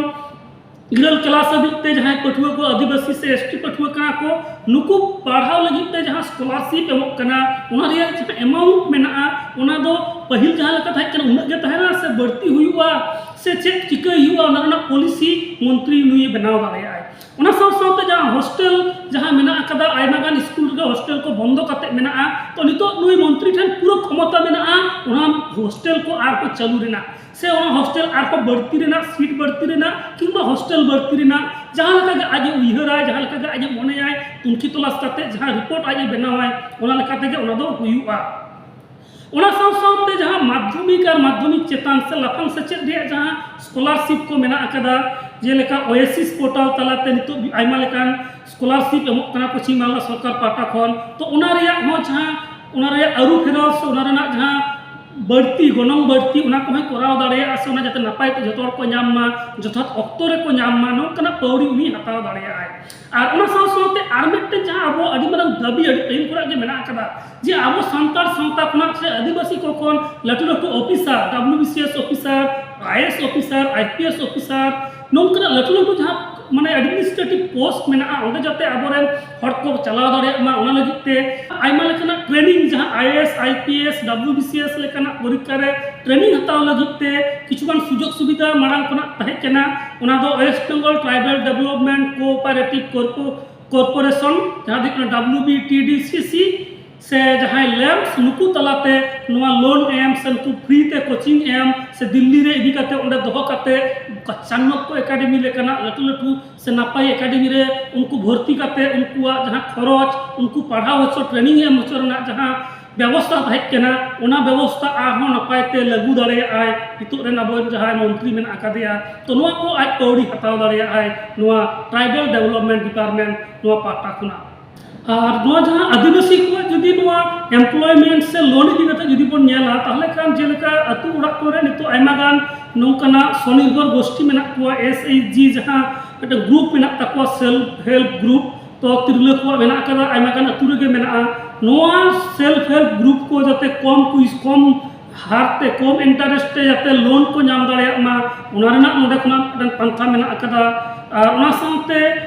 ᱤᱨᱟᱹᱞ ᱠᱞᱟᱥ ᱦᱟᱹᱵᱤᱡ ᱛᱮ ᱡᱟᱦᱟᱸᱭ ᱯᱟᱹᱴᱷᱩᱣᱟᱹ ᱠᱚ ᱟᱹᱫᱤᱵᱟᱹᱥᱤ ᱥᱮ ᱮᱥ ᱴᱤ ᱯᱟᱹᱴᱷᱩᱣᱟᱹ ᱠᱟᱱᱟ ᱠᱚ, ᱱᱩᱠᱩ ᱯᱟᱲᱦᱟᱣ ᱞᱟᱹᱜᱤᱫ ᱛᱮ ᱡᱟᱦᱟᱸ ᱥᱠᱚᱞᱟᱨᱥᱤᱯ ᱮᱢᱚᱜ ᱠᱟᱱᱟ, ᱚᱱᱟ ᱨᱮᱭᱟᱜ ᱡᱟᱦᱟᱸ ᱮᱢᱟᱣᱩᱱᱴ ᱢᱮᱱᱟᱜᱼᱟ, ᱚᱱᱟ ᱫᱚ ᱯᱟᱹᱦᱤᱞ ᱡᱟᱦᱟᱸ ᱞᱮᱠᱟ ᱛᱟᱦᱮᱸ ᱠᱟᱱᱟ ᱩᱱᱟᱹᱜ ᱜᱮ ᱛᱟᱦᱮᱱᱟ ᱥᱮ ᱵᱟᱹᱲᱛᱤ ᱦᱩᱭᱩᱜᱼᱟ, ᱥᱮ ᱪᱮᱫ ᱪᱤᱠᱟᱹᱭ ᱦᱩᱭᱩᱜᱼᱟ, ᱚᱱᱟ ᱨᱮᱱᱟᱜ ᱯᱚᱞᱤᱥᱤ ᱢᱚᱱᱛᱨᱤ ᱱᱩᱭᱮ ᱵᱮᱱᱟᱣ ᱫᱟᱲᱮᱭᱟᱜᱼᱟᱭ᱾ ᱚᱱᱟ ᱥᱟᱶ ᱥᱟᱶᱛᱮ ᱡᱟᱦᱟᱸ ᱦᱳᱥᱴᱮᱞ ᱡᱟᱦᱟᱸ ᱢᱮᱱᱟᱜ ᱟᱠᱟᱫᱟ, ᱟᱭᱢᱟ ᱜᱟᱱ ᱥᱠᱩᱞ ᱨᱮᱜᱮ ᱦᱳᱥᱴᱮᱞ ᱠᱚ ᱵᱚᱱᱫᱚ ᱠᱟᱛᱮ ᱢᱮᱱᱟᱜᱼᱟ᱾ ᱛᱚ ᱱᱤᱛᱚᱜ ᱱᱩᱭ ᱢᱚᱱᱛᱨᱤ ᱴᱷᱮᱱ ᱯᱩᱨᱟᱹ ᱠᱷᱚᱢᱚᱛᱟ ᱢᱮᱱᱟᱜᱼᱟ ᱚᱱᱟ ᱦᱳᱥᱴᱮᱞ ᱠᱚ ᱟᱨᱦᱚᱸ ᱪᱟᱹᱞᱩ ᱨᱮᱱᱟᱜ, ᱥᱮ ᱚᱱᱟ ᱦᱳᱥᱴᱮᱞ ᱟᱨᱦᱚᱸ ᱵᱟᱹᱲᱛᱤ ᱨᱮᱱᱟᱜ, ᱥᱤᱴ ᱵᱟᱹᱲᱛᱤ ᱨᱮᱱᱟᱜ, ᱠᱤᱝᱵᱟ ᱦᱳᱥᱴᱮᱞ ᱵᱟᱹᱲᱛᱤ ᱨᱮᱱᱟᱜ, ᱡᱟᱦᱟᱸ ᱞᱮᱠᱟ ᱜᱮ ᱟᱡ ᱮ ᱩᱭᱦᱟᱹᱨᱟᱭ, ᱡᱟᱦᱟᱸ ᱞᱮᱠᱟ ᱜᱮ ᱟᱡ ᱮ ᱢᱚᱱᱮᱭᱟᱭ, ᱛᱩᱱᱠᱷᱤ ᱛᱚᱞᱟᱥ ᱠᱟᱛᱮ ᱡᱟᱦᱟᱸ ᱨᱤᱯᱳᱨᱴ ᱟᱡ ᱮ ᱵᱮᱱᱟᱣᱟᱭ, ᱚᱱᱟ ᱞᱮᱠᱟ ᱛᱮᱜᱮ ᱚᱱᱟ ᱫᱚ ᱦᱩᱭᱩᱜᱼᱟ᱾ ᱚᱱᱟ ᱥᱟᱶ ᱥᱟᱶᱛᱮ ᱡᱟᱦᱟᱸ ᱢᱟᱫᱽᱫᱷᱚᱢᱤᱠ ᱟᱨ ᱢᱟᱫᱽᱫᱷᱚᱢᱤᱠ ᱪᱮᱛᱟᱱ ᱥᱮ ᱞᱟᱯᱷᱟᱝ ᱥᱮᱪᱮᱫ ᱨᱮᱭᱟᱜ ᱡᱟᱦᱟᱸ ᱥᱠᱚᱞᱟᱨᱥᱤᱯ ᱠᱚ ᱢᱮᱱᱟᱜ ᱟᱠᱟᱫᱟ, ᱡᱮᱞᱮᱠᱟ ᱳᱭᱮᱥᱤᱥ ᱯᱳᱨᱴᱟᱞ ᱛᱟᱞᱟᱛᱮ ᱱᱤᱛᱚᱜ ᱟᱭᱢᱟ ᱞᱮᱠᱟᱱ ᱥᱠᱚᱞᱟᱨᱥᱤᱯ ᱮᱢᱚᱜ ᱠᱟᱱᱟ ᱯᱚᱪᱷᱤᱢ ᱵᱟᱝᱞᱟ ᱥᱚᱨᱠᱟᱨ ᱯᱟᱦᱴᱟ ᱠᱷᱚᱱ, ᱛᱚ ᱚᱱᱟ ᱨᱮᱭᱟᱜ ᱦᱚᱸ ᱡᱟᱦᱟᱸ, ᱚᱱᱟ ᱨᱮᱭᱟᱜ ᱟᱹᱨᱩ ᱯᱷᱮᱨᱟᱣ ᱥᱮ ᱚᱱᱟ ᱨᱮᱱᱟᱜ ᱡᱟᱦᱟᱸ ᱵᱟᱹᱲᱛᱤ, ᱜᱚᱱᱚᱝ ᱵᱟᱹᱲᱛᱤ, ᱚᱱᱟ ᱠᱚᱦᱚᱸᱭ ᱠᱚᱨᱟᱣ ᱫᱟᱲᱮᱭᱟᱜᱼᱟ, ᱥᱮ ᱚᱱᱟ ᱡᱟᱛᱮ ᱱᱟᱯᱟᱭ ᱛᱮ ᱡᱚᱛᱚ ᱦᱚᱲ ᱠᱚ ᱧᱟᱢ ᱢᱟ, ᱡᱚᱛᱷᱟᱛ ᱚᱠᱛᱚ ᱨᱮᱠᱚ ᱧᱟᱢ ᱢᱟ, ᱱᱚᱝᱠᱟᱱᱟᱜ ᱯᱟᱹᱣᱲᱤ ᱩᱱᱤ ᱦᱟᱛᱟᱣ ᱫᱟᱲᱮᱭᱟᱜᱼᱟᱭ᱾ ᱟᱨ ᱚᱱᱟ ᱥᱟᱶ ᱥᱟᱶᱛᱮ ᱟᱨ ᱢᱤᱫᱴᱮᱱ ᱡᱟᱦᱟᱸ ᱟᱵᱚᱣᱟᱜ ᱟᱹᱰᱤ ᱢᱟᱨᱟᱝ ᱫᱟᱹᱵᱤ ᱟᱹᱰᱤ ᱯᱟᱹᱦᱤᱞ ᱠᱷᱚᱱᱟᱜ ᱜᱮ ᱢᱮᱱᱟᱜ ᱟᱠᱟᱫᱟ, ᱡᱮ ᱟᱵᱚ ᱥᱟᱱᱛᱟᱲ ᱥᱟᱶᱛᱟ ᱠᱷᱚᱱᱟᱜ ᱥᱮ ᱟᱹᱫᱤᱵᱟᱹᱥᱤ ᱠᱚ ᱠᱷᱚᱱ ᱞᱟᱹᱴᱩ ᱞᱟᱹᱴᱩ officer, W B C S officer, I A S officer, I P S officer, ᱱᱚᱝᱠᱟᱱᱟᱜ ᱞᱟᱹᱴᱩ ᱞᱟᱹᱴᱩ ᱡᱟᱦᱟᱸ ᱢᱟᱱᱮ ᱮᱰᱢᱤᱱᱤᱥᱴᱨᱮᱴᱤᱵᱷ ᱯᱳᱥᱴ ᱢᱮᱱᱟᱜᱼᱟ, ᱚᱸᱰᱮ ᱡᱟᱛᱮ ᱟᱵᱚᱨᱮᱱ ᱦᱚᱲ ᱠᱚ ᱪᱟᱞᱟᱣ ᱫᱟᱲᱮᱭᱟᱜ ᱢᱟ, ᱚᱱᱟ ᱞᱟᱹᱜᱤᱫ ᱛᱮ ᱟᱭᱢᱟ ᱞᱮᱠᱟᱱᱟᱜ ᱴᱨᱮᱱᱤᱝ, ᱡᱟᱦᱟᱸ I A S, I P S, W B C S ᱞᱮᱠᱟᱱᱟᱜ ᱯᱚᱨᱤᱠᱠᱷᱟ ᱨᱮ ᱴᱨᱮᱱᱤᱝ ᱦᱟᱛᱟᱣ ᱞᱟᱹᱜᱤᱫ ᱛᱮ ᱠᱤᱪᱷᱩᱜᱟᱱ ᱥᱩᱡᱳᱜᱽ ᱥᱩᱵᱤᱫᱷᱟ ᱢᱟᱲᱟᱝ ᱠᱷᱚᱱᱟᱜ ᱛᱟᱦᱮᱸ ᱠᱟᱱᱟ, ᱚᱱᱟ ᱫᱚ West Bengal tribal development cooperative ᱠᱚᱨᱯᱳ-, ᱠᱚᱨᱯᱳᱨᱮᱥᱚᱱ, ᱡᱟᱦᱟᱸ ᱫᱚ ᱦᱩᱭᱩᱜ ᱠᱟᱱᱟ W B T D C C, ᱥᱮ ᱡᱟᱦᱟᱸᱭ ᱞᱮᱢᱯᱥ, ᱱᱩᱠᱩ ᱛᱟᱞᱟᱛᱮ ᱱᱚᱣᱟ ᱞᱳᱱ ᱮᱢ ᱥᱮ ᱱᱩᱠᱩ ᱯᱷᱨᱤ ᱛᱮ ᱠᱳᱪᱤᱝ ᱮᱢ ᱥᱮ ᱫᱤᱞᱞᱤ ᱨᱮ ᱤᱫᱤ ᱠᱟᱛᱮ ᱚᱸᱰᱮ ᱫᱚᱦᱚ ᱠᱟᱛᱮ ᱪᱟᱱᱱᱚᱠᱠᱚ ᱮᱠᱟᱰᱮᱢᱤ ᱞᱮᱠᱟᱱᱟᱜ ᱞᱟᱹᱴᱩ ᱞᱟᱹᱴᱩ ᱥᱮ ᱱᱟᱯᱟᱭ ᱮᱠᱟᱰᱮᱢᱤ ᱨᱮ ᱩᱱᱠᱩ ᱵᱷᱚᱨᱛᱤ ᱠᱟᱛᱮ ᱩᱱᱠᱩᱣᱟᱜ ᱡᱟᱦᱟᱸ ᱠᱷᱚᱨᱚᱪ, ᱩᱱᱠᱩ ᱯᱟᱲᱦᱟᱣ ᱦᱚᱪᱚ, ᱴᱨᱮᱱᱤᱝ ᱮᱢ ᱦᱚᱪᱚ ᱨᱮᱱᱟᱜ ᱡᱟᱦᱟᱸ ᱵᱮᱵᱚᱥᱛᱷᱟ ᱛᱟᱦᱮᱸ ᱠᱟᱱᱟ, ᱚᱱᱟ ᱵᱮᱵᱚᱥᱛᱷᱟ ᱟᱨᱦᱚᱸ ᱱᱟᱯᱟᱭ ᱛᱮ ᱞᱟᱹᱜᱩ ᱫᱟᱲᱮᱭᱟᱜᱼᱟᱭ ᱱᱤᱛᱚᱜ ᱨᱮᱱ ᱟᱵᱚ ᱡᱟᱦᱟᱸᱭ ᱢᱚᱱᱛᱨᱤ ᱢᱮᱱᱟᱜ ᱟᱠᱟᱫᱮᱭᱟ᱾ ᱛᱚ ᱱᱚᱣᱟ ᱠᱚ ᱟᱡ ᱯᱟᱹᱣᱲᱤ ᱦᱟᱛᱟᱣ ᱫᱟᱲᱮᱭᱟᱜᱼᱟᱭ ᱱᱚᱣᱟ ᱴᱨᱟᱭᱵᱟᱞ ᱰᱮᱵᱷᱞᱚᱯᱢᱮᱱᱴ ᱰᱤᱯᱟᱨᱴᱢᱮᱱᱴ ᱱᱚᱣᱟ ᱯᱟᱦᱴᱟ ᱠᱷᱚᱱᱟᱜ᱾ ᱟᱨ ᱱᱚᱣᱟ ᱡᱟᱦᱟᱸ ᱟᱹᱫᱤᱵᱟᱹᱥᱤ ᱠᱚᱣᱟᱜ ᱡᱩᱫᱤ ᱱᱚᱣᱟ ᱮᱢᱯᱞᱚᱭᱢᱮᱱᱴ ᱥᱮ ᱞᱳᱱ ᱤᱫᱤ ᱠᱟᱛᱮ ᱡᱩᱫᱤ ᱵᱚᱱ ᱧᱮᱞᱟ, ᱛᱟᱦᱚᱞᱮ ᱠᱷᱟᱱ ᱡᱮᱞᱮᱠᱟ ᱟᱹᱛᱩ ᱚᱲᱟᱜ ᱠᱚᱨᱮ ᱱᱤᱛᱚᱜ ᱟᱭᱢᱟ ᱜᱟᱱ ᱱᱚᱝᱠᱟᱱᱟᱜ ᱥᱚᱱᱤᱨᱵᱷᱚᱨ ᱜᱳᱥᱴᱤ ᱢᱮᱱᱟᱜ ᱠᱚᱣᱟ, ᱮᱥ ᱮᱭᱤᱪ ᱡᱤ ᱡᱟᱦᱟᱸ ᱢᱤᱫᱴᱟᱝ ᱜᱨᱩᱯ ᱢᱮᱱᱟᱜ ᱛᱟᱠᱚᱣᱟ, ᱥᱮᱞᱯ ᱦᱮᱞᱯ ᱜᱨᱩᱯ, ᱛᱚ ᱛᱤᱨᱞᱟᱹ ᱠᱚᱣᱟᱜ ᱢᱮᱱᱟᱜ ᱟᱠᱟᱫᱟ, ᱟᱭᱢᱟ ᱜᱟᱱ ᱟᱹᱛᱩ ᱨᱮᱜᱮ ᱢᱮᱱᱟᱜᱼᱟ᱾ ᱱᱚᱣᱟ ᱥᱮᱞᱯ ᱦᱮᱞᱯ ᱜᱨᱩᱯ ᱠᱚ ᱡᱟᱛᱮ ᱠᱚᱢ ᱯᱩᱭᱥ-, ᱠᱚᱢ ᱦᱟᱨ ᱛᱮ, ᱠᱚᱢ ᱤᱱᱴᱟᱨᱮᱥᱴ ᱛᱮ ᱡᱟᱛᱮ ᱞᱳᱱ ᱠᱚ ᱧᱟᱢ ᱫᱟᱲᱮᱭᱟᱜ ᱢᱟ, ᱚᱱᱟ ᱨᱮᱱᱟᱜ ᱱᱚᱰᱮ ᱠᱷᱚᱱᱟᱜ ᱢᱤᱫᱴᱟᱝ ᱯᱟᱱᱛᱷᱟ ᱢᱮᱱᱟᱜ ᱟᱠᱟᱫᱟ᱾ ᱟᱨ ᱚᱱᱟ ᱥᱟᱶᱛᱮ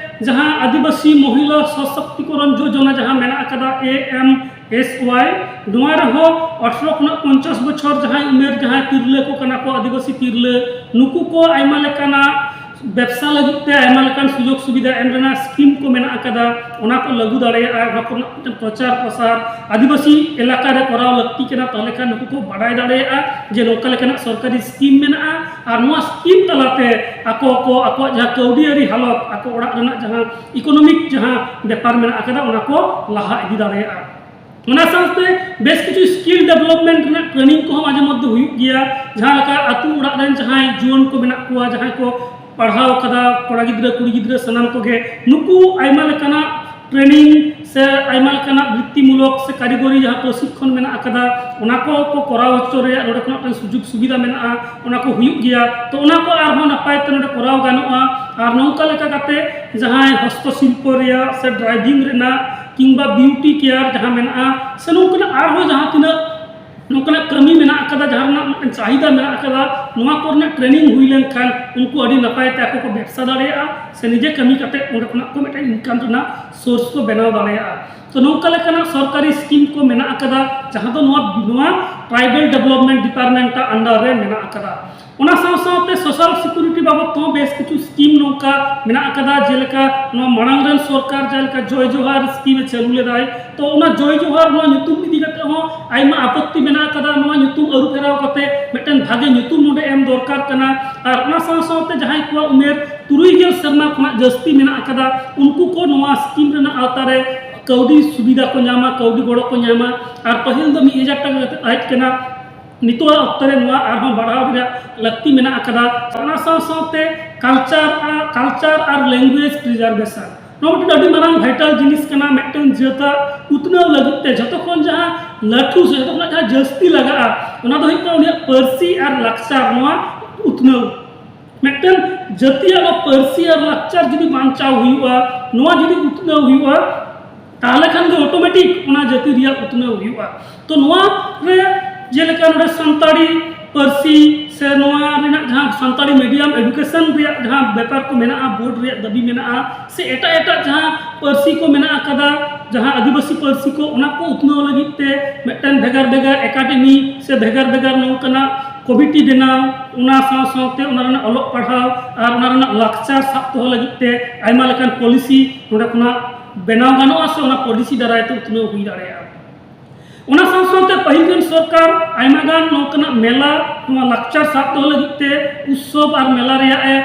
ᱡᱟᱦᱟᱸ ᱟᱹᱫᱤᱵᱟᱹᱥᱤ ᱢᱚᱦᱤᱞᱟ ᱥᱚᱥᱚᱠᱛᱤᱠᱚᱨᱚᱱ ᱡᱳᱡᱚᱱᱟ ᱡᱟᱦᱟᱸ ᱢᱮᱱᱟᱜ ᱟᱠᱟᱫᱟ, ᱮ ᱮᱢ ᱮᱥ ᱣᱟᱭ, ᱱᱚᱣᱟ ᱨᱮᱦᱚᱸ ᱟᱴᱷᱨᱚ ᱠᱷᱚᱱᱟᱜ ᱯᱚᱧᱪᱟᱥ ᱵᱚᱪᱷᱚᱨ ᱡᱟᱦᱟᱸᱭ ᱩᱢᱮᱨ, ᱡᱟᱦᱟᱸᱭ ᱛᱤᱨᱞᱟᱹ ᱠᱚ ᱠᱟᱱᱟ ᱠᱚ, ᱟᱹᱫᱤᱵᱟᱹᱥᱤ ᱛᱤᱨᱞᱟᱹ, ᱱᱩᱠᱩ ᱠᱚ ᱟᱭᱢᱟ ᱞᱮᱠᱟᱱᱟᱜ ᱵᱮᱵᱽᱥᱟ ᱞᱟᱹᱜᱤᱫ ᱛᱮ ᱟᱭᱢᱟ ᱞᱮᱠᱟᱱ ᱥᱩᱡᱳᱜᱽ ᱥᱩᱵᱤᱫᱷᱟ ᱮᱢ ᱨᱮᱱᱟᱜ ᱥᱠᱤᱢ ᱠᱚ ᱢᱮᱱᱟᱜ ᱟᱠᱟᱫᱟ, ᱚᱱᱟ ᱠᱚ ᱞᱟᱹᱜᱩ ᱫᱟᱲᱮᱭᱟᱜᱼᱟ᱾ ᱚᱱᱟ ᱠᱚᱨᱮᱱᱟᱜ ᱢᱤᱫᱴᱮᱱ ᱯᱨᱚᱪᱟᱨ ᱯᱨᱚᱥᱟᱨ ᱟᱹᱫᱤᱵᱟᱹᱥᱤ ᱮᱞᱟᱠᱟ ᱨᱮ ᱠᱚᱨᱟᱣ ᱞᱟᱹᱠᱛᱤ ᱠᱟᱱᱟ, ᱛᱟᱦᱚᱞᱮ ᱠᱷᱟᱱ ᱱᱩᱠᱩ ᱠᱚ ᱵᱟᱰᱟᱭ ᱫᱟᱲᱮᱭᱟᱜᱼᱟ ᱡᱮ ᱱᱚᱝᱠᱟ ᱞᱮᱠᱟᱱᱟᱜ ᱥᱚᱨᱠᱟᱨᱤ ᱥᱠᱤᱢ ᱢᱮᱱᱟᱜᱼᱟ᱾ ᱟᱨ ᱱᱚᱣᱟ ᱥᱠᱤᱢ ᱛᱟᱞᱟᱛᱮ ᱟᱠᱚ ᱠᱚ ᱟᱠᱚᱣᱟᱜ ᱡᱟᱦᱟᱸ ᱠᱟᱹᱣᱰᱤᱭᱟᱹᱨᱤ ᱦᱟᱞᱚᱛ, ᱟᱠᱚ ᱚᱲᱟᱜ ᱨᱮᱱᱟᱜ ᱡᱟᱦᱟᱸ ᱤᱠᱳᱱᱚᱢᱤᱠ ᱡᱟᱦᱟᱸ ᱵᱮᱯᱟᱨ ᱢᱮᱱᱟᱜ ᱟᱠᱟᱫᱟ, ᱚᱱᱟ ᱠᱚ ᱞᱟᱦᱟ ᱤᱫᱤ ᱫᱟᱲᱮᱭᱟᱜᱼᱟ᱾ ᱚᱱᱟ ᱥᱟᱶᱛᱮ ᱵᱮᱥ ᱠᱤᱪᱷᱩ ᱥᱠᱤᱞ ᱰᱮᱵᱷᱞᱚᱯᱢᱮᱱᱴ ᱨᱮᱱᱟᱜ ᱴᱨᱮᱱᱤᱝ ᱠᱚᱦᱚᱸ ᱢᱟᱡᱷᱮ ᱢᱚᱫᱽᱫᱷᱮ ᱦᱩᱭᱩᱜ ᱜᱮᱭᱟ᱾ ᱡᱟᱦᱟᱸ ᱞᱮᱠᱟ ᱟᱹᱛᱩ ᱚᱲᱟᱜ ᱨᱮᱱ ᱡᱟᱦᱟᱸᱭ ᱡᱩᱣᱟᱹᱱ ᱠᱚ ᱢᱮᱱᱟᱜ ᱠᱚᱣᱟ, ᱡᱟᱦᱟᱸᱭ ᱠᱚ ᱯᱟᱲᱦᱟᱣ ᱠᱟᱫᱟ, ᱠᱚᱲᱟ ᱜᱤᱫᱽᱨᱟᱹ ᱠᱩᱲᱤ ᱜᱤᱫᱽᱨᱟᱹ ᱥᱟᱱᱟᱢ ᱠᱚᱜᱮ ᱱᱩᱠᱩ ᱟᱭᱢᱟ ᱞᱮᱠᱟᱱᱟᱜ ᱴᱨᱮᱱᱤᱝ ᱥᱮ ᱟᱭᱢᱟ ᱞᱮᱠᱟᱱᱟᱜ ᱵᱨᱤᱛᱛᱤᱢᱩᱞᱚᱠ ᱥᱮ ᱠᱟᱹᱨᱤᱜᱚᱨᱤ ᱡᱟᱦᱟᱸ ᱯᱨᱚᱥᱤᱠᱠᱷᱚᱱ ᱢᱮᱱᱟᱜ ᱟᱠᱟᱫᱟ, ᱚᱱᱟ ᱠᱚ ᱠᱚ ᱠᱚᱨᱟᱣ ᱦᱚᱪᱚ ᱨᱮᱭᱟᱜ ᱱᱚᱰᱮ ᱠᱷᱚᱱᱟᱜ ᱢᱤᱫᱴᱟᱝ ᱥᱩᱡᱳᱜᱽ ᱥᱩᱵᱤᱫᱷᱟ ᱢᱮᱱᱟᱜᱼᱟ, ᱚᱱᱟ ᱠᱚ ᱦᱩᱭᱩᱜ ᱜᱮᱭᱟ᱾ ᱛᱚ ᱚᱱᱟ ᱠᱚ ᱟᱨᱦᱚᱸ ᱱᱟᱯᱟᱭ ᱛᱮ ᱱᱚᱰᱮ ᱠᱚᱨᱟᱣ ᱜᱟᱱᱚᱜᱼᱟ᱾ ᱟᱨ ᱱᱚᱝᱠᱟ ᱞᱮᱠᱟ ᱠᱟᱛᱮ ᱡᱟᱦᱟᱸᱭ ᱦᱚᱥᱛᱚ ᱥᱤᱞᱯᱚ ᱨᱮᱭᱟᱜ ᱥᱮ ᱰᱨᱟᱭᱵᱷᱤᱝ ᱨᱮᱱᱟᱜ ᱠᱤᱝᱵᱟ ᱵᱤᱭᱩᱴᱤ ᱠᱮᱭᱟᱨ ᱡᱟᱦᱟᱸ ᱢᱮᱱᱟᱜᱼᱟ, ᱥᱮ ᱱᱚᱝᱠᱟᱱᱟᱜ ᱟᱨᱦᱚᱸ ᱡᱟᱦᱟᱸ ᱛᱤᱱᱟᱹᱜ ᱱᱚᱝᱠᱟᱱᱟᱜ ᱠᱟᱹᱢᱤ ᱢᱮᱱᱟᱜ ᱟᱠᱟᱫᱟ, ᱡᱟᱦᱟᱸ ᱨᱮᱱᱟᱜ ᱢᱤᱫᱴᱟᱝ ᱪᱟᱦᱤᱫᱟ ᱢᱮᱱᱟᱜ ᱟᱠᱟᱫᱟ, ᱱᱚᱣᱟ ᱠᱚᱨᱮᱱᱟᱜ ᱴᱨᱮᱱᱤᱝ ᱦᱩᱭ ᱞᱮᱱᱠᱷᱟᱱ ᱩᱱᱠᱩ ᱟᱹᱰᱤ ᱱᱟᱯᱟᱭ ᱛᱮ ᱟᱠᱚ ᱠᱚ ᱵᱮᱵᱽᱥᱟ ᱫᱟᱲᱮᱭᱟᱜᱼᱟ ᱥᱮ ᱱᱤᱡᱮ ᱠᱟᱹᱢᱤ ᱠᱟᱛᱮ ᱚᱸᱰᱮ ᱠᱷᱚᱱᱟᱜ ᱠᱚ ᱢᱤᱫᱴᱟᱝ ᱤᱱᱠᱟᱢ ᱨᱮᱱᱟᱜ ᱥᱳᱨᱥ ᱠᱚ ᱵᱮᱱᱟᱣ ᱫᱟᱲᱮᱭᱟᱜᱼᱟ᱾ ᱛᱚ ᱱᱚᱝᱠᱟ ᱞᱮᱠᱟᱱᱟᱜ ᱥᱚᱨᱠᱟᱨᱤ ᱥᱠᱤᱢ ᱠᱚ ᱢᱮᱱᱟᱜ ᱟᱠᱟᱫᱟ, ᱡᱟᱦᱟᱸ ᱫᱚ ᱱᱚᱣᱟ, ᱱᱚᱣᱟ ᱴᱨᱟᱭᱵᱟᱞ ᱰᱮᱵᱷᱞᱚᱯᱢᱮᱱᱴ ᱰᱤᱯᱟᱨᱴᱢᱮᱱᱴ ᱟᱜ ᱟᱱᱰᱟᱨ ᱨᱮ ᱢᱮᱱᱟᱜ ᱟᱠᱟᱫᱟ᱾ ᱚᱱᱟ ᱥᱟᱶ ᱥᱟᱶᱛᱮ ᱥᱳᱥᱟᱞ ᱥᱤᱠᱩᱨᱤᱴᱤ ᱵᱟᱵᱚᱫ ᱛᱮᱦᱚᱸ ᱵᱮᱥ ᱠᱤᱪᱷᱩ ᱥᱠᱤᱢ ᱱᱚᱝᱠᱟ ᱢᱮᱱᱟᱜ ᱟᱠᱟᱫᱟ, ᱡᱮᱞᱮᱠᱟ ᱱᱚᱣᱟ ᱢᱟᱲᱟᱝ ᱨᱮᱱ ᱥᱚᱨᱠᱟᱨ ᱡᱟᱦᱟᱸ ᱞᱮᱠᱟ ᱡᱚᱭ ᱡᱚᱦᱟᱨ ᱥᱠᱤᱢ ᱮ ᱪᱟᱹᱞᱩ ᱞᱮᱫᱟᱭ, ᱛᱚ ᱚᱱᱟ ᱡᱚᱭ ᱡᱚᱦᱟᱨ ᱱᱚᱣᱟ ᱧᱩᱛᱩᱢ ᱤᱫᱤ ᱠᱟᱛᱮ ᱦᱚᱸ ᱟᱭᱢᱟ ᱟᱯᱚᱛᱛᱤ ᱢᱮᱱᱟᱜ ᱟᱠᱟᱫᱟ᱾ ᱱᱚᱣᱟ ᱧᱩᱛᱩᱢ ᱟᱹᱨᱩ ᱯᱷᱮᱨᱟᱣ ᱠᱟᱛᱮ ᱢᱤᱫᱴᱮᱱ ᱵᱷᱟᱜᱮ ᱧᱩᱛᱩᱢ ᱱᱚᱰᱮ ᱮᱢ ᱫᱚᱨᱠᱟᱨ ᱠᱟᱱᱟ᱾ ᱟᱨ ᱚᱱᱟ ᱥᱟᱶ ᱥᱟᱶᱛᱮ ᱡᱟᱦᱟᱸᱭ ᱠᱚᱣᱟᱜ ᱩᱢᱮᱨ ᱛᱩᱨᱩᱭ ᱜᱮᱞ ᱥᱮᱨᱢᱟ ᱠᱷᱚᱱᱟᱜ ᱡᱟᱹᱥᱛᱤ ᱢᱮᱱᱟᱜ ᱟᱠᱟᱫᱟ, ᱩᱱᱠᱩ ᱠᱚ ᱱᱚᱣᱟ ᱥᱠᱤᱢ ᱨᱮᱱᱟᱜ ᱟᱣᱛᱟ ᱨᱮ ᱠᱟᱹᱣᱰᱤ ᱥᱩᱵᱤᱫᱷᱟ ᱠᱚ ᱧᱟᱢᱟ, ᱠᱟᱹᱣᱰᱤ ᱜᱚᱲᱚ ᱠᱚ ᱧᱟᱢᱟ᱾ ᱟᱨ ᱯᱟᱹᱦᱤᱞ ᱫᱚ ᱢᱤᱫ ᱦᱟᱡᱟᱨ ᱴᱟᱠᱟ ᱠᱟᱛᱮ ᱛᱟᱦᱮᱸ ᱠᱟᱱᱟ, ᱱᱤᱛᱚᱜᱟᱜ ᱚᱠᱛᱚ ᱨᱮ ᱱᱚᱣᱟ ᱟᱨᱦᱚᱸ ᱵᱟᱲᱦᱟᱣ ᱨᱮᱭᱟᱜ ᱞᱟᱹᱠᱛᱤ ᱢᱮᱱᱟᱜ ᱟᱠᱟᱫᱟ᱾ ᱚᱱᱟ ᱥᱟᱶ ᱥᱟᱶᱛᱮ ᱠᱟᱞᱪᱟᱨ, ᱠᱟᱞᱪᱟᱨ ᱟᱨ ᱞᱮᱝᱜᱩᱭᱮᱡᱽ ᱯᱨᱤᱡᱟᱨᱵᱷᱮᱥᱚᱱ, ᱱᱚᱣᱟ ᱢᱤᱫᱴᱮᱱ ᱟᱹᱰᱤ ᱢᱟᱨᱟᱝ ᱵᱷᱟᱭᱴᱟᱞ ᱡᱤᱱᱤᱥ ᱠᱟᱱᱟ᱾ ᱢᱤᱫᱴᱮᱱ ᱡᱟᱹᱛᱟᱜ ᱩᱛᱱᱟᱹᱣ ᱞᱟᱹᱜᱤᱫ ᱛᱮ ᱡᱷᱚᱛᱚ ᱠᱷᱚᱱ ᱡᱟᱦᱟᱸ ᱞᱟᱹᱴᱩ ᱥᱮ ᱡᱷᱚᱛᱚ ᱠᱷᱚᱱᱟᱜ ᱡᱟᱦᱟᱸ ᱡᱟᱹᱥᱛᱤ ᱞᱟᱜᱟᱜᱼᱟ, ᱚᱱᱟ ᱫᱚ ᱦᱩᱭᱩᱜ ᱠᱟᱱᱟ ᱩᱱᱤᱭᱟᱜ ᱯᱟᱹᱨᱥᱤ ᱟᱨ ᱞᱟᱠᱪᱟᱨ ᱱᱚᱣᱟ ᱩᱛᱱᱟᱹᱣ᱾ ᱢᱤᱫᱴᱮᱱ ᱡᱟᱹᱛᱤᱭᱟᱜ ᱱᱚᱣᱟ ᱯᱟᱹᱨᱥᱤ ᱟᱨ ᱞᱟᱠᱪᱟᱨ ᱡᱩᱫᱤ ᱵᱟᱧᱪᱟᱣ ᱦᱩᱭᱩᱜᱼᱟ, ᱱᱚᱣᱟ ᱡᱩᱫᱤ ᱩᱛᱱᱟᱹᱣ ᱦᱩᱭᱩᱜᱼᱟ, ᱛᱟᱦᱚᱞᱮ ᱠᱷᱟᱱ ᱜᱮ ᱚᱴᱳᱢᱮᱴᱤᱠ ᱚᱱᱟ ᱡᱟᱹᱛᱤ ᱨᱮᱭᱟᱜ ᱩᱛᱱᱟᱹᱣ ᱦᱩᱭᱩᱜᱼᱟ᱾ ᱛᱚ ᱱᱚᱣᱟ ᱨᱮ ᱡᱮᱞᱮᱠᱟ ᱱᱚᱰᱮ ᱥᱟᱱᱛᱟᱲᱤ ᱯᱟᱹᱨᱥᱤ ᱥᱮ ᱱᱚᱣᱟ ᱨᱮᱱᱟᱜ ᱡᱟᱦᱟᱸ ᱥᱟᱱᱛᱟᱲᱤ ᱢᱤᱰᱤᱭᱟᱢ ᱮᱰᱩᱠᱮᱥᱚᱱ ᱨᱮᱭᱟᱜ ᱡᱟᱦᱟᱸ ᱵᱮᱯᱟᱨ ᱠᱚ ᱢᱮᱱᱟᱜᱼᱟ, ᱵᱳᱨᱰ ᱨᱮᱭᱟᱜ ᱫᱟᱹᱵᱤ ᱢᱮᱱᱟᱜᱼᱟ, ᱥᱮ ᱮᱴᱟᱜ ᱮᱴᱟᱜ ᱡᱟᱦᱟᱸ ᱯᱟᱹᱨᱥᱤ ᱠᱚ ᱢᱮᱱᱟᱜ ᱟᱠᱟᱫᱟ, ᱡᱟᱦᱟᱸ ᱟᱹᱫᱤᱵᱟᱹᱥᱤ ᱯᱟᱹᱨᱥᱤ ᱠᱚ, ᱚᱱᱟ ᱠᱚ ᱩᱛᱱᱟᱹᱣ ᱞᱟᱹᱜᱤᱫ ᱛᱮ ᱢᱤᱫᱴᱮᱱ ᱵᱷᱮᱜᱟᱨ ᱵᱷᱮᱜᱟᱨ ᱮᱠᱟᱰᱮᱢᱤ ᱥᱮ ᱵᱷᱮᱜᱟᱨ ᱵᱷᱮᱜᱟᱨ ᱱᱚᱝᱠᱟᱱᱟᱜ ᱠᱚᱢᱤᱴᱤ ᱵᱮᱱᱟᱣ, ᱚᱱᱟ ᱥᱟᱶ ᱥᱟᱶᱛᱮ ᱚᱱᱟ ᱨᱮᱱᱟᱜ ᱚᱞᱚᱜ ᱯᱟᱲᱦᱟᱣ ᱟᱨ ᱚᱱᱟ ᱨᱮᱱᱟᱜ ᱞᱟᱠᱪᱟᱨ ᱥᱟᱵ ᱫᱚᱦᱚ ᱞᱟᱹᱜᱤᱫ ᱛᱮ ᱟᱭᱢᱟ ᱞᱮᱠᱟᱱ ᱯᱚᱞᱤᱥᱤ ᱱᱚᱰᱮ ᱠᱷᱚᱱᱟᱜ ᱵᱮᱱᱟᱣ ᱜᱟᱱᱚᱜᱼᱟ ᱥᱮ ᱚᱱᱟ ᱯᱚᱞᱤᱥᱤ ᱫᱟᱨᱟᱭ ᱛᱮ ᱩᱛᱱᱟᱹᱣ ᱦᱩᱭ ᱫᱟᱲᱮᱭᱟᱜᱼᱟ᱾ ᱚᱱᱟ ᱥᱟᱶ ᱥᱟᱶᱛᱮ ᱯᱟᱹᱦᱤᱞ ᱨᱮᱱ ᱥᱚᱨᱠᱟᱨ ᱟᱭᱢᱟ ᱜᱟᱱ ᱱᱚᱝᱠᱟᱱᱟᱜ ᱢᱮᱞᱟ, ᱱᱚᱣᱟ ᱞᱟᱠᱪᱟᱨ ᱥᱟᱵ ᱫᱚᱦᱚ ᱞᱟᱹᱜᱤᱫ ᱛᱮ ᱩᱛᱥᱚᱵ ᱟᱨ ᱢᱮᱞᱟ ᱨᱮᱭᱟᱜ ᱮ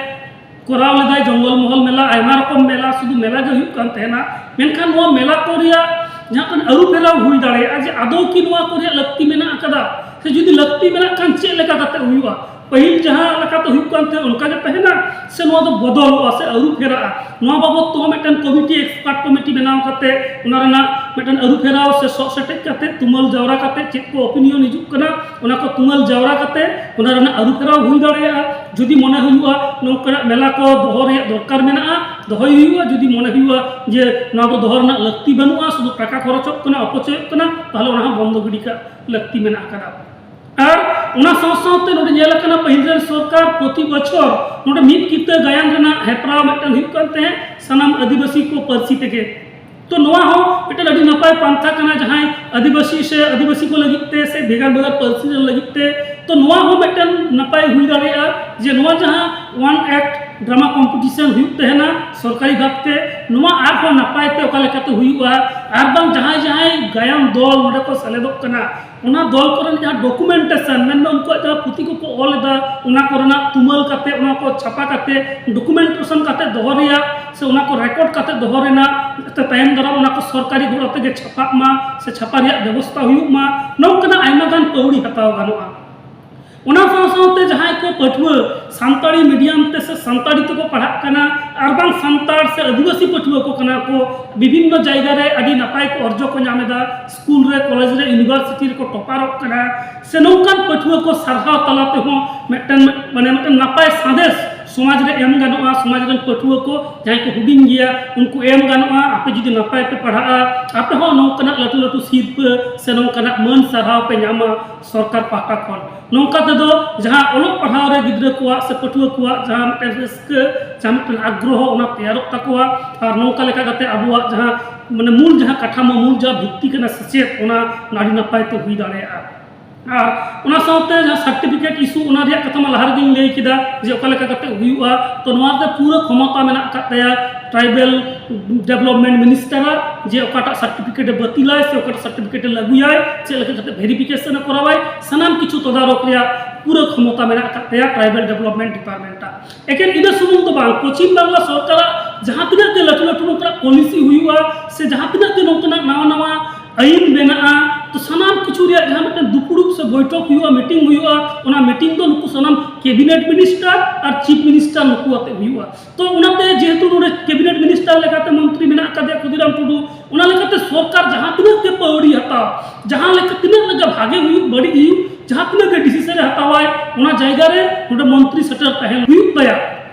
ᱠᱚᱨᱟᱣ ᱞᱮᱫᱟᱭ᱾ ᱡᱚᱝᱜᱚᱞ ᱢᱚᱦᱚᱞ ᱢᱮᱞᱟ, ᱟᱭᱢᱟ ᱨᱚᱠᱚᱢ ᱢᱮᱞᱟ, ᱥᱩᱫᱷᱩ ᱢᱮᱞᱟ ᱜᱮ ᱦᱩᱭᱩᱜ ᱠᱟᱱ ᱛᱟᱦᱮᱱᱟ᱾ ᱢᱮᱱᱠᱷᱟᱱ ᱱᱚᱣᱟ ᱢᱮᱞᱟ ᱠᱚ ᱨᱮᱭᱟᱜ ᱡᱟᱦᱟᱸ ᱠᱷᱚᱱ ᱟᱹᱨᱩ ᱯᱷᱮᱨᱟᱣ ᱦᱩᱭ ᱫᱟᱲᱮᱭᱟᱜᱼᱟ, ᱡᱮ ᱟᱫᱚ ᱠᱤ ᱱᱚᱣᱟ ᱠᱚ ᱨᱮᱭᱟᱜ ᱞᱟᱹᱠᱛᱤ ᱢᱮᱱᱟᱜ ᱟᱠᱟᱫᱟ, ᱥᱮ ᱡᱩᱫᱤ ᱞᱟᱹᱠᱛᱤ ᱢᱮᱱᱟᱜ ᱠᱷᱟᱱ ᱪᱮᱫ ᱞᱮᱠᱟ ᱠᱟᱛᱮ ᱦᱩᱭᱩᱜᱼᱟ? ᱯᱟᱹᱦᱤᱞ ᱡᱟᱦᱟᱸ ᱞᱮᱠᱟᱛᱮ ᱦᱩᱭᱩᱜ ᱠᱟᱱ ᱛᱟᱦᱮᱸᱫ ᱚᱱᱠᱟ ᱜᱮ ᱛᱟᱦᱮᱱᱟ, ᱥᱮ ᱱᱚᱣᱟ ᱫᱚ ᱵᱚᱫᱚᱞᱚᱜᱼᱟ ᱥᱮ ᱟᱹᱨᱩ ᱯᱷᱮᱨᱟᱜᱼᱟ? ᱱᱚᱣᱟ ᱵᱟᱵᱚᱫ ᱛᱮᱦᱚᱸ ᱢᱤᱫᱴᱮᱱ ᱠᱚᱢᱤᱴᱤ, ᱮᱠᱥᱯᱟᱨᱴ ᱠᱚᱢᱤᱴᱤ ᱵᱮᱱᱟᱣ ᱠᱟᱛᱮ ᱚᱱᱟ ᱨᱮᱱᱟᱜ ᱢᱤᱫᱴᱮᱱ ᱟᱹᱨᱩ ᱯᱷᱮᱨᱟᱣ ᱥᱮ ᱥᱚᱜ ᱥᱮᱴᱮᱡ ᱠᱟᱛᱮ ᱛᱩᱢᱟᱹᱞ ᱡᱟᱣᱨᱟ ᱠᱟᱛᱮ ᱪᱮᱫ ᱠᱚ ᱚᱯᱤᱱᱤᱭᱚᱱ ᱦᱤᱡᱩᱜ ᱠᱟᱱᱟ, ᱚᱱᱟ ᱠᱚ ᱛᱩᱢᱟᱹᱞ ᱡᱟᱣᱨᱟ ᱠᱟᱛᱮ ᱚᱱᱟ ᱨᱮᱱᱟᱜ ᱟᱹᱨᱩ ᱯᱷᱮᱨᱟᱣ ᱦᱩᱭ ᱫᱟᱲᱮᱭᱟᱜᱼᱟ᱾ ᱡᱩᱫᱤ ᱢᱚᱱᱮ ᱦᱩᱭᱩᱜᱼᱟ ᱱᱚᱝᱠᱟᱱᱟᱜ ᱢᱮᱞᱟ ᱠᱚ ᱫᱚᱦᱚ ᱨᱮᱭᱟᱜ ᱫᱚᱨᱠᱟᱨ ᱢᱮᱱᱟᱜᱼᱟ, ᱫᱚᱦᱚᱭ ᱦᱩᱭᱩᱜᱼᱟ᱾ ᱡᱩᱫᱤ ᱢᱚᱱᱮ ᱦᱩᱭᱩᱜᱼᱟ ᱡᱮ ᱱᱚᱣᱟ ᱫᱚ ᱫᱚᱦᱚ ᱨᱮᱱᱟᱜ ᱞᱟᱹᱠᱛᱤ ᱵᱟᱹᱱᱩᱜᱼᱟ, ᱥᱩᱫᱷᱩ ᱴᱟᱠᱟ ᱠᱷᱚᱨᱚᱪᱚᱜ ᱠᱟᱱᱟ, ᱚᱯᱚᱪᱚᱭᱚᱜ ᱠᱟᱱᱟ, ᱛᱟᱦᱚᱞᱮ ᱚᱱᱟ ᱦᱚᱸ ᱵᱚᱱᱫᱚ ᱜᱤᱰᱤ ᱠᱟᱜ ᱞᱟᱹᱠᱛᱤ ᱢᱮᱱᱟᱜ ᱟᱠᱟᱫᱟ᱾ ᱟᱨ ᱚᱱᱟ ᱥᱟᱶ ᱥᱟᱶᱛᱮ ᱱᱚᱰᱮ ᱧᱮᱞ ᱟᱠᱟᱱᱟ, ᱯᱟᱹᱦᱤᱞ ᱨᱮᱱ ᱥᱚᱨᱠᱟᱨ ᱯᱨᱚᱛᱤ ᱵᱚᱪᱷᱚᱨ ᱱᱚᱰᱮ ᱢᱤᱫ ᱠᱤᱛᱟᱹ ᱜᱟᱭᱟᱱ ᱨᱮᱱᱟᱜ ᱦᱮᱯᱨᱟᱣ ᱢᱤᱫᱴᱟᱝ ᱦᱩᱭᱩᱜ ᱠᱟᱱ ᱛᱟᱦᱮᱸᱫ ᱥᱟᱱᱟᱢ ᱟᱹᱫᱤᱵᱟᱹᱥᱤ ᱠᱚ ᱯᱟᱹᱨᱥᱤ ᱛᱮᱜᱮ᱾ ᱛᱚ ᱱᱚᱣᱟ ᱦᱚᱸ ᱢᱤᱫᱴᱮᱱ ᱟᱹᱰᱤ ᱱᱟᱯᱟᱭ ᱯᱟᱱᱛᱷᱟ ᱠᱟᱱᱟ, ᱡᱟᱦᱟᱸᱭ ᱟᱹᱫᱤᱵᱟᱹᱥᱤ ᱥᱮ ᱟᱹᱫᱤᱵᱟᱹᱥᱤ ᱠᱚ ᱞᱟᱹᱜᱤᱫ ᱛᱮ ᱥᱮ ᱵᱷᱮᱜᱟᱨ ᱵᱷᱮᱜᱟᱨ ᱯᱟᱹᱨᱥᱤ ᱨᱮᱱ ᱞᱟᱹᱜᱤᱫ ᱛᱮ ᱛᱚ ᱱᱚᱣᱟ ᱦᱚᱸ ᱢᱤᱫᱴᱮᱱ ᱱᱟᱯᱟᱭ ᱦᱩᱭ ᱫᱟᱲᱮᱭᱟᱜᱼᱟ ᱡᱮ ᱱᱚᱣᱟ ᱡᱟᱦᱟᱸ ᱚᱣᱟᱱ ᱮᱠᱴ ᱰᱨᱟᱢᱟ ᱠᱚᱢᱯᱤᱴᱤᱥᱚᱱ ᱦᱩᱭᱩᱜ ᱛᱟᱦᱮᱱᱟ ᱥᱚᱨᱠᱟᱨᱤ ᱵᱷᱟᱵᱽᱛᱮ, ᱱᱚᱣᱟ ᱟᱨᱦᱚᱸ ᱱᱟᱯᱟᱭ ᱛᱮ ᱚᱠᱟ ᱞᱮᱠᱟᱛᱮ ᱦᱩᱭᱩᱜᱼᱟ, ᱟᱨ ᱵᱟᱝ ᱡᱟᱦᱟᱸᱭ ᱡᱟᱦᱟᱸᱭ ᱜᱟᱭᱟᱱ ᱫᱚᱞ ᱱᱚᱰᱮ ᱠᱚ ᱥᱮᱞᱮᱫᱚᱜ ᱠᱟᱱᱟ, ᱚᱱᱟ ᱫᱚᱞ ᱠᱚᱨᱮᱱ ᱡᱟᱦᱟᱸ ᱰᱚᱠᱩᱢᱮᱱᱴᱮᱥᱚᱱ, ᱢᱮᱱᱫᱚ ᱩᱱᱠᱩᱣᱟᱜ ᱡᱟᱦᱟᱸ ᱯᱩᱛᱷᱤ ᱠᱚᱠᱚ ᱚᱞ ᱮᱫᱟ, ᱚᱱᱟ ᱠᱚᱨᱮᱱᱟᱜ ᱛᱩᱢᱟᱹᱞ ᱠᱟᱛᱮ, ᱚᱱᱟ ᱠᱚ ᱪᱷᱟᱯᱟ ᱠᱟᱛᱮ, ᱰᱚᱠᱩᱢᱮᱱᱴᱮᱥᱚᱱ ᱠᱟᱛᱮ ᱫᱚᱦᱚ ᱨᱮᱭᱟᱜ ᱥᱮ ᱚᱱᱟ ᱠᱚ ᱨᱮᱠᱚᱨᱰ ᱠᱟᱛᱮ ᱫᱚᱦᱚ ᱨᱮᱱᱟᱜ, ᱡᱟᱛᱮ ᱛᱟᱭᱚᱢ ᱫᱟᱨᱟᱢ ᱚᱱᱟ ᱠᱚ ᱥᱚᱨᱠᱟᱨᱤ ᱜᱚᱲᱚ ᱛᱮᱜᱮ ᱪᱷᱟᱯᱟᱜ ᱢᱟ ᱥᱮ ᱪᱷᱟᱯᱟ ᱨᱮᱭᱟᱜ ᱵᱮᱵᱚᱥᱛᱷᱟ ᱦᱩᱭᱩᱜ ᱢᱟ, ᱱᱚᱝᱠᱟᱱᱟᱜ ᱟᱭᱢᱟ ᱜᱟᱱ ᱯᱟᱹᱣᱲᱤ ᱦᱟᱛᱟᱣ ᱜᱟᱱᱚᱜᱼᱟ᱾ ᱚᱱᱟ ᱥᱟᱶ ᱥᱟᱶᱛᱮ ᱡᱟᱦᱟᱸᱭ ᱠᱚ ᱯᱟᱹᱴᱷᱩᱣᱟᱹ ᱥᱟᱱᱛᱟᱲᱤ ᱢᱤᱰᱤᱭᱟᱢ ᱛᱮ ᱥᱮ ᱥᱟᱱᱛᱟᱲᱤ ᱛᱮᱠᱚ ᱯᱟᱲᱦᱟᱜ ᱠᱟᱱᱟ, ᱟᱨ ᱵᱟᱝ ᱥᱟᱱᱛᱟᱲ ᱥᱮ ᱟᱹᱫᱤᱵᱟᱹᱥᱤ ᱯᱟᱹᱴᱷᱩᱣᱟᱹ ᱠᱚ ᱠᱟᱱᱟ ᱠᱚ, ᱵᱤᱵᱷᱤᱱᱱᱚ ᱡᱟᱭᱜᱟ ᱨᱮ ᱟᱹᱰᱤ ᱱᱟᱯᱟᱭ ᱠᱚ ᱚᱨᱡᱚ ᱠᱚ ᱧᱟᱢ ᱮᱫᱟ, ᱥᱠᱩᱞ ᱨᱮ, ᱠᱚᱞᱮᱡᱽ ᱨᱮ, ᱤᱭᱩᱱᱤᱵᱷᱟᱨᱥᱤᱴᱤ ᱨᱮᱠᱚ ᱴᱚᱯᱟᱨᱚᱜ ᱠᱟᱱᱟ, ᱥᱮ ᱱᱚᱝᱠᱟᱱ ᱯᱟᱹᱴᱷᱩᱣᱟᱹ ᱠᱚ ᱥᱟᱨᱦᱟᱣ ᱛᱟᱞᱟ ᱛᱮᱦᱚᱸ ᱢᱤᱫᱴᱮᱱ, ᱢᱟᱱᱮ, ᱢᱤᱫᱴᱮᱱ ᱱᱟᱯᱟᱭ ᱥᱟᱸᱫᱮᱥ ᱥᱚᱢᱟᱡᱽ ᱨᱮ ᱮᱢ ᱜᱟᱱᱚᱜᱼᱟ, ᱥᱚᱢᱟᱡᱽ ᱨᱮᱱ ᱯᱟᱹᱴᱷᱩᱣᱟᱹ ᱠᱚ ᱡᱟᱦᱟᱸᱭ ᱠᱚ ᱦᱩᱰᱤᱧ ᱜᱮᱭᱟ ᱩᱱᱠᱩ ᱮᱢ ᱜᱟᱱᱚᱜᱼᱟ, ᱟᱯᱮ ᱡᱩᱫᱤ ᱱᱟᱯᱟᱭ ᱯᱮ ᱯᱟᱲᱦᱟᱜᱼᱟ, ᱟᱯᱮ ᱦᱚᱸ ᱱᱚᱝᱠᱟᱱᱟᱜ ᱞᱟᱹᱴᱩ ᱞᱟᱹᱴᱩ ᱥᱤᱨᱯᱟᱹ ᱥᱮ ᱱᱚᱝᱠᱟᱱᱟᱜ ᱢᱟᱹᱱ ᱥᱟᱨᱦᱟᱣ ᱯᱮ ᱧᱟᱢᱟ ᱥᱚᱨᱠᱟᱨ ᱯᱟᱦᱴᱟ ᱠᱷᱚᱱ᱾ ᱱᱚᱝᱠᱟ ᱛᱮᱫᱚ ᱡᱟᱦᱟᱸ ᱚᱞᱚᱜ ᱯᱟᱲᱦᱟᱣ ᱨᱮ ᱜᱤᱫᱽᱨᱟᱹ ᱠᱚᱣᱟᱜ ᱥᱮ ᱯᱟᱹᱴᱷᱩᱣᱟᱹ ᱠᱚᱣᱟᱜ ᱡᱟᱦᱟᱸ ᱢᱤᱫᱴᱮᱱ ᱨᱟᱹᱥᱠᱟᱹ, ᱡᱟᱦᱟᱸ ᱢᱤᱫᱴᱮᱱ ᱟᱜᱽᱨᱚᱦᱚ, ᱚᱱᱟ ᱛᱮᱭᱟᱨᱚᱜ ᱛᱟᱠᱚᱣᱟ᱾ ᱟᱨ ᱱᱚᱝᱠᱟ ᱞᱮᱠᱟ ᱠᱟᱛᱮ ᱟᱵᱚᱣᱟᱜ ᱡᱟᱦᱟᱸ, ᱢᱟᱱᱮ, ᱢᱩᱞ ᱡᱟᱦᱟᱸ ᱠᱟᱴᱷᱟᱢᱳ, ᱢᱩᱞ ᱡᱟᱦᱟᱸ ᱵᱷᱤᱛᱛᱤ ᱠᱟᱱᱟ ᱥᱮᱪᱮᱫ, ᱚᱱᱟ ᱟᱹᱰᱤ ᱱᱟᱯᱟᱭ ᱛᱮ ᱦᱩᱭ ᱫᱟᱲᱮᱭᱟᱜᱼᱟ᱾ ᱟᱨ ᱚᱱᱟ ᱥᱟᱶᱛᱮ ᱡᱟᱦᱟᱸ ᱥᱟᱨᱴᱤᱯᱷᱤᱠᱮᱴ ᱤᱥᱩ, ᱚᱱᱟ ᱨᱮᱭᱟᱜ ᱠᱟᱛᱷᱟ ᱢᱟ ᱞᱟᱦᱟ ᱨᱮᱜᱮᱧ ᱞᱟᱹᱭ ᱠᱮᱫᱟ ᱡᱮ ᱚᱠᱟ ᱞᱮᱠᱟ ᱠᱟᱛᱮ ᱦᱩᱭᱩᱜᱼᱟ᱾ ᱛᱚ ᱱᱚᱣᱟ ᱨᱮ ᱯᱩᱨᱟᱹ ᱠᱷᱚᱢᱚᱛᱟ ᱢᱮᱱᱟᱜ ᱟᱠᱟᱫ ᱛᱟᱭᱟ ᱴᱨᱟᱭᱵᱟᱞ ᱰᱮᱵᱷᱞᱚᱯᱢᱮᱱᱴ ᱢᱤᱱᱤᱥᱴᱟᱨᱟᱜ, ᱡᱮ ᱚᱠᱟᱴᱟᱜ ᱥᱟᱨᱴᱤᱯᱷᱤᱠᱮᱴ ᱮ ᱵᱟᱹᱛᱤᱞᱟᱭ ᱥᱮ ᱚᱠᱟᱴᱟᱜ ᱥᱟᱨᱴᱤᱯᱷᱤᱠᱮᱴ ᱮ ᱞᱟᱹᱜᱩᱭᱟᱭ, ᱪᱮᱫ ᱞᱮᱠᱟ ᱠᱟᱛᱮ ᱵᱷᱮᱨᱤᱯᱷᱤᱠᱮᱥᱚᱱ ᱮ ᱠᱚᱨᱟᱣᱟᱭ, ᱥᱟᱱᱟᱢ ᱠᱤᱪᱷᱩ ᱛᱚᱫᱟᱨᱚᱠ ᱨᱮᱭᱟᱜ ᱯᱩᱨᱟᱹ ᱠᱷᱚᱢᱚᱛᱟ ᱢᱮᱱᱟᱜ ᱟᱠᱟᱫ ᱛᱟᱭᱟ ᱴᱨᱟᱭᱵᱟᱞ ᱰᱮᱵᱷᱞᱚᱯᱢᱮᱱᱴ ᱰᱤᱯᱟᱨᱴᱢᱮᱱᱴᱟᱜ᱾ ᱮᱠᱮᱱ ᱤᱱᱟᱹ ᱥᱩᱢᱩᱝ ᱫᱚ ᱵᱟᱝ, ᱯᱚᱪᱷᱤᱢ ᱵᱟᱝᱞᱟ ᱥᱚᱨᱠᱟᱨᱟᱜ ᱡᱟᱦᱟᱸ ᱛᱤᱱᱟᱹᱜ ᱜᱮ ᱞᱟᱹᱴᱩ ᱞᱟᱹᱴᱩ ᱱᱚᱝᱠᱟᱱᱟᱜ ᱯᱚᱞᱤᱥᱤ ᱦᱩᱭᱩᱜᱼᱟ ᱥᱮ ᱡᱟᱦᱟᱸ ᱛᱤᱱᱟᱹᱜ ᱜᱮ ᱱᱚᱝᱠᱟᱱᱟᱜ ᱱᱟᱣᱟ ᱱᱟᱣᱟ ᱟᱹᱭᱤᱱ ᱵᱮᱱᱟᱜᱼᱟ, ᱛᱚ ᱥᱟᱱᱟᱢ ᱠᱤᱪᱷᱩ ᱨᱮᱭᱟᱜ ᱡᱟᱦᱟᱸ ᱢᱤᱫᱴᱮᱱ ᱫᱩᱯᱲᱩᱵ ᱥᱮ ᱵᱳᱭᱴᱷᱚᱠ ᱦᱩᱭᱩᱜᱼᱟ, ᱢᱤᱴᱤᱝ ᱦᱩᱭᱩᱜᱼᱟ, ᱚᱱᱟ ᱢᱤᱴᱤᱝ ᱫᱚ ᱱᱩᱠᱩ ᱥᱟᱱᱟᱢ ᱠᱮᱵᱤᱱᱮᱴ ᱢᱤᱱᱤᱥᱴᱟᱨ ᱟᱨ ᱪᱤᱯ ᱢᱤᱱᱤᱥᱴᱟᱨ ᱱᱩᱠᱩ ᱟᱛᱮ ᱦᱩᱭᱩᱜᱼᱟ᱾ ᱛᱚ ᱚᱱᱟᱛᱮ ᱡᱮᱦᱮᱛᱩ ᱱᱚᱰᱮ ᱠᱮᱵᱤᱱᱮᱴ ᱢᱤᱱᱤᱥᱴᱟᱨ ᱞᱮᱠᱟᱛᱮ ᱢᱚᱱᱛᱨᱤ ᱢᱮᱱᱟᱜ ᱟᱠᱟᱫᱮᱭᱟ ᱠᱷᱩᱫᱤᱨᱟᱢ ᱴᱩᱰᱩ, ᱚᱱᱟ ᱞᱮᱠᱟᱛᱮ ᱥᱚᱨᱠᱟᱨ ᱡᱟᱦᱟᱸ ᱛᱤᱱᱟᱹᱜ ᱜᱮ ᱯᱟᱹᱣᱲᱤ ᱦᱟᱛᱟᱣ, ᱡᱟᱦᱟᱸ ᱞᱮᱠᱟ ᱛᱤᱱᱟᱹᱜ ᱞᱮᱠᱟ ᱵᱷᱟᱜᱮ ᱦᱩᱭᱩᱜ ᱵᱟᱹᱲᱤᱡ ᱦᱩᱭᱩᱜ, ᱡᱟᱦᱟᱸ ᱛᱤᱱᱟᱹᱜ ᱜᱮ ᱰᱤᱥᱤᱥᱚᱱ ᱮ ᱦᱟᱛᱟᱣᱟᱭ, ᱚᱱᱟ ᱡᱟᱭᱜᱟ ᱨᱮ ᱱᱚᱰᱮ ᱢᱚᱱᱛᱨᱤ ᱥᱮᱴᱮᱨ ᱛᱟᱦᱮᱱ ᱦᱩᱭᱩᱜ ᱛᱟᱭᱟ᱾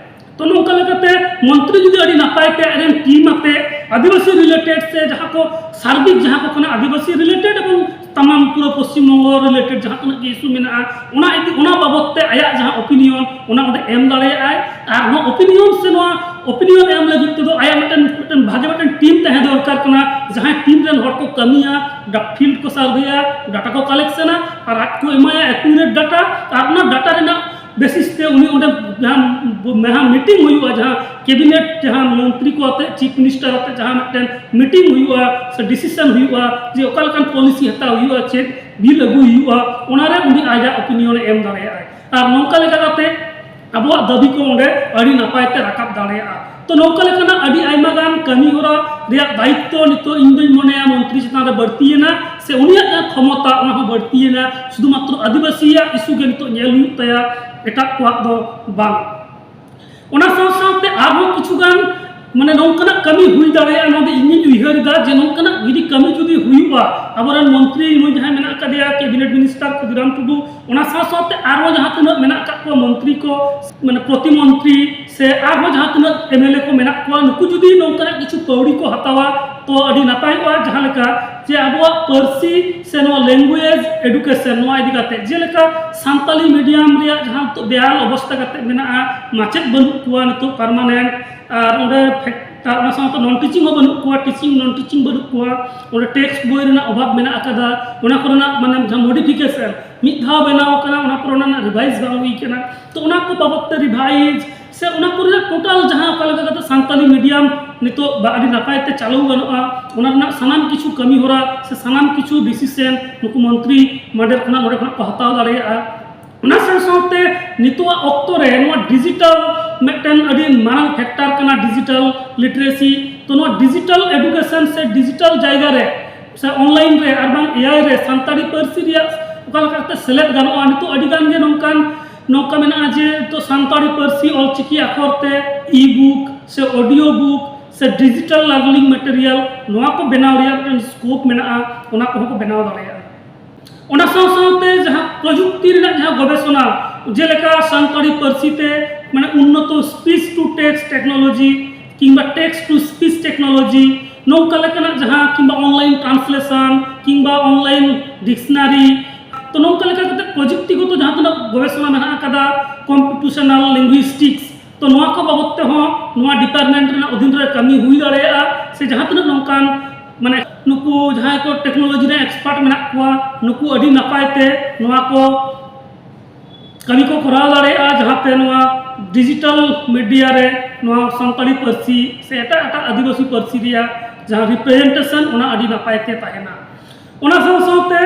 ᱛᱚ ᱱᱚᱝᱠᱟ ᱞᱮᱠᱟᱛᱮ ᱢᱚᱱᱛᱨᱤ ᱡᱩᱫᱤ ᱟᱹᱰᱤ ᱱᱟᱯᱟᱭ ᱛᱮ ᱟᱡᱨᱮᱱ ᱴᱤᱢ ᱟᱛᱮ ᱟᱹᱫᱤᱵᱟᱹᱥᱤ ᱨᱤᱞᱮᱴᱮᱰ ᱥᱮ ᱡᱟᱦᱟᱸ ᱠᱚ ᱥᱟᱨᱵᱤᱠ ᱡᱟᱦᱟᱸ ᱠᱚ ᱠᱟᱱᱟ ᱟᱹᱫᱤᱵᱟᱹᱥᱤ ᱨᱤᱞᱮᱴᱮᱰ ᱮᱵᱚᱝ ᱛᱟᱢᱟᱢ ᱯᱩᱨᱟᱹ ᱯᱚᱥᱪᱤᱢ ᱵᱚᱝᱜᱚ ᱨᱤᱞᱮᱴᱮᱰ ᱡᱟᱦᱟᱸ ᱛᱤᱱᱟᱹᱜ ᱜᱮ ᱤᱥᱩ ᱢᱮᱱᱟᱜᱼᱟ, ᱚᱱᱟ ᱤᱫᱤ, ᱚᱱᱟ ᱵᱟᱵᱚᱫ ᱛᱮ ᱟᱭᱟᱜ ᱡᱟᱦᱟᱸ ᱚᱯᱤᱱᱤᱭᱚᱱ, ᱚᱱᱟ ᱚᱸᱰᱮ ᱮᱢ ᱫᱟᱲᱮᱭᱟᱜᱼᱟᱭ᱾ ᱟᱨ ᱱᱚᱣᱟ ᱚᱯᱤᱱᱤᱭᱚᱱ ᱥᱮ ᱱᱚᱣᱟ ᱚᱯᱤᱱᱤᱭᱚᱱ ᱮᱢ ᱞᱟᱹᱜᱤᱫ ᱛᱮᱫᱚ ᱟᱭᱟᱜ ᱢᱤᱫᱴᱮᱱ, ᱢᱤᱫᱴᱮᱱ ᱵᱷᱟᱜᱮ ᱢᱤᱫᱴᱮᱱ ᱴᱤᱢ ᱛᱟᱦᱮᱸ ᱫᱚᱨᱠᱟᱨ ᱠᱟᱱᱟ, ᱡᱟᱦᱟᱸᱭ ᱴᱤᱢ ᱨᱮᱱ ᱦᱚᱲ ᱠᱚ ᱠᱟᱹᱢᱤᱭᱟ, ᱯᱷᱤᱞᱰ ᱠᱚ ᱥᱟᱨᱵᱷᱮᱭᱟ, ᱰᱟᱴᱟ ᱠᱚ ᱠᱟᱞᱮᱠᱥᱚᱱᱟ ᱟᱨ ᱟᱡ ᱠᱚ ᱮᱢᱟᱭᱟ ᱮᱠᱩᱨᱮᱴ ᱰᱟᱴᱟ᱾ ᱟᱨ ᱚᱱᱟ ᱰᱟᱴᱟ ᱨᱮᱱᱟᱜ ᱵᱮᱥᱤᱥ ᱛᱮ ᱩᱱᱤ ᱚᱸᱰᱮ ᱡᱟᱦᱟᱸ, ᱡᱟᱦᱟᱸ ᱢᱤᱴᱤᱝ ᱦᱩᱭᱩᱜᱼᱟ, ᱡᱟᱦᱟᱸ ᱠᱮᱵᱤᱱᱮᱴ, ᱡᱟᱦᱟᱸ ᱢᱚᱱᱛᱨᱤ ᱠᱚ ᱟᱛᱮ, ᱪᱤᱯ ᱢᱤᱱᱤᱥᱴᱟᱨ ᱟᱛᱮ ᱡᱟᱦᱟᱸ ᱢᱤᱫᱴᱮᱱ ᱢᱤᱴᱤᱝ ᱦᱩᱭᱩᱜᱼᱟ ᱥᱮ ᱰᱤᱥᱤᱥᱚᱱ ᱦᱩᱭᱩᱜᱼᱟ ᱡᱮ ᱚᱠᱟ ᱞᱮᱠᱟᱱ ᱯᱚᱞᱤᱥᱤ ᱦᱟᱛᱟᱣ ᱦᱩᱭᱩᱜᱼᱟ, ᱪᱮᱫ ᱵᱤᱞ ᱟᱹᱜᱩ ᱦᱩᱭᱩᱜᱼᱟ, ᱚᱱᱟᱨᱮ ᱩᱱᱤ ᱟᱡᱟᱜ ᱚᱯᱤᱱᱤᱭᱚᱱ ᱮ ᱮᱢ ᱫᱟᱲᱮᱭᱟᱜᱼᱟᱭ᱾ ᱟᱨ ᱱᱚᱝᱠᱟ ᱞᱮᱠᱟ ᱠᱟᱛᱮ ᱟᱵᱚᱣᱟᱜ ᱫᱟᱹᱵᱤ ᱠᱚ ᱚᱸᱰᱮ ᱟᱹᱰᱤ ᱱᱟᱯᱟᱭ ᱛᱮ ᱨᱟᱠᱟᱵ ᱫᱟᱲᱮᱭᱟᱜᱼᱟ᱾ ᱛᱚ, ᱱᱚᱝᱠᱟ ᱞᱮᱠᱟᱱᱟᱜ ᱟᱹᱰᱤ ᱟᱭᱢᱟ ᱜᱟᱱ ᱠᱟᱹᱢᱤ ᱦᱚᱨᱟ ᱨᱮᱭᱟᱜ ᱫᱟᱭᱤᱛᱛᱚ ᱱᱤᱛᱚᱜ ᱤᱧ ᱫᱩᱧ ᱢᱚᱱᱮᱭᱟ ᱢᱚᱱᱛᱨᱤ ᱪᱮᱛᱟᱱ ᱨᱮ ᱵᱟᱹᱲᱛᱤᱭᱮᱱᱟ, ᱥᱮ ᱩᱱᱤᱭᱟᱜ ᱡᱟᱦᱟᱸ ᱠᱷᱚᱢᱚᱛᱟ, ᱚᱱᱟ ᱦᱚᱸ ᱵᱟᱹᱲᱛᱤᱭᱮᱱᱟ᱾ ᱥᱩᱫᱷᱩᱢᱟᱛᱨᱚ ᱟᱹᱫᱤᱵᱟᱹᱥᱤᱭᱟᱜ ᱤᱥᱩ ᱜᱮ ᱱᱤᱛᱚᱜ ᱧᱮᱞ ᱦᱩᱭᱩᱜ ᱛᱟᱭᱟ, ᱮᱴᱟᱜ ᱠᱚᱣᱟᱜ ᱫᱚ ᱵᱟᱝ᱾ ᱚᱱᱟ ᱥᱟᱶ ᱥᱟᱶᱛᱮ ᱟᱨᱦᱚᱸ ᱠᱤᱪᱷᱩ ᱜᱟᱱ ᱢᱟᱱᱮ ᱱᱚᱝᱠᱟᱱᱟᱜ ᱠᱟᱹᱢᱤ ᱦᱩᱭ ᱫᱟᱲᱮᱭᱟᱜᱼᱟ, ᱱᱚᱣᱟ ᱫᱚ ᱤᱧᱤᱧ ᱩᱭᱦᱟᱹᱨ ᱮᱫᱟ ᱡᱮ ᱱᱚᱝᱠᱟᱱᱟᱜ ᱡᱩᱫᱤ ᱠᱟᱹᱢᱤ ᱡᱩᱫᱤ ᱦᱩᱭᱩᱜᱼᱟ, ᱟᱵᱚᱨᱮᱱ ᱢᱚᱱᱛᱨᱤ ᱱᱩᱭ ᱡᱟᱦᱟᱸᱭ ᱢᱮᱱᱟᱜ ᱟᱠᱟᱫᱮᱭᱟ, ᱠᱮᱵᱤᱱᱮᱴ ᱢᱤᱱᱤᱥᱴᱟᱨ ᱠᱷᱩᱫᱤᱨᱟᱢ ᱴᱩᱰᱩ, ᱚᱱᱟ ᱥᱟᱶ ᱥᱟᱶᱛᱮ ᱟᱨᱦᱚᱸ ᱡᱟᱦᱟᱸ ᱛᱤᱱᱟᱹᱜ ᱢᱮᱱᱟᱜ ᱟᱠᱟᱫ ᱠᱚᱣᱟ ᱢᱚᱱᱛᱨᱤ ᱠᱚ, ᱢᱟᱱᱮ ᱯᱨᱚᱛᱤᱢᱚᱱᱛᱨᱤ ᱥᱮ ᱟᱨᱦᱚᱸ ᱡᱟᱦᱟᱸ ᱛᱤᱱᱟᱹᱜ ᱮᱢᱮᱞᱮ ᱠᱚ ᱢᱮᱱᱟᱜ ᱠᱚᱣᱟ, ᱱᱩᱠᱩ ᱡᱩᱫᱤ ᱱᱚᱝᱠᱟᱱᱟᱜ ᱠᱤᱪᱷᱩ ᱯᱟᱹᱣᱲᱤ ᱠᱚ ᱦᱟᱛᱟᱣᱟ, ᱛᱚ ᱟᱹᱰᱤ ᱱᱟᱯᱟᱭᱚᱜᱼᱟ᱾ ᱡᱟᱦᱟᱸ ᱞᱮᱠᱟ ᱡᱮ ᱟᱵᱚᱣᱟᱜ ᱯᱟᱹᱨᱥᱤ ᱥᱮ ᱱᱚᱣᱟ ᱞᱮᱝᱜᱩᱭᱮᱡᱽ ᱮᱰᱩᱠᱮᱥᱚᱱ, ᱱᱚᱣᱟ ᱤᱫᱤ ᱠᱟᱛᱮ, ᱡᱮᱞᱮᱠᱟ ᱥᱟᱱᱛᱟᱞᱤ ᱢᱤᱰᱤᱭᱟᱢ ᱨᱮᱭᱟᱜ ᱡᱟᱦᱟᱸ ᱱᱤᱛᱚᱜ ᱵᱮᱦᱟᱞ ᱚᱵᱚᱥᱛᱟ ᱠᱟᱛᱮ ᱢᱮᱱᱟᱜᱼᱟ, ᱢᱟᱪᱮᱫ ᱵᱟᱹᱱᱩᱜ ᱠᱚᱣᱟ ᱱᱤᱛᱚᱜ ᱯᱟᱨᱢᱟᱱᱮᱱᱴ, ᱟᱨ ᱚᱸᱰᱮ ᱯᱷᱮᱠ-, ᱟᱨ ᱚᱱᱟ ᱥᱟᱶᱛᱮ ᱱᱚᱱ ᱴᱤᱪᱤᱝ ᱦᱚᱸ ᱵᱟᱹᱱᱩᱜ ᱠᱚᱣᱟ, ᱴᱤᱪᱤᱝ ᱱᱚᱱ ᱴᱤᱪᱤᱝ ᱵᱟᱹᱱᱩᱜ ᱠᱚᱣᱟ, ᱚᱸᱰᱮ ᱴᱮᱠᱥᱴ ᱵᱳᱭ ᱨᱮᱱᱟᱜ ᱚᱵᱷᱟᱵᱽ ᱢᱮᱱᱟᱜ ᱟᱠᱟᱫᱟ, ᱚᱱᱟ ᱠᱚᱨᱮᱱᱟᱜ ᱢᱟᱱᱮ ᱡᱟᱦᱟᱸ ᱢᱚᱰᱤᱯᱷᱤᱠᱮᱥᱚᱱ ᱢᱤᱫ ᱫᱷᱟᱣ ᱵᱮᱱᱟᱣ ᱟᱠᱟᱱᱟ, ᱚᱱᱟ ᱯᱚᱨᱮ ᱚᱱᱟ ᱨᱮᱱᱟᱜ ᱨᱤᱵᱷᱟᱭᱤᱡᱽ ᱵᱟᱝ ᱦᱩᱭ ᱟᱠᱟᱱᱟ᱾ ᱛᱚ ᱚᱱᱟ ᱠᱚ ᱵᱟᱵᱚᱫ ᱛᱮ ᱨᱤᱵᱷᱟᱭᱤᱡᱽ ᱥᱮ ᱚᱱᱟ ᱠᱚᱨᱮ ᱴᱳᱴᱟᱞ ᱡᱟᱦᱟᱸ ᱚᱠᱟ ᱞᱮᱠᱟ ᱠᱟᱛᱮ ᱥᱟᱱᱛᱟᱞᱤ ᱢᱤᱰᱤᱭᱟᱢ ᱱᱤᱛᱚᱜ ᱵᱟ ᱟᱹᱰᱤ ᱱᱟᱯᱟᱭ ᱛᱮ ᱪᱟᱹᱞᱩ ᱜᱟᱱᱚᱜᱼᱟ, ᱚᱱᱟ ᱨᱮᱱᱟᱜ ᱥᱟᱱᱟᱢ ᱠᱤᱪᱷᱩ ᱠᱟᱹᱢᱤ ᱦᱚᱨᱟ ᱥᱮ ᱥᱟᱱᱟᱢ ᱠᱤᱪᱷᱩ ᱰᱤᱥᱤᱥᱮᱱ ᱱᱩᱠᱩ ᱢᱚᱱᱛᱨᱤ ᱢᱟᱰᱮᱨ ᱠᱷᱚᱱᱟᱜ ᱱᱚᱰᱮ ᱠᱷᱚᱱᱟᱜ ᱠᱚ ᱦᱟᱛᱟᱣ ᱫᱟᱲᱮᱭᱟᱜᱼᱟ᱾ ᱚᱱᱟ ᱥᱟᱶ ᱥᱟᱶᱛᱮ ᱱᱤᱛᱚᱜᱟᱜ ᱚᱠᱛᱚ ᱨᱮ ᱱᱚᱣᱟ ᱰᱤᱡᱤᱴᱟᱞ ᱢᱤᱫᱴᱮᱱ ᱟᱹᱰᱤ ᱢᱟᱨᱟᱝ ᱯᱷᱮᱠᱴᱟᱨ ᱠᱟᱱᱟ, ᱰᱤᱡᱤᱴᱟᱞ ᱞᱤᱴᱟᱨᱮᱥᱤ᱾ ᱛᱚ ᱱᱚᱣᱟ ᱰᱤᱡᱤᱴᱟᱞ ᱮᱰᱩᱠᱮᱥᱚᱱ ᱥᱮ ᱰᱤᱡᱤᱴᱟᱞ ᱡᱟᱭᱜᱟ ᱨᱮ ᱥᱮ ᱚᱱᱞᱟᱭᱤᱱ ᱨᱮ ᱟᱨ ᱵᱟᱝ ᱮ ᱟᱭ ᱨᱮ ᱥᱟᱱᱛᱟᱲᱤ ᱯᱟᱹᱨᱥᱤ ᱨᱮᱭᱟᱜ ᱚᱠᱟ ᱞᱮᱠᱟ ᱠᱟᱛᱮ ᱥᱮᱞᱮᱫ ᱜᱟᱱᱚᱜᱼᱟ, ᱱᱤᱛᱚᱜ ᱟᱹᱰᱤ ᱜᱟᱱ ᱜᱮ ᱱᱚᱝᱠᱟᱱ, ᱱᱚᱝᱠᱟ ᱢᱮᱱᱟᱜᱼᱟ ᱡᱮ ᱱᱤᱛᱚᱜ ᱥᱟᱱᱛᱟᱲᱤ ᱯᱟᱹᱨᱥᱤ ᱚᱞᱪᱤᱠᱤ ᱟᱠᱷᱚᱨ ᱛᱮ ᱤ ᱵᱩᱠ ᱥᱮ ᱚᱰᱤᱭᱳ ᱵᱩᱠ ᱥᱮ ᱰᱤᱡᱤᱴᱟᱞ ᱞᱟᱨᱱᱤᱝ ᱢᱮᱴᱮᱨᱤᱭᱟᱞ, ᱱᱚᱣᱟ ᱠᱚ ᱵᱮᱱᱟᱣ ᱨᱮᱭᱟᱜ ᱢᱤᱫᱴᱮᱱ ᱥᱠᱳᱯ ᱢᱮᱱᱟᱜᱼᱟ, ᱚᱱᱟ ᱠᱚᱦᱚᱸ ᱠᱚ ᱵᱮᱱᱟᱣ ᱫᱟᱲᱮᱭᱟᱜᱼᱟ᱾ ᱚᱱᱟ ᱥᱟᱶ ᱥᱟᱶᱛᱮ ᱡᱟᱦᱟᱸ ᱯᱨᱚᱡᱩᱠᱛᱤ ᱨᱮᱱᱟᱜ ᱡᱟᱦᱟᱸ ᱜᱚᱵᱮᱥᱚᱱᱟ, ᱡᱮᱞᱮᱠᱟ ᱥᱟᱱᱛᱟᱲᱤ ᱯᱟᱹᱨᱥᱤ ᱛᱮ ᱢᱟᱱᱮ ᱩᱱᱱᱚᱛᱚ speech to text technology ᱠᱤᱝᱵᱟ text to speech technology, ᱱᱚᱝᱠᱟ ᱞᱮᱠᱟᱱᱟᱜ ᱡᱟᱦᱟᱸ ᱠᱤᱝᱵᱟ online translation ᱠᱤᱝᱵᱟ online dictionary, ᱛᱚ ᱱᱚᱝᱠᱟ ᱞᱮᱠᱟ ᱠᱟᱛᱮ ᱯᱨᱚᱡᱩᱠᱛᱤᱜᱚᱛᱚ ᱡᱟᱦᱟᱸ ᱛᱤᱱᱟᱹᱜ ᱜᱚᱵᱮᱥᱚᱱᱟ ᱢᱮᱱᱟᱜ ᱟᱠᱟᱫᱟ, computational linguistics, ᱛᱚ ᱱᱚᱣᱟ ᱠᱚ ᱵᱟᱵᱚᱫ ᱛᱮᱦᱚᱸ ᱱᱚᱣᱟ department ᱨᱮᱱᱟᱜ ᱚᱫᱷᱤᱱ ᱨᱮ ᱠᱟᱹᱢᱤ ᱦᱩᱭ ᱫᱟᱲᱮᱭᱟᱜᱼᱟ᱾ ᱥᱮ ᱡᱟᱦᱟᱸ ᱛᱤᱱᱟᱹᱜ ᱱᱚᱝᱠᱟᱱ, ᱢᱟᱱᱮ, ᱱᱩᱠᱩ ᱡᱟᱦᱟᱸᱭ ᱠᱚ technology ᱨᱮ expert ᱢᱮᱱᱟᱜ ᱠᱚᱣᱟ, ᱱᱩᱠᱩ ᱟᱹᱰᱤ ᱱᱟᱯᱟᱭ ᱛᱮ ᱱᱚᱣᱟ ᱠᱚ ᱠᱟᱹᱢᱤ ᱠᱚ ᱠᱚᱨᱟᱣ ᱫᱟᱲᱮᱭᱟᱜᱼᱟ, ᱡᱟᱦᱟᱸᱛᱮ ᱱᱚᱣᱟ digital media ᱨᱮ ᱱᱚᱣᱟ ᱥᱟᱱᱛᱟᱲᱤ ᱯᱟᱹᱨᱥᱤ ᱥᱮ ᱮᱴᱟᱜ ᱮᱴᱟᱜ ᱟᱹᱫᱤᱵᱟᱹᱥᱤ ᱯᱟᱹᱨᱥᱤ ᱨᱮᱭᱟᱜ ᱡᱟᱦᱟᱸ representation, ᱚᱱᱟ ᱟᱹᱰᱤ ᱱᱟᱯᱟᱭ ᱛᱮ ᱛᱟᱦᱮᱱᱟ᱾ ᱚᱱᱟ ᱥᱟᱶ ᱥᱟᱶᱛᱮ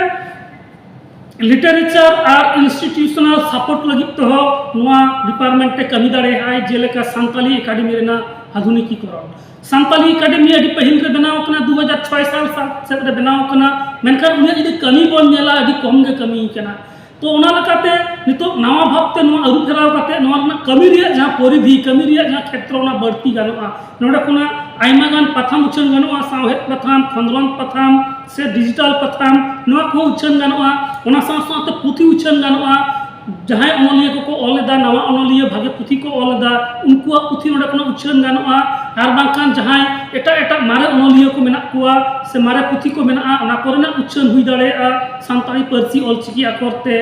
literature ᱟᱨ institutional support ᱞᱟᱹᱜᱤᱫ ᱛᱮᱦᱚᱸ ᱱᱚᱣᱟ department ᱮ ᱠᱟᱹᱢᱤ ᱫᱟᱲᱮᱭᱟᱜᱼᱟᱭ, ᱡᱮᱞᱮᱠᱟ ᱥᱟᱱᱛᱟᱞᱤ ᱮᱠᱟᱰᱮᱢᱤ ᱨᱮᱱᱟᱜ ᱟᱫᱷᱩᱱᱤᱠᱤᱠᱚᱨᱚᱱ᱾ ᱥᱟᱱᱛᱟᱞᱤ ᱮᱠᱟᱰᱮᱢᱤ ᱟᱹᱰᱤ ᱯᱟᱹᱦᱤᱞ ᱨᱮ ᱵᱮᱱᱟᱣ ᱟᱠᱟᱱᱟ, ᱫᱩ ᱦᱟᱡᱟᱨ ᱪᱷᱚᱭ ᱥᱟᱞ ᱥᱮᱫ ᱨᱮ ᱵᱮᱱᱟᱣ ᱟᱠᱟᱱᱟ, ᱢᱮᱱᱠᱷᱟᱱ ᱩᱱᱤᱭᱟᱜ ᱡᱩᱫᱤ ᱠᱟᱹᱢᱤ ᱵᱚᱱ ᱧᱮᱞᱟ, ᱟᱹᱰᱤ ᱠᱚᱢ ᱜᱮ ᱠᱟᱹᱢᱤ ᱠᱟᱱᱟ᱾ ᱛᱚ ᱚᱱᱟ ᱞᱮᱠᱟᱛᱮ ᱱᱤᱛᱚᱜ ᱱᱟᱣᱟ ᱵᱷᱟᱵᱽᱛᱮ ᱱᱚᱣᱟ ᱟᱹᱨᱩ ᱯᱷᱮᱨᱟᱣ ᱠᱟᱛᱮ ᱱᱚᱣᱟ ᱨᱮᱱᱟᱜ ᱠᱟᱹᱢᱤ ᱨᱮᱭᱟᱜ ᱡᱟᱦᱟᱸ ᱯᱚᱨᱤᱫᱷᱤ, ᱠᱟᱹᱢᱤ ᱨᱮᱭᱟᱜ ᱡᱟᱦᱟᱸ ᱠᱷᱮᱛᱨᱚ, ᱚᱱᱟ ᱵᱟᱹᱲᱛᱤ ᱜᱟᱱᱚᱜᱼᱟ᱾ ᱱᱚᱰᱮ ᱠᱷᱚᱱᱟᱜ ᱟᱭᱢᱟ ᱜᱟᱱ ᱯᱟᱛᱷᱟᱢ ᱩᱪᱷᱟᱹᱱ ᱜᱟᱱᱚᱜᱼᱟ, ᱥᱟᱶᱦᱮᱫ ᱯᱟᱛᱷᱟᱢ, ᱠᱷᱚᱸᱫᱽᱨᱚᱸᱫᱽ ᱯᱟᱛᱷᱟᱢ ᱥᱮ digital ᱯᱟᱛᱷᱟᱢ, ᱱᱚᱣᱟ ᱠᱚᱦᱚᱸ ᱩᱪᱷᱟᱹᱱ ᱜᱟᱱᱚᱜᱼᱟ᱾ ᱚᱱᱟ ᱥᱟᱶ ᱥᱟᱶᱛᱮ ᱯᱩᱛᱷᱤ ᱩᱪᱷᱟᱹᱱ ᱜᱟᱱᱚᱜᱼᱟ᱾ ᱡᱟᱦᱟᱸᱭ ᱚᱱᱚᱞᱤᱭᱟᱹ ᱠᱚᱠᱚ ᱚᱞ ᱮᱫᱟ, ᱱᱟᱣᱟ ᱚᱱᱚᱞᱤᱭᱟᱹ ᱵᱷᱟᱜᱮ ᱯᱩᱛᱷᱤ ᱠᱚ ᱚᱞ ᱮᱫᱟ, ᱩᱱᱠᱩᱣᱟᱜ ᱯᱩᱛᱷᱤ ᱱᱚᱰᱮ ᱠᱷᱚᱱᱟᱜ ᱩᱪᱷᱟᱹᱱ ᱜᱟᱱᱚᱜᱼᱟ᱾ ᱟᱨ ᱵᱟᱝᱠᱷᱟᱱ ᱡᱟᱦᱟᱸᱭ ᱮᱴᱟᱜ ᱮᱴᱟᱜ ᱢᱟᱨᱮ ᱚᱱᱚᱞᱤᱭᱟᱹ ᱠᱚ ᱢᱮᱱᱟᱜ ᱠᱚᱣᱟ ᱥᱮ ᱢᱟᱨᱮ ᱯᱩᱛᱷᱤ ᱠᱚ ᱢᱮᱱᱟᱜᱼᱟ, ᱚᱱᱟ ᱠᱚᱨᱮᱱᱟᱜ ᱩᱪᱷᱟᱹᱱ ᱦᱩᱭ ᱫᱟᱲᱮᱭᱟᱜᱼᱟ ᱥᱟᱱᱛᱟᱲᱤ ᱯᱟᱹᱨᱥᱤ ᱚᱞᱪᱤᱠᱤ ᱟᱠᱷᱚᱨ ᱛᱮ᱾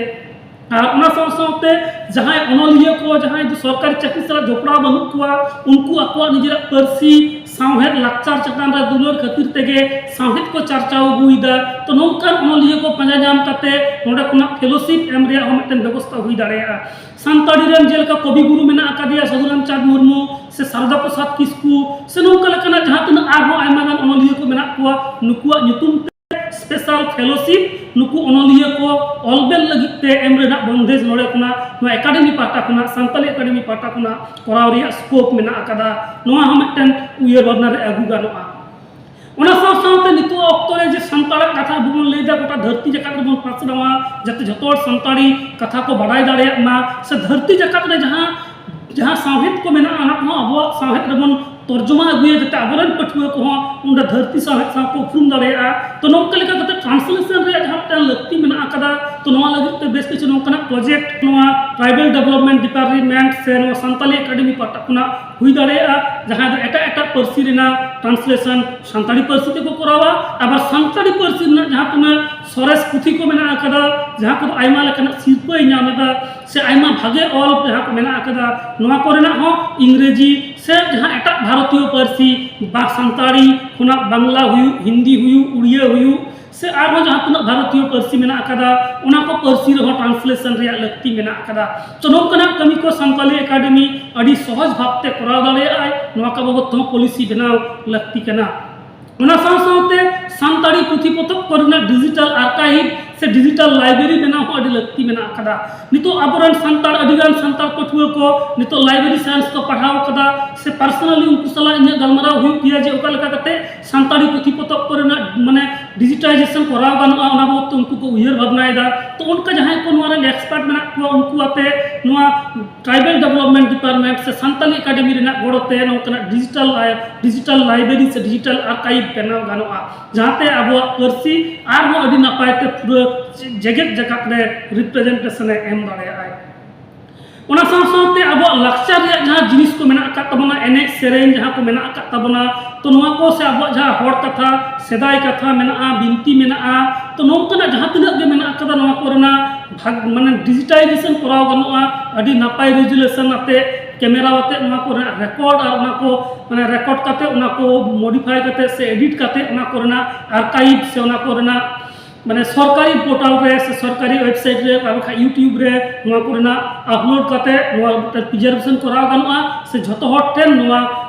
ᱟᱨ ᱚᱱᱟ ᱥᱟᱶ ᱥᱟᱶᱛᱮ ᱡᱟᱦᱟᱸᱭ ᱚᱱᱚᱞᱤᱭᱟᱹ ᱠᱚ, ᱡᱟᱦᱟᱸᱭ ᱫᱚ ᱥᱚᱨᱠᱟᱨᱤ ᱪᱟᱹᱠᱨᱤ ᱥᱟᱞᱟᱜ ᱡᱚᱯᱲᱟᱣ ᱵᱟᱹᱱᱩᱜ ᱠᱚᱣᱟ, ᱩᱱᱠᱩ ᱟᱠᱚᱣᱟᱜ ᱱᱤᱡᱮᱨᱟᱜ ᱯᱟᱹᱨᱥᱤ, ᱥᱟᱶᱦᱮᱫ, ᱞᱟᱠᱪᱟᱨ ᱪᱮᱛᱟᱱ ᱨᱮ ᱫᱩᱞᱟᱹᱲ ᱠᱷᱟᱹᱛᱤᱨ ᱛᱮᱜᱮ ᱥᱟᱶᱦᱮᱫ ᱠᱚ ᱪᱟᱨᱪᱟᱣ ᱟᱹᱜᱩᱭᱮᱫᱟ᱾ ᱛᱚ ᱱᱚᱝᱠᱟᱱ ᱚᱱᱚᱞᱤᱭᱟᱹ ᱠᱚ ᱯᱟᱸᱡᱟ ᱧᱟᱢ ᱠᱟᱛᱮ ᱱᱚᱰᱮ ᱠᱷᱚᱱᱟᱜ ᱯᱷᱮᱞᱳᱥᱤᱯ ᱮᱢ ᱨᱮᱭᱟᱜ ᱦᱚᱸ ᱢᱤᱫᱴᱮᱱ ᱵᱮᱵᱚᱥᱛᱷᱟ ᱦᱩᱭ ᱫᱟᱲᱮᱭᱟᱜᱼᱟ᱾ ᱥᱟᱱᱛᱟᱲᱤ ᱨᱮᱱ ᱡᱮᱞᱮᱠᱟ ᱠᱚᱵᱤ ᱜᱩᱨᱩ ᱢᱮᱱᱟᱜ ᱟᱠᱟᱫᱮᱭᱟ ᱥᱟᱹᱫᱷᱩ ᱨᱟᱢᱪᱟᱸᱫᱽ ᱢᱩᱨᱢᱩ ᱥᱮ ᱥᱟᱨᱚᱫᱟ ᱯᱨᱚᱥᱟᱫᱽ ᱠᱤᱥᱠᱩ ᱥᱮ ᱱᱚᱝᱠᱟ ᱞᱮᱠᱟᱱᱟᱜ ᱡᱟᱦᱟᱸ ᱛᱤᱱᱟᱹᱜ ᱟᱨᱦᱚᱸ ᱟᱭᱢᱟ ᱜᱟᱱ ᱚᱱᱚᱞᱤᱭᱟᱹ ᱠᱚ ᱢᱮᱱᱟᱜ ᱠᱚᱣᱟ, ᱱᱩᱠᱩᱣᱟᱜ ᱧᱩᱛᱩᱢ ᱛᱮ special fellowship ᱱᱩᱠᱩ ᱚᱱᱚᱞᱤᱭᱟᱹ ᱠᱚ ᱚᱞ ᱵᱮᱞ ᱞᱟᱹᱜᱤᱫ ᱛᱮ ᱮᱢ ᱨᱮᱱᱟᱜ ᱵᱚᱱᱫᱮᱡ ᱱᱚᱰᱮ ᱠᱷᱚᱱᱟᱜ ᱱᱚᱣᱟ ᱮᱠᱟᱰᱮᱢᱤ ᱯᱟᱦᱴᱟ ᱠᱷᱚᱱᱟᱜ, ᱥᱟᱱᱛᱟᱞᱤ ᱮᱠᱟᱰᱮᱢᱤ ᱯᱟᱦᱴᱟ ᱠᱷᱚᱱᱟᱜ ᱠᱚᱨᱟᱣ ᱨᱮᱭᱟᱜ scope ᱢᱮᱱᱟᱜ ᱟᱠᱟᱫᱟ᱾ ᱱᱚᱣᱟ ᱦᱚᱸ ᱢᱤᱫᱴᱮᱱ ᱩᱭᱦᱟᱹᱨ ᱵᱷᱟᱵᱽᱱᱟ ᱨᱮ ᱟᱹᱜᱩ ᱜᱟᱱᱚᱜᱼᱟ᱾ ᱚᱱᱟ ᱥᱟᱶ ᱥᱟᱶᱛᱮ ᱱᱤᱛᱚᱜ ᱚᱠᱛᱚ ᱨᱮ ᱡᱮ ᱥᱟᱱᱛᱟᱲᱟᱜ ᱠᱟᱛᱷᱟ ᱟᱵᱚ ᱵᱚᱱ ᱞᱟᱹᱭᱫᱟ, ᱜᱚᱴᱟ ᱫᱷᱟᱹᱨᱛᱤ ᱡᱟᱠᱟᱛ ᱨᱮᱵᱚᱱ ᱯᱟᱥᱱᱟᱣᱟ, ᱡᱟᱛᱮ ᱡᱷᱚᱛᱚ ᱦᱚᱲ ᱥᱟᱱᱛᱟᱲᱤ ᱠᱟᱛᱷᱟ ᱠᱚ ᱵᱟᱰᱟᱭ ᱫᱟᱲᱮᱭᱟᱜ ᱢᱟ, ᱥᱮ ᱫᱷᱟᱹᱨᱛᱤ ᱡᱟᱠᱟᱛ ᱨᱮ ᱡᱟᱦᱟᱸ, ᱡᱟᱦᱟᱸ ᱥᱟᱶᱦᱮᱫ ᱠᱚ ᱢᱮᱱᱟᱜᱼᱟ, ᱚᱱᱟ ᱠᱚᱦᱚᱸ ᱟᱵᱚᱣᱟᱜ ᱥᱟᱶᱦᱮᱫ ᱨᱮᱵᱚᱱ ᱛᱚᱨᱡᱚᱢᱟ ᱟᱹᱜᱩᱭᱟ, ᱡᱟᱛᱮ ᱟᱵᱚᱨᱮᱱ ᱯᱟᱹᱴᱷᱩᱣᱟᱹ ᱠᱚᱦᱚᱸ ᱚᱸᱰᱮ ᱫᱷᱟᱹᱨᱛᱤ ᱥᱟᱶᱦᱮᱫ ᱥᱟᱶ ᱠᱚ ᱩᱯᱨᱩᱢ ᱫᱟᱲᱮᱭᱟᱜᱼᱟ᱾ ᱛᱚ ᱱᱚᱝᱠᱟ ᱞᱮᱠᱟ ᱠᱟᱛᱮ ᱴᱨᱟᱱᱥᱞᱮᱥᱚᱱ ᱨᱮᱭᱟᱜ ᱡᱟᱦᱟᱸ ᱢᱤᱫᱴᱟᱝ ᱞᱟᱹᱠᱛᱤ ᱢᱮᱱᱟᱜ ᱟᱠᱟᱫᱟ, ᱛᱚ ᱱᱚᱣᱟ ᱞᱟᱹᱜᱤᱫ ᱛᱮ ᱵᱮᱥ ᱠᱤᱪᱷᱩ ᱱᱚᱝᱠᱟᱱᱟᱜ ᱯᱨᱚᱡᱮᱠᱴ ᱱᱚᱣᱟ ᱴᱨᱟᱭᱵᱟᱞ ᱰᱮᱵᱷᱞᱚᱯᱢᱮᱱᱴ ᱰᱤᱯᱟᱨᱴᱢᱮᱱᱴ ᱥᱮ ᱱᱚᱣᱟ ᱥᱟᱱᱛᱟᱞᱤ ᱮᱠᱟᱰᱮᱢᱤ ᱯᱟᱦᱴᱟ ᱠᱷᱚᱱᱟᱜ ᱦᱩᱭ ᱫᱟᱲᱮᱭᱟᱜᱼᱟ, ᱡᱟᱦᱟᱸ ᱫᱚ ᱮᱴᱟᱜ ᱮᱴᱟᱜ ᱯᱟᱹᱨᱥᱤ ᱨᱮᱱᱟᱜ ᱴᱨᱟᱱᱥᱞᱮᱥᱚᱱ ᱥᱟᱱᱛᱟᱲᱤ ᱯᱟᱹᱨᱥᱤ ᱛᱮᱠᱚ ᱠᱚᱨᱟᱣᱟ᱾ ᱟᱵᱟᱨ ᱥᱟᱱᱛᱟᱲᱤ ᱯᱟᱹᱨᱥᱤ ᱨᱮᱱᱟᱜ ᱡᱟᱦᱟᱸ ᱛᱤᱱᱟᱹᱜ ᱥᱚᱨᱮᱥ ᱯᱩᱛᱷᱤ ᱠᱚ ᱢᱮᱱᱟᱜ ᱟᱠᱟᱫᱟ, ᱡᱟᱦᱟᱸ ᱠᱚᱫᱚ ᱟᱭᱢᱟ ᱞᱮᱠᱟᱱᱟᱜ ᱥᱤᱨᱯᱟᱹᱭ ᱧᱟᱢ ᱮᱫᱟ ᱥᱮ ᱟᱭᱢᱟ ᱵᱷᱟᱜᱮ ᱚᱞ ᱡᱟᱦᱟᱸ ᱠᱚ ᱢᱮᱱᱟᱜ ᱟᱠᱟᱫᱟ, ᱱᱚᱣᱟ ᱠᱚᱨᱮᱱᱟᱜ ᱦᱚᱸ ᱤᱝᱨᱮᱡᱤ ᱥᱮ ᱡᱟᱦᱟᱸ ᱮᱴᱟᱜ ᱵᱷᱟᱨᱚᱛᱤᱭᱚ ᱯᱟᱹᱨᱥᱤ ᱵᱟ ᱥᱟᱱᱛᱟᱲᱤ ᱠᱷᱚᱱᱟᱜ ᱵᱟᱝᱞᱟ ᱦᱩᱭᱩᱜ, ᱦᱤᱱᱫᱤ ᱦᱩᱭᱩᱜ, ᱩᱲᱤᱭᱟᱹ ᱦᱩᱭᱩᱜ, ᱥᱮ ᱟᱨᱦᱚᱸ ᱡᱟᱦᱟᱸ ᱛᱤᱱᱟᱹᱜ ᱵᱷᱟᱨᱚᱛᱤᱭᱚ ᱯᱟᱹᱨᱥᱤ ᱢᱮᱱᱟᱜ ᱟᱠᱟᱫᱟ, ᱚᱱᱟ ᱠᱚ ᱯᱟᱹᱨᱥᱤ ᱨᱮᱦᱚᱸ ᱴᱨᱟᱱᱥᱞᱮᱥᱚᱱ ᱨᱮᱭᱟᱜ ᱞᱟᱹᱠᱛᱤ ᱢᱮᱱᱟᱜ ᱟᱠᱟᱫᱟ᱾ ᱛᱚ ᱱᱚᱝᱠᱟᱱᱟᱜ ᱠᱟᱹᱢᱤ ᱠᱚ ᱥᱟᱱᱛᱟᱞᱤ ᱮᱠᱟᱰᱮᱢᱤ ᱟᱹᱰᱤ ᱥᱚᱦᱚᱡᱽ ᱵᱷᱟᱵᱽᱛᱮ ᱠᱚᱨᱟᱣ ᱫᱟᱲᱮᱭᱟᱜᱼᱟᱭ, ᱱᱚᱣᱟ ᱠᱚ ᱵᱟᱵᱚᱫ ᱛᱮᱦᱚᱸ ᱯᱚᱞᱤᱥᱤ ᱵᱮᱱᱟᱣ ᱞᱟᱹᱠᱛᱤ ᱠᱟᱱᱟ᱾ ᱚᱱᱟ ᱥᱟᱶ ᱥᱟᱶᱛᱮ ᱥᱟᱱᱛᱟᱲᱤ ᱯᱩᱛᱷᱤ ᱯᱚᱛᱚᱵ ᱠᱚᱨᱮᱱᱟᱜ ᱰᱤᱡᱤᱴᱟᱞ ᱟᱨᱠᱟᱭᱤᱵᱷ ᱥᱮ ᱰᱤᱡᱤᱴᱟᱞ ᱞᱟᱭᱵᱨᱮᱨᱤ ᱵᱮᱱᱟᱣ ᱦᱚᱸ ᱟᱹᱰᱤ ᱞᱟᱹᱠᱛᱤ ᱢᱮᱱᱟᱜ ᱟᱠᱟᱫᱟ᱾ ᱱᱤᱛᱚᱜ ᱟᱵᱚᱨᱮᱱ ᱥᱟᱱᱛᱟᱲ, ᱟᱹᱰᱤᱜᱟᱱ ᱥᱟᱱᱛᱟᱲ ᱯᱟᱹᱴᱷᱩᱣᱟᱹ ᱠᱚ ᱱᱤᱛᱚᱜ ᱞᱟᱭᱵᱨᱮᱨᱤ ᱥᱟᱭᱮᱱᱥ ᱠᱚ ᱯᱟᱲᱦᱟᱣ ᱟᱠᱟᱫᱟ, ᱥᱮ ᱯᱟᱨᱥᱚᱱᱟᱞᱤ ᱩᱱᱠᱩ ᱥᱟᱞᱟᱜ ᱤᱧᱟᱹᱜ ᱜᱟᱞᱢᱟᱨᱟᱣ ᱦᱩᱭᱩᱜ ᱜᱮᱭᱟ ᱡᱮ ᱚᱠᱟ ᱞᱮᱠᱟ ᱠᱟᱛᱮ ᱥᱟᱱᱛᱟᱲᱤ ᱯᱩᱛᱷᱤ ᱯᱚᱛᱚᱵ ᱠᱚᱨᱮᱱᱟᱜ ᱢᱟᱱᱮ ᱰᱤᱡᱤᱴᱟᱭᱡᱮᱥᱚᱱ ᱠᱚᱨᱟᱣ ᱜᱟᱱᱚᱜᱼᱟ, ᱚᱱᱟ ᱵᱟᱵᱚᱫ ᱛᱮ ᱩᱱᱠᱩ ᱠᱚ ᱩᱭᱦᱟᱹᱨ ᱵᱷᱟᱵᱽᱱᱟᱭᱮᱫᱟ᱾ ᱛᱚ ᱚᱱᱠᱟ ᱡᱟᱦᱟᱸᱭ ᱠᱚ ᱱᱚᱣᱟ ᱨᱮᱱ ᱮᱠᱥᱯᱟᱨᱴ ᱢᱮᱱᱟᱜ ᱠᱚᱣᱟ, ᱩᱱᱠᱩ ᱟᱛᱮ ᱱᱚᱣᱟ ᱴᱨᱟᱭᱵᱟᱞ ᱰᱮᱵᱷᱞᱚᱯᱢᱮᱱᱴ ᱰᱤᱯᱟᱨᱴᱢᱮᱱᱴ ᱥᱮ ᱥᱟᱱᱛᱟᱞᱤ ᱮᱠᱟᱰᱮᱢᱤ ᱨᱮᱱᱟᱜ ᱜᱚᱲᱚ ᱛᱮ ᱱᱚᱝᱠᱟᱱᱟᱜ ᱰᱤᱡᱤᱴᱟᱞ ᱟᱭ-, ᱰᱤᱡᱤᱴᱟᱞ ᱞᱟᱭᱵᱨᱮᱨᱤ ᱥᱮ ᱰᱤᱡᱤᱴᱟᱞ ᱟᱨᱠᱟᱭᱤᱵᱷ ᱵᱮᱱᱟᱣ ᱜᱟᱱᱚᱜᱼᱟ, ᱡᱟᱦᱟᱸᱛᱮ ᱟᱵᱚᱣᱟᱜ ᱯᱟᱹᱨᱥᱤ ᱟᱨᱦᱚᱸ ᱟᱹᱰᱤ ᱱᱟᱯᱟᱭ ᱛᱮ ᱯᱩᱨᱟᱹ ᱡᱮᱜᱮᱛ ᱡᱟᱠᱟᱛ ᱨᱮ ᱨᱤᱯᱨᱮᱡᱮᱱᱴᱮᱥᱚᱱ ᱮ ᱮᱢ ᱫᱟᱲᱮᱭᱟᱜᱼᱟᱭ᱾ ᱚᱱᱟ ᱥᱟᱶ ᱥᱟᱶᱛᱮ ᱟᱵᱚᱣᱟᱜ ᱞᱟᱠᱪᱟᱨ ᱨᱮᱭᱟᱜ ᱡᱟᱦᱟᱸ ᱡᱤᱱᱤᱥ ᱠᱚ ᱢᱮᱱᱟᱜ ᱟᱠᱟᱫ ᱛᱟᱵᱚᱱᱟ, ᱮᱱᱮᱡ ᱥᱮᱨᱮᱧ ᱡᱟᱦᱟᱸ ᱠᱚ ᱢᱮᱱᱟᱜ ᱟᱠᱟᱫ ᱛᱟᱵᱚᱱᱟ, ᱛᱚ ᱱᱚᱣᱟ ᱠᱚ ᱥᱮ ᱟᱵᱚᱣᱟᱜ ᱡᱟᱦᱟᱸ ᱦᱚᱲ ᱠᱟᱛᱷᱟ, ᱥᱮᱫᱟᱭ ᱠᱟᱛᱷᱟ ᱢᱮᱱᱟᱜᱼᱟ, ᱵᱤᱱᱛᱤ ᱢᱮᱱᱟᱜᱼᱟ, ᱛᱚ ᱱᱚᱝᱠᱟᱱᱟᱜ ᱡᱟᱦᱟᱸ ᱛᱤᱱᱟᱹᱜ ᱜᱮ ᱢᱮᱱᱟᱜ ᱟᱠᱟᱫᱟ, ᱱᱚᱣᱟ ᱠᱚᱨᱮᱱᱟᱜ ᱵᱷᱟᱜᱽ ᱢᱟᱱᱮ ᱰᱤᱡᱤᱴᱟᱭᱡᱮᱥᱚᱱ ᱠᱚᱨᱟᱣ ᱜᱟᱱᱚᱜᱼᱟ, ᱟᱹᱰᱤ ᱱᱟᱯᱟᱭ ᱨᱮᱡᱩᱞᱮᱥᱚᱱ ᱟᱛᱮ ᱠᱮᱢᱮᱨᱟ ᱟᱛᱮ ᱱᱚᱣᱟ ᱠᱚᱨᱮᱱᱟᱜ ᱨᱮᱠᱚᱨᱰ ᱟᱨ ᱚᱱᱟ ᱠᱚ ᱢᱟᱱᱮ ᱨᱮᱠᱚᱨᱰ ᱠᱟᱛᱮ ᱚᱱᱟ ᱠᱚ ᱢᱚᱰᱤᱯᱷᱟᱭ ᱠᱟᱛᱮ ᱥᱮ ᱮᱰᱤᱴ ᱠᱟᱛᱮ ᱚᱱᱟ ᱠᱚᱨᱮᱱᱟᱜ ᱟᱨᱠᱟᱭᱤᱵᱷ ᱥᱮ ᱚᱱᱟ ᱠᱚᱨᱮᱱᱟᱜ ᱢᱟᱱᱮ ᱥᱚᱨᱠᱟᱨᱤ ᱯᱳᱨᱴᱟᱞ ᱨᱮ ᱥᱮ ᱥᱚᱨᱠᱟᱨᱤ ᱣᱮᱵᱥᱟᱭᱤᱴ ᱨᱮ, ᱟᱨ ᱵᱟᱠᱷᱟᱱ ᱭᱩᱴᱤᱭᱩᱵᱽ ᱨᱮ ᱱᱚᱣᱟ ᱠᱚᱨᱮᱱᱟᱜ ᱟᱯᱞᱳᱰ ᱠᱟᱛᱮ ᱱᱚᱣᱟ ᱢᱤᱫᱴᱮᱱ ᱯᱨᱤᱡᱟᱨᱵᱷᱮᱥᱚᱱ ᱠᱚᱨᱟᱣ ᱜᱟᱱᱚᱜᱼᱟ ᱥᱮ ᱡᱷᱚᱛᱚ ᱦᱚᱲ ᱴᱷᱮᱱ ᱱᱚᱣᱟ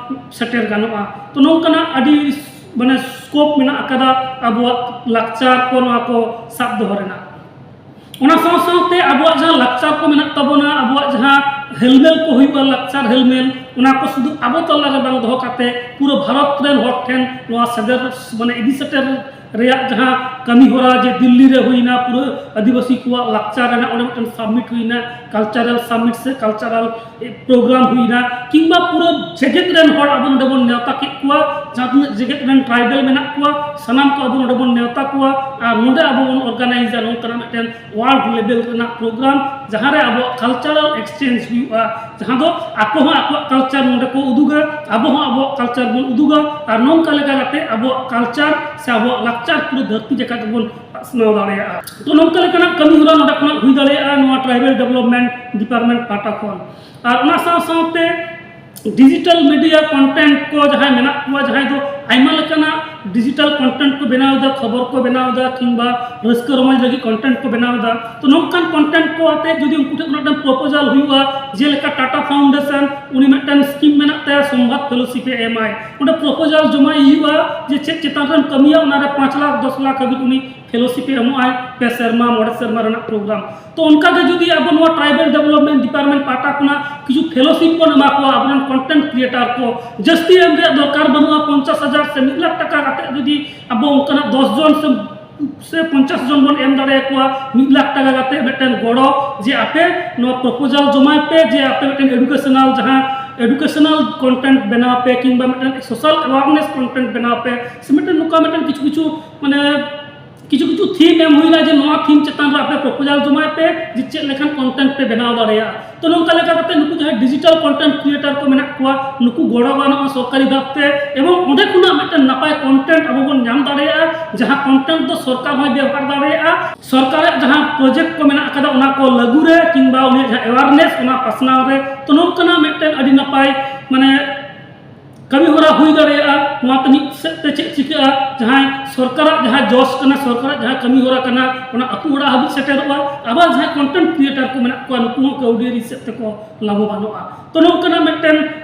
ᱥᱮᱴᱮᱨ ᱜᱟᱱᱚᱜᱼᱟ᱾ ᱛᱚ ᱱᱚᱝᱠᱟᱱᱟᱜ ᱟᱹᱰᱤ ᱢᱟᱱᱮ ᱥᱠᱳᱯ ᱢᱮᱱᱟᱜ ᱟᱠᱟᱫᱟ ᱟᱵᱚᱣᱟᱜ ᱞᱟᱠᱪᱟᱨ ᱠᱚ ᱱᱚᱣᱟ ᱠᱚ ᱥᱟᱵ ᱫᱚᱦᱚ ᱨᱮᱱᱟᱜ᱾ ᱚᱱᱟ ᱥᱟᱶ ᱥᱟᱶᱛᱮ ᱟᱵᱚᱣᱟᱜ ᱡᱟᱦᱟᱸ ᱞᱟᱠᱪᱟᱨ ᱠᱚ ᱢᱮᱱᱟᱜ ᱛᱟᱵᱚᱱᱟ, ᱟᱵᱚᱣᱟᱜ ᱡᱟᱦᱟᱸ ᱦᱮᱞᱢᱮᱞ ᱠᱚ ᱦᱩᱭᱩᱜᱼᱟ, ᱞᱟᱠᱪᱟᱨ ᱦᱮᱞᱢᱮᱞ, ᱚᱱᱟ ᱠᱚ ᱥᱩᱫᱷᱩ ᱟᱵᱚ ᱛᱟᱞᱟ ᱨᱮ ᱵᱟᱝ ᱫᱚᱦᱚ ᱠᱟᱛᱮ ᱯᱩᱨᱟᱹ ᱵᱷᱟᱨᱚᱛ ᱨᱮᱱ ᱦᱚᱲ ᱴᱷᱮᱱ ᱱᱚᱣᱟ ᱥᱮᱴᱮᱨ, ᱢᱟᱱᱮ ᱤᱫᱤ ᱥᱮᱴᱮᱨ ᱨᱮᱭᱟᱜ ᱡᱟᱦᱟᱸ ᱠᱟᱹᱢᱤ ᱦᱚᱨᱟ ᱡᱮ ᱫᱤᱞᱞᱤ ᱨᱮ ᱦᱩᱭᱱᱟ, ᱯᱩᱨᱟᱹ ᱟᱹᱫᱤᱵᱟᱹᱥᱤ ᱠᱚᱣᱟᱜ ᱞᱟᱠᱪᱟᱨ ᱨᱮᱱᱟᱜ ᱚᱸᱰᱮ ᱢᱤᱫᱴᱮᱱ ᱥᱟᱵᱢᱤᱴ ᱦᱩᱭᱱᱟ, ᱠᱟᱞᱪᱟᱨᱟᱞ ᱥᱟᱵᱢᱤᱴ ᱥᱮ ᱠᱟᱞᱪᱟᱨᱟᱞ ᱯᱨᱳᱜᱨᱟᱢ ᱦᱩᱭᱱᱟ, ᱠᱤᱝᱵᱟ ᱯᱩᱨᱟᱹ ᱡᱮᱜᱮᱛ ᱨᱮᱱ ᱦᱚᱲ ᱟᱵᱚ ᱱᱚᱰᱮ ᱵᱚᱱ ᱱᱮᱣᱛᱟ ᱠᱮᱫ ᱠᱚᱣᱟ, ᱡᱟᱦᱟᱸ ᱛᱤᱱᱟᱹᱜ ᱡᱮᱜᱮᱛ ᱨᱮᱱ ᱴᱨᱟᱭᱵᱮᱞ ᱢᱮᱱᱟᱜ ᱠᱚᱣᱟ, ᱥᱟᱱᱟᱢ ᱠᱚ ᱟᱵᱚ ᱱᱚᱰᱮ ᱵᱚᱱ ᱱᱮᱣᱛᱟ ᱠᱚᱣᱟ᱾ ᱟᱨ ᱱᱚᱰᱮ ᱟᱵᱚ ᱵᱚᱱ ᱚᱨᱜᱟᱱᱟᱭᱤᱡᱟ ᱱᱚᱝᱠᱟᱱᱟᱜ ᱢᱤᱫᱴᱮᱱ ᱣᱟᱨᱞᱰ ᱞᱮᱵᱮᱞ ᱨᱮᱱᱟᱜ ᱯᱨᱳᱜᱨᱟᱢ, ᱡᱟᱦᱟᱸ ᱨᱮ ᱟᱵᱚᱣᱟᱜ ᱠᱟᱞᱪᱟᱨᱟᱞ ᱮᱠᱥᱪᱮᱧᱡᱽ ᱦᱩᱭᱩᱜᱼᱟ, ᱡᱟᱦᱟᱸ ᱫᱚ ᱟᱠᱚ ᱦᱚᱸ ᱟᱠᱚᱣᱟᱜ ᱠᱟᱞᱪᱟᱨ ᱱᱚᱰᱮ ᱠᱚ ᱩᱫᱩᱜᱟ, ᱟᱵᱚ ᱦᱚᱸ ᱟᱵᱚᱣᱟᱜ ᱠᱟᱞᱪᱟᱨ ᱵᱚᱱ ᱩᱫᱩᱜᱟ᱾ ᱟᱨ ᱱᱚᱝᱠᱟ ᱞᱮᱠᱟ ᱠᱟᱛᱮ ᱟᱵᱚᱣᱟᱜ ᱠᱟᱞᱪᱟᱨ ᱥᱮ ᱟᱵᱚᱣᱟᱜ ᱞᱟᱠᱪᱟᱨ ᱯᱩᱨᱟᱹ ᱫᱷᱟᱹᱨᱛᱤ ᱡᱟᱠᱟᱛ ᱨᱮᱵᱚᱱ ᱯᱟᱥᱱᱟᱣ ᱫᱟᱲᱮᱭᱟᱜᱼᱟ᱾ ᱛᱚ, ᱱᱚᱝᱠᱟ ᱞᱮᱠᱟᱱᱟᱜ ᱠᱟᱹᱢᱤ ᱦᱚᱨᱟ ᱱᱚᱰᱮ ᱠᱷᱚᱱᱟᱜ ᱦᱩᱭ ᱫᱟᱲᱮᱭᱟᱜᱼᱟ ᱱᱚᱣᱟ ᱴᱨᱟᱭᱵᱮᱞ ᱰᱮᱵᱷᱞᱚᱯᱢᱮᱱᱴ ᱰᱤᱯᱟᱨᱴᱢᱮᱱᱴ ᱯᱟᱦᱴᱟ ᱠᱷᱚᱱ᱾ ᱟᱨ ᱚᱱᱟ ᱥᱟᱶ ᱥᱟᱶᱛᱮ ᱰᱤᱡᱤᱴᱟᱞ ᱢᱤᱰᱤᱭᱟ ᱠᱚᱱᱴᱮᱱᱴ ᱠᱚ ᱡᱟᱦᱟᱸᱭ ᱢᱮᱱᱟᱜ ᱠᱚᱣᱟ, ᱡᱟᱦᱟᱸᱭ ᱫᱚ ᱟᱭᱢᱟ ᱞᱮᱠᱟᱱᱟᱜ ᱰᱤᱡᱤᱴᱟᱞ ᱠᱚᱱᱴᱮᱱᱴ ᱠᱚ ᱵᱮᱱᱟᱣ ᱮᱫᱟ, ᱠᱷᱚᱵᱚᱨ ᱠᱚ ᱵᱮᱱᱟᱣ ᱮᱫᱟ, ᱠᱤᱝᱵᱟ ᱨᱟᱹᱥᱠᱟᱹ ᱨᱚᱢᱚᱡᱽ ᱞᱟᱹᱜᱤᱫ ᱠᱚᱱᱴᱮᱱᱴ ᱠᱚ ᱵᱮᱱᱟᱣ ᱮᱫᱟ᱾ ᱛᱚ, ᱱᱚᱝᱠᱟᱱ ᱠᱚᱱᱴᱮᱱᱴ ᱠᱚ ᱟᱛᱮ ᱡᱩᱫᱤ ᱩᱱᱠᱩ ᱴᱷᱮᱱ ᱠᱷᱚᱱᱟᱜ ᱢᱤᱫᱴᱟᱝ ᱯᱨᱚᱯᱳᱡᱟᱞ ᱦᱩᱭᱩᱜᱼᱟ, ᱡᱮᱞᱮᱠᱟ ᱴᱟᱴᱟ ᱯᱷᱟᱣᱩᱱᱰᱮᱥᱚᱱ ᱩᱱᱤ ᱢᱤᱫᱴᱟᱝ ᱥᱠᱤᱢ ᱢᱮᱱᱟᱜ ᱛᱟᱭᱟ, ᱥᱚᱢᱵᱟᱫ ᱯᱷᱮᱞᱳᱥᱤᱯ ᱮ ᱮᱢᱟᱭ, ᱚᱸᱰᱮ ᱯᱨᱚᱯᱳᱡᱟᱞ ᱡᱚᱢᱟᱭ ᱦᱩᱭᱩᱜᱼᱟ ᱡᱮ ᱪᱮᱫ ᱪᱮᱛᱟᱱ ᱨᱮᱢ ᱠᱟᱹᱢᱤᱭᱟ, ᱚᱱᱟᱨᱮ ᱯᱟᱸᱪ ᱞᱟᱠᱷ ᱫᱚᱥ ᱞᱟᱠᱷ ᱦᱟᱹᱵᱤᱡ ᱩᱱᱤ ᱯᱷᱮᱞᱳᱥᱤᱯ ᱮ ᱮᱢᱚᱜᱼᱟᱭ, ᱯᱮ ᱥᱮᱨᱢᱟ ᱢᱚᱬᱮ ᱥᱮᱨᱢᱟ ᱨᱮᱱᱟᱜ ᱯᱨᱳᱜᱨᱟᱢ᱾ ᱛᱚ, ᱚᱱᱠᱟ ᱜᱮ ᱡᱩᱫᱤ ᱟᱵᱚ ᱱᱚᱣᱟ ᱴᱨᱟᱭᱵᱮᱞ ᱰᱮᱵᱷᱞᱚᱯᱢᱮᱱᱴ ᱰᱤᱯᱟᱨᱴᱢᱮᱱᱴ ᱯᱟᱦᱴᱟ ᱠᱷᱚᱱᱟᱜ ᱠᱤᱪᱷᱩ ᱯᱷᱮᱞᱳᱥᱤᱯ ᱵᱚᱱ ᱮᱢᱟ ᱠᱚᱣᱟ ᱟᱵᱚᱨᱮᱱ ᱠᱚᱱᱴᱮᱱᱴ ᱠᱨᱤᱭᱮᱴᱟᱨ ᱠᱚ, ᱡᱟᱹᱥᱛᱤ ᱮᱢ ᱨᱮᱭᱟᱜ ᱫᱚᱨᱠᱟᱨ ᱵᱟᱹᱱᱩᱜᱼᱟ, ᱯᱚᱧᱪᱟᱥ ᱦᱟᱡᱟᱨ ᱥᱮ ᱢᱤᱫ ᱞᱟᱠᱷ ᱴᱟᱠᱟ ᱠᱟᱛᱮ ᱡᱩᱫᱤ ᱟᱵᱚ ᱚᱱᱠᱟᱱᱟᱜ ᱫᱚᱥ ᱡᱚᱱ ᱥᱮ ᱥᱮ ᱯᱚᱧᱪᱟᱥ ᱡᱚᱱ ᱵᱚᱱ ᱮᱢ ᱫᱟᱲᱮᱭᱟᱠᱚᱣᱟ ᱢᱤᱫ ᱞᱟᱠᱷ ᱴᱟᱠᱟ ᱠᱟᱛᱮ ᱢᱤᱫᱴᱮᱱ ᱜᱚᱲᱚ, ᱡᱮ ᱟᱯᱮ ᱱᱚᱣᱟ ᱯᱨᱚᱯᱳᱡᱟᱞ ᱡᱚᱢᱟᱭ ᱯᱮ, ᱡᱮ ᱟᱯᱮ ᱢᱤᱫᱴᱮᱱ ᱮᱰᱩᱠᱮᱥᱚᱱᱟᱞ, ᱡᱟᱦᱟᱸ ᱮᱰᱩᱠᱮᱥᱚᱱᱟᱞ ᱠᱚᱱᱴᱮᱱᱴ ᱵᱮᱱᱟᱣ ᱯᱮ, ᱠᱤᱝᱵᱟ ᱢᱤᱫᱴᱮᱱ ᱥᱳᱥᱟᱞ ᱮᱣᱟᱨᱱᱮᱥ ᱠᱚᱱᱴᱮᱱᱴ ᱵᱮᱱᱟᱣ ᱯᱮ, ᱥᱮ ᱢᱤᱫᱴᱮᱱ ᱱᱚᱝᱠᱟ ᱢᱤᱫᱴᱮᱱ ᱠᱤᱪᱷᱩ ᱠᱤᱪᱷᱩ, ᱢᱟᱱᱮ, ᱠᱤᱪᱷᱩ ᱠᱤᱪᱷᱩ ᱛᱷᱤᱢ ᱮᱢ ᱦᱩᱭᱱᱟ ᱡᱮ ᱱᱚᱣᱟ ᱛᱷᱤᱢ ᱪᱮᱛᱟᱱ ᱨᱮ ᱟᱯᱮ ᱯᱨᱚᱯᱳᱡᱟᱞ ᱡᱚᱢᱟᱭ ᱯᱮ ᱡᱮ ᱪᱮᱫ ᱞᱮᱠᱟᱱ ᱠᱚᱱᱴᱮᱱᱴ ᱯᱮ ᱵᱮᱱᱟᱣ ᱫᱟᱲᱮᱭᱟᱜᱼᱟ᱾ ᱛᱚ, ᱱᱚᱝᱠᱟ ᱞᱮᱠᱟ ᱠᱟᱛᱮ ᱱᱩᱠᱩ ᱡᱟᱦᱟᱸᱭ ᱰᱤᱡᱤᱴᱟᱞ ᱠᱚᱱᱴᱮᱱᱴ ᱠᱨᱤᱭᱮᱴᱟᱨ ᱠᱚ ᱢᱮᱱᱟᱜ ᱠᱚᱣᱟ, ᱱᱩᱠᱩ ᱜᱚᱲᱚ ᱜᱟᱱᱚᱜᱼᱟ ᱥᱚᱨᱠᱟᱨᱤ ᱵᱷᱟᱵᱽᱛᱮ, ᱮᱵᱚᱝ ᱚᱸᱰᱮ ᱠᱷᱚᱱᱟᱜ ᱢᱤᱫᱴᱮᱱ ᱱᱟᱯᱟᱭ ᱠᱚᱱᱴᱮᱱᱴ ᱟᱵᱚ ᱵᱚᱱ ᱧᱟᱢ ᱫᱟᱲᱮᱭᱟᱜᱼᱟ, ᱡᱟᱦᱟᱸ ᱠᱚᱱᱴᱮᱱᱴ ᱫᱚ ᱥᱚᱨᱠᱟᱨ ᱦᱚᱸᱭ ᱵᱮᱵᱚᱦᱟᱨ ᱫᱟᱲᱮᱭᱟᱜᱼᱟ, ᱥᱚᱨᱠᱟᱨᱟᱜ ᱡᱟᱦᱟᱸ ᱯᱨᱚᱡᱮᱠᱴ ᱠᱚ ᱢᱮᱱᱟᱜ ᱟᱠᱟᱫᱟ ᱚᱱᱟ ᱠᱚ ᱞᱟᱹᱜᱩ ᱨᱮ, ᱠᱤᱝᱵᱟ ᱩᱱᱤᱭᱟᱜ ᱡᱟᱦᱟᱸ ᱮᱣᱟᱨᱱᱮᱥ ᱚᱱᱟ ᱯᱟᱥᱱᱟᱣ ᱨᱮ᱾ ᱛᱚ, ᱱᱚᱝᱠᱟᱱᱟᱜ ᱢᱤᱫᱴᱮᱱ ᱟᱹᱰᱤ ᱱᱟᱯᱟᱭ, ᱢᱟᱱᱮ, ᱠᱟᱹᱢᱤ ᱦᱚᱨᱟ ᱦᱩᱭ ᱫᱟᱲᱮᱭᱟᱜᱼᱟ᱾ ᱱᱚᱣᱟ ᱛᱮ ᱢᱤᱫ ᱥᱮᱫ ᱛᱮ ᱪᱮᱫ ᱪᱤᱠᱟᱹᱜᱼᱟ, ᱡᱟᱦᱟᱸᱭ ᱥᱚᱨᱠᱟᱨᱟᱜ ᱡᱟᱦᱟᱸ ᱡᱚᱥ ᱠᱟᱱᱟ, ᱥᱚᱨᱠᱟᱨᱟᱜ ᱡᱟᱦᱟᱸ ᱠᱟᱹᱢᱤ ᱦᱚᱨᱟ ᱠᱟᱱᱟ, ᱚᱱᱟ ᱟᱹᱛᱩ ᱚᱲᱟᱜ ᱦᱟᱹᱵᱤᱡ ᱥᱮᱴᱮᱨᱚᱜᱼᱟ᱾ ᱟᱵᱟᱨ ᱡᱟᱦᱟᱸᱭ ᱠᱚᱱᱴᱮᱱᱴ ᱠᱨᱤᱭᱮᱴᱟᱨ ᱠᱚ ᱢᱮᱱᱟᱜ ᱠᱚᱣᱟ, ᱱᱩᱠᱩ ᱦᱚᱸ ᱠᱟᱹᱣᱰᱤ ᱟᱹᱨᱤ ᱥᱮᱫ ᱛᱮᱠᱚ ᱞᱟᱵᱷᱚᱵᱟᱱᱚᱜᱼᱟ᱾ ᱛᱚ, ᱱᱚᱝᱠᱟᱱᱟᱜ ᱢᱤᱫᱴᱮᱱ